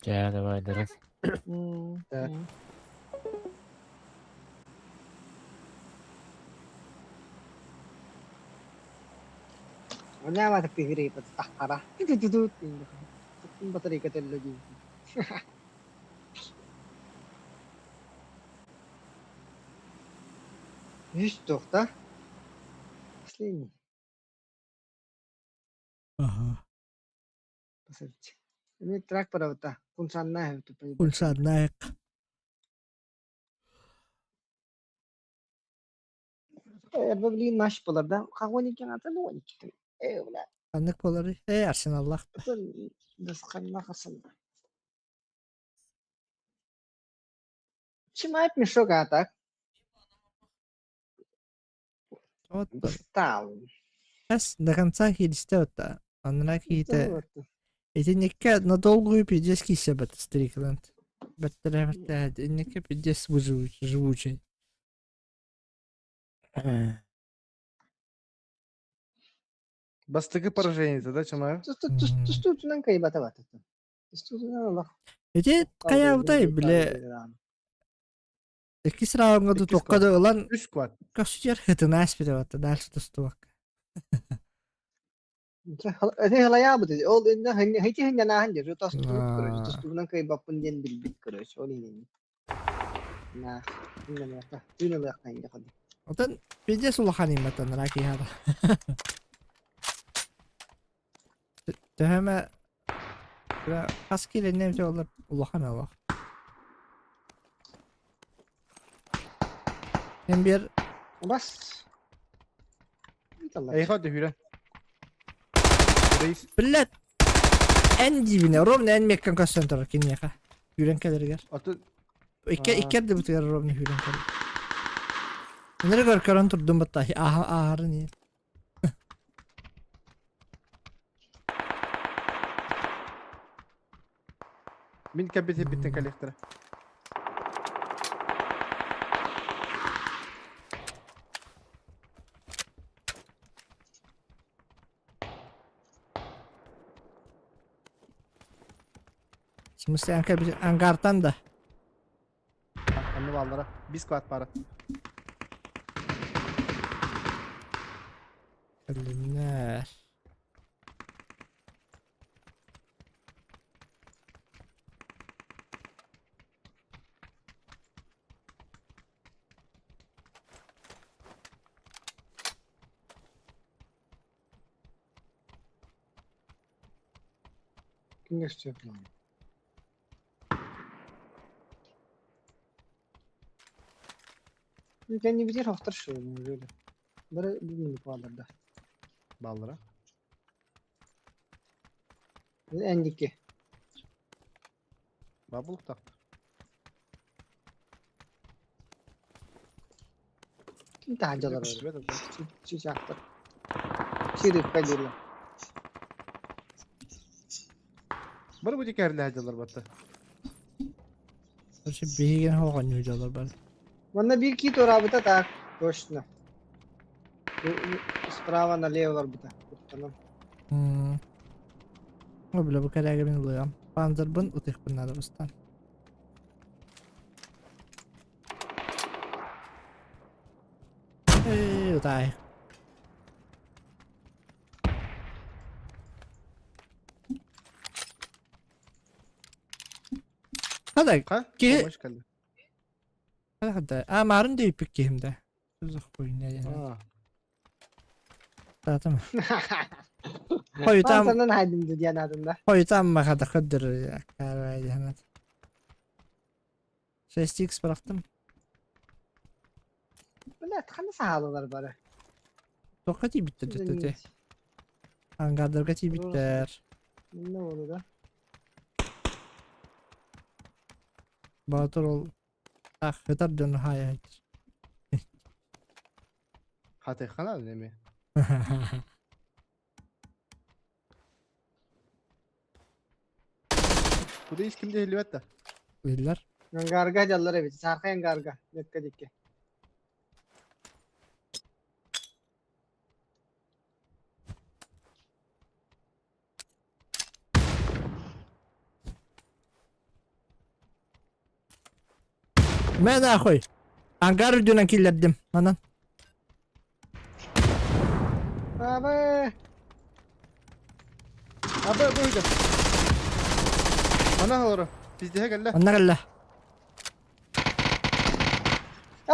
Чэ, давай, дырыс. Да. Унява тыгырыйбыт таххара. Ту-ту-ту-ту. Батарейка төллө дии. Үс туохта? Последний. Ага. Посмотрите. Эми трак барабыта. Кунсанна хэвту. Кунсаннаах. Блин, наш болар да. Хагоникин ата ну никитин. Э, бля. Ханнык буоларый? Э, Арсеналлаах. Дасханна хасан. Чимайп мешок, а так? Вот. Достал. Эс до конца кииристэ вот. Анна киһитэ итинникке на долгую пиздец киирсэ бат Стрикленд. Бэртэрэ бэртэ инникке пиздец выживучий живучий. Бастакы поражение да, Чамаев? Тустуутунан кыйбата бата. Тустуутунан олох. Ити хайаабытай бile иккис раундга Иккис тутуохха да ылан Үс квад. көрсүтэр хытынаас бите батта дальше тустубакка. Эти халаябыт. Ол инна хити хиннанаахан дьэ тостуут короче. Аа. Тустуунан кыйбаппын диэн билбит короче. Ол иһин. На. Инна Тыын ылыахха инде ходу. Оттон пиздец улахан имматтан раки хата. Төһөмө хас киленнем олар улахан алах. Hem bir Бас. Эйха дөһүрэ. Рейс. Блядь. Эн дибине ровно эн меккан көстөн турар киниэхэ. Хүрэн кэлэригэр. Аты Икки Аа. икки эрдэ ровно хүрэн кэлэр. Өнөр көр көрөн турдум батта аха аһарын ии. мин кэбити биттен коллектора. Смысле анка ангартан да. Анны баллара. Бис квад пара. Кэллиннэр. Ким көстүө план. Кэнни битер хохтор шу. Бары билмин квадрда. Баллара. Эндики. Бабыл так. Ким таһырдьалар олорор? Чычаахтар. Сириппэ дииллэр. Бары бу дикэрлэһэ дьаллар батта. Короче, биһигин хоҕонньуу дьоллор бар. Манна биир кии туораабыта так, точно. Справа налево барбыта. Куттанан. О, бля, бу кэрээгэ мин ылыам. Панзербын ытыахпын наада бастаан. Эй, утай. Хада, Ха? Ки- Помощь кэллэ. хада. А, марын дейпик киһимдэ. Тузах хуйня я. А, Татым. Хойутам, Панзерынан хайдым диэн аатында. хойутам махада көддөр. Карай дьанат. 6x бырахтым. Бля, ханна саалалар бары. Тоққа тиибиттер дэтэ. Ангардарга тиибиттер. Не oldu да? Баатыр ол ах хытар дьону хаайа. хатыххана неме. Куда ис кимде хилибет да? Биллэр. Ангарга дьаллар эбит. Саархай ангарга. Декка дикке. Мэ нахуй. Ангар үрдүнэн киллэрдим. Манан. Абы! Абы бу үйдө. Ана олору. Пиздеһэ кэллэ. Онна кэллэ.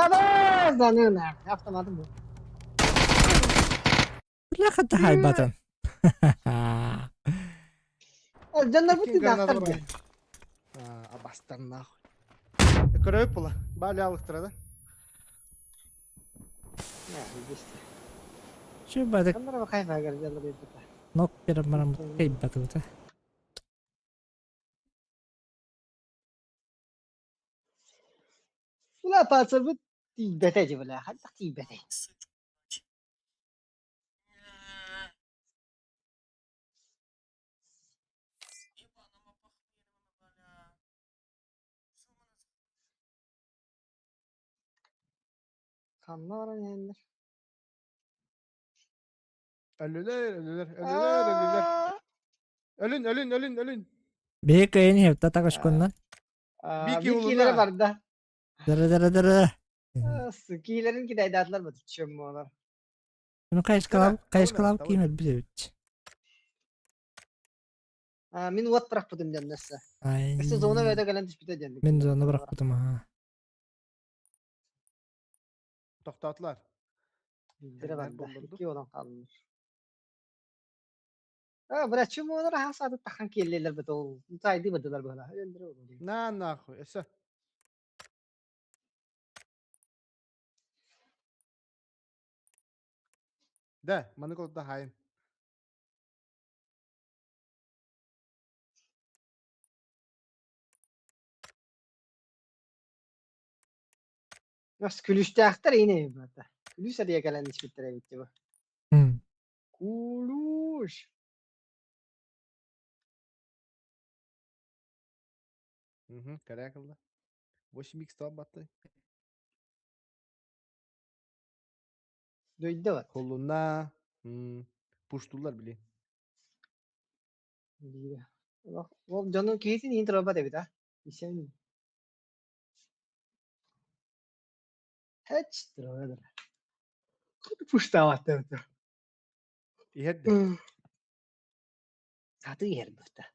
Абы! Занына. Автоматым бу. Бля хата хайбатын. Дьоннор бу Икки граната тыдаахтар бар. дии. А, абастан нахуй. Көрөп була. Бали алыктыра да. Şu бадык Дьоннор хайфагар дьаллар эбит. нок берем барам кайбатыбыта. Бля, пацан, тиийбэтэ дии, бля. Хайдах тиийбэтэй? Ханна баран иһэллэр? Өлүлэр, өлүлэр, өлүлэр, өлүлэр. Өлүн, өлүн, өлүн, өлүн. Биһи кыайын иһэптэ такашконнан. Бики Бир киилere улуна. барда. Дара дара дара. Киилерин кидайдаатылар бу түччөм буолар. Bunu кайышкалап, Тара, кайышкалап тавына, киймет билебит. Мин уот бырахпытым диэн өссө. Ай. Өссө зона бэйдэ кэлэн түспүтэ диэн. Мен зона бырахпытым аха. Тоқтатылар. Биирдэрэ Элбэх барда. боллорду. Икки буолан хааллылар. А, быраччы буолар аһа сааты тахан киэллэлэр бит ол. Тайды быдылар быһыла. Өлдөрө ол. На нахуй. Эсэ. Да, маны колда хайым. Нас күлүстээхтэр ине бата. Күлүс эрийэ кэлэн испиттэр эбит бу. Кулуш. Угу, корякалда. 8x тал батты. Дойду бат. Колуна. Пуштулар били. Биирэ. Ол дьонун киһитин иһин турарбат эбит а. Исэн. Хэч турар. Пуштаабаттар. Иһэрдэ. Саты иһэр быта.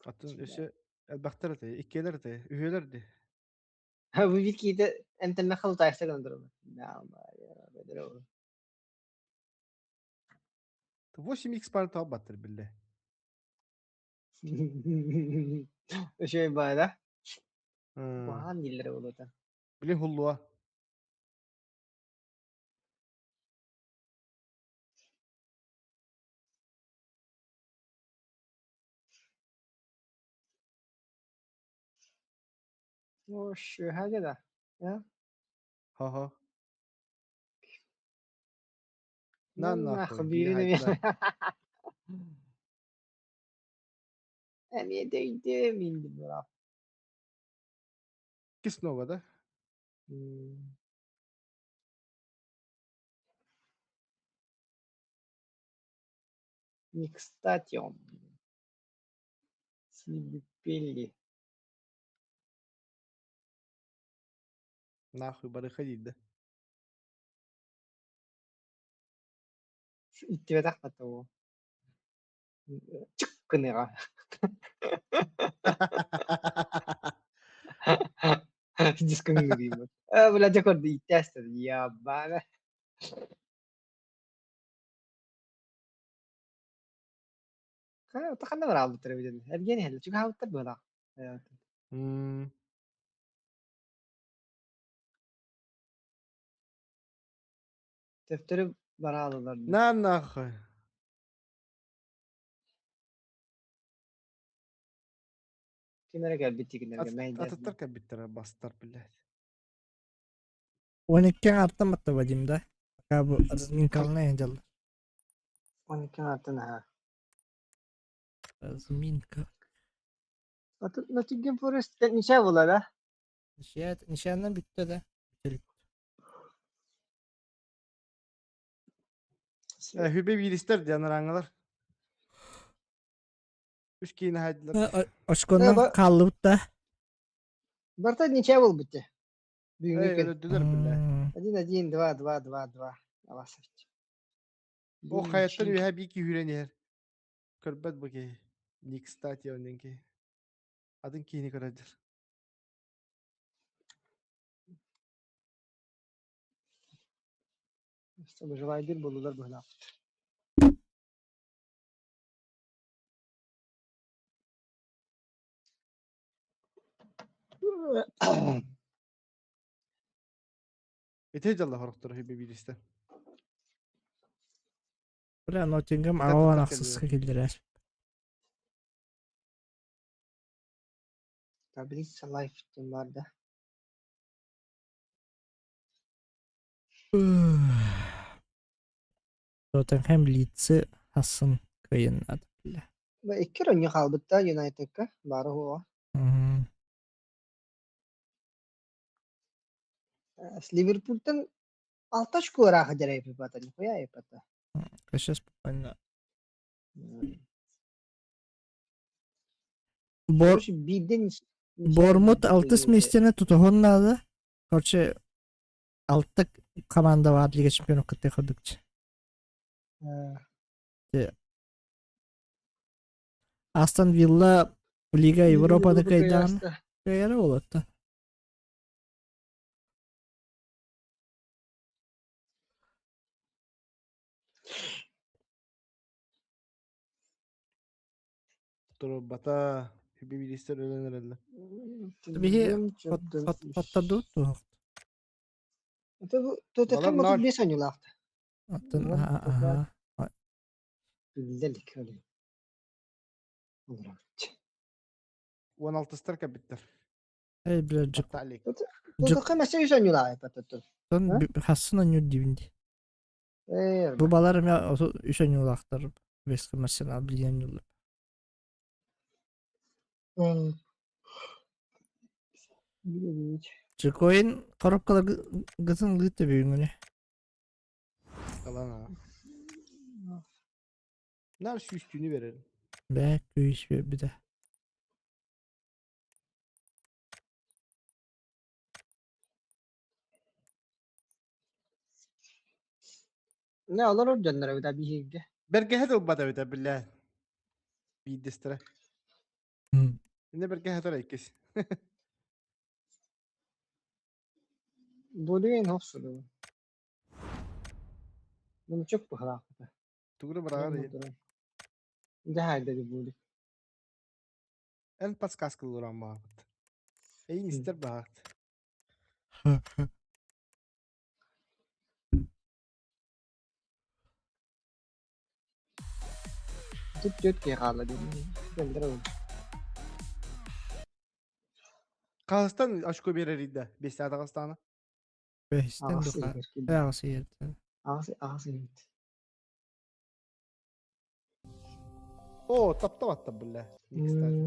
Атын өсө элбахтар ате, иккилер ате, үһүлэр де. Бу биир киһитэ эмтэммэ халытаайса гынан турар. 8x пар тал баттыр билле. Үчүгэй баайда. Куһаҕан дииллэрэ буолуота. Били хуллуа. О, щүһэ да. Хо-хо. На Нахуй, нахуй, биирин биир эмиэ. хайда. Эмиэ дөйдүм инди быраап. Киснова, да? Не кстати он. Сибипелли. Нахуй барыха да. Иттибэтэх того. Чык гыныга. Дискоҥҥа Э, бля, дьэ көрдө иттээстэр. Ябаана. Ханна бараалбыттар эбит Эргиэн иһэллэр. Чугаһаабыттар быһалаах. Төптөрү бараалылар. На нахуй. Ким эрэ кэлбит тигинэргэ мэйдэр. Атыттар кэлбиттэрэ бастар, блядь. 12 артан батта Вадим да? Пока бу разминкалына дьалла. 12 артан аха. Разминка. Ноттингем Форест ничья була да? Ничья, ничьянан бүттэ да. Хүбе бииристэр диэн араҥалар. Үс киини хайдылар. Очконнан хааллыбыт да. Барта ничья буолбут те. Бүгүҥҥү күн. Өлөрдүлэр бile. 1-1, 2-2, 2-2. Аласович. О хайаттан үөһэ биир киһи үүрэн иһэр. Көрбөт бу киһи. Не кстати оннун киһи. Атын киһини көрөдөр. Выживайдыр буоллулар быһылаах. Ити дьалла хорохторо хибе бииристэ. Бля, Ноттингем аҕалан ахсыска киллэрэр. Таблица лайф диэн баар да. Тоттенхэм Лидсы хассын кыайыннады бля. Икки оонньуу хаалбыт да Юнайтедка баара уһуоҕа. Ливерпультан алта очко ыраах дьарайбыта нихуя айпата. Сейчас буквально. Бор... Бормут алтыс миэстэни тутуһун наада. Короче, алта команда бар Лига чемпионов кытта курдукчу. Астон Вилла Лига Европаны кыайдаан кыайара буолуотта. Турбата бириистэр өлөн эрэллэр. Биһи оттордубут туох. Тоттенхэм 35 оонньуулаахта. Оттон аха. Биллэ илик өлүү. Уон алтыстар кэлбиттэр. Эй, бля, жик. Тоттенхэм өссө үс оонньуулаах эппэт Тон хассын оонньуур диибин дии. Бу балар эмэ үс оонньуулаахтар Вест Хэм Арсенал билигин оонньууллар. Чекоин коробкалар гытын лыытта бүгүҥҥүнү. Талан аа. Нар сүүстүүнү берер. Бээ күүс биэрбитэ. Не олорор дьоннор эбит биһиги. Бэргэһэ тылбат эбитэ биллээ. Биирдэстэрэ. Инне бэргэһэ тура иккис. Булуен хопсуду. Мунчук быһалаахпыта. Тугура быраҕар иһин. Дьаһайда були. Эн подсказка луран баҕарбыт. Эйин истэр баҕарт. Түп түөрт киһи хаалла диэн. Кэллэр ол. Хаһыстан очко биэрэрий да? Биэстээх астаана. Бэһистэн Аҕыс духа. ыйыгар киирдэ. Аҕыс ыйыттан. Аҕыс аҕыс ыйыт. О, таптабаттар биллэ. Кстати.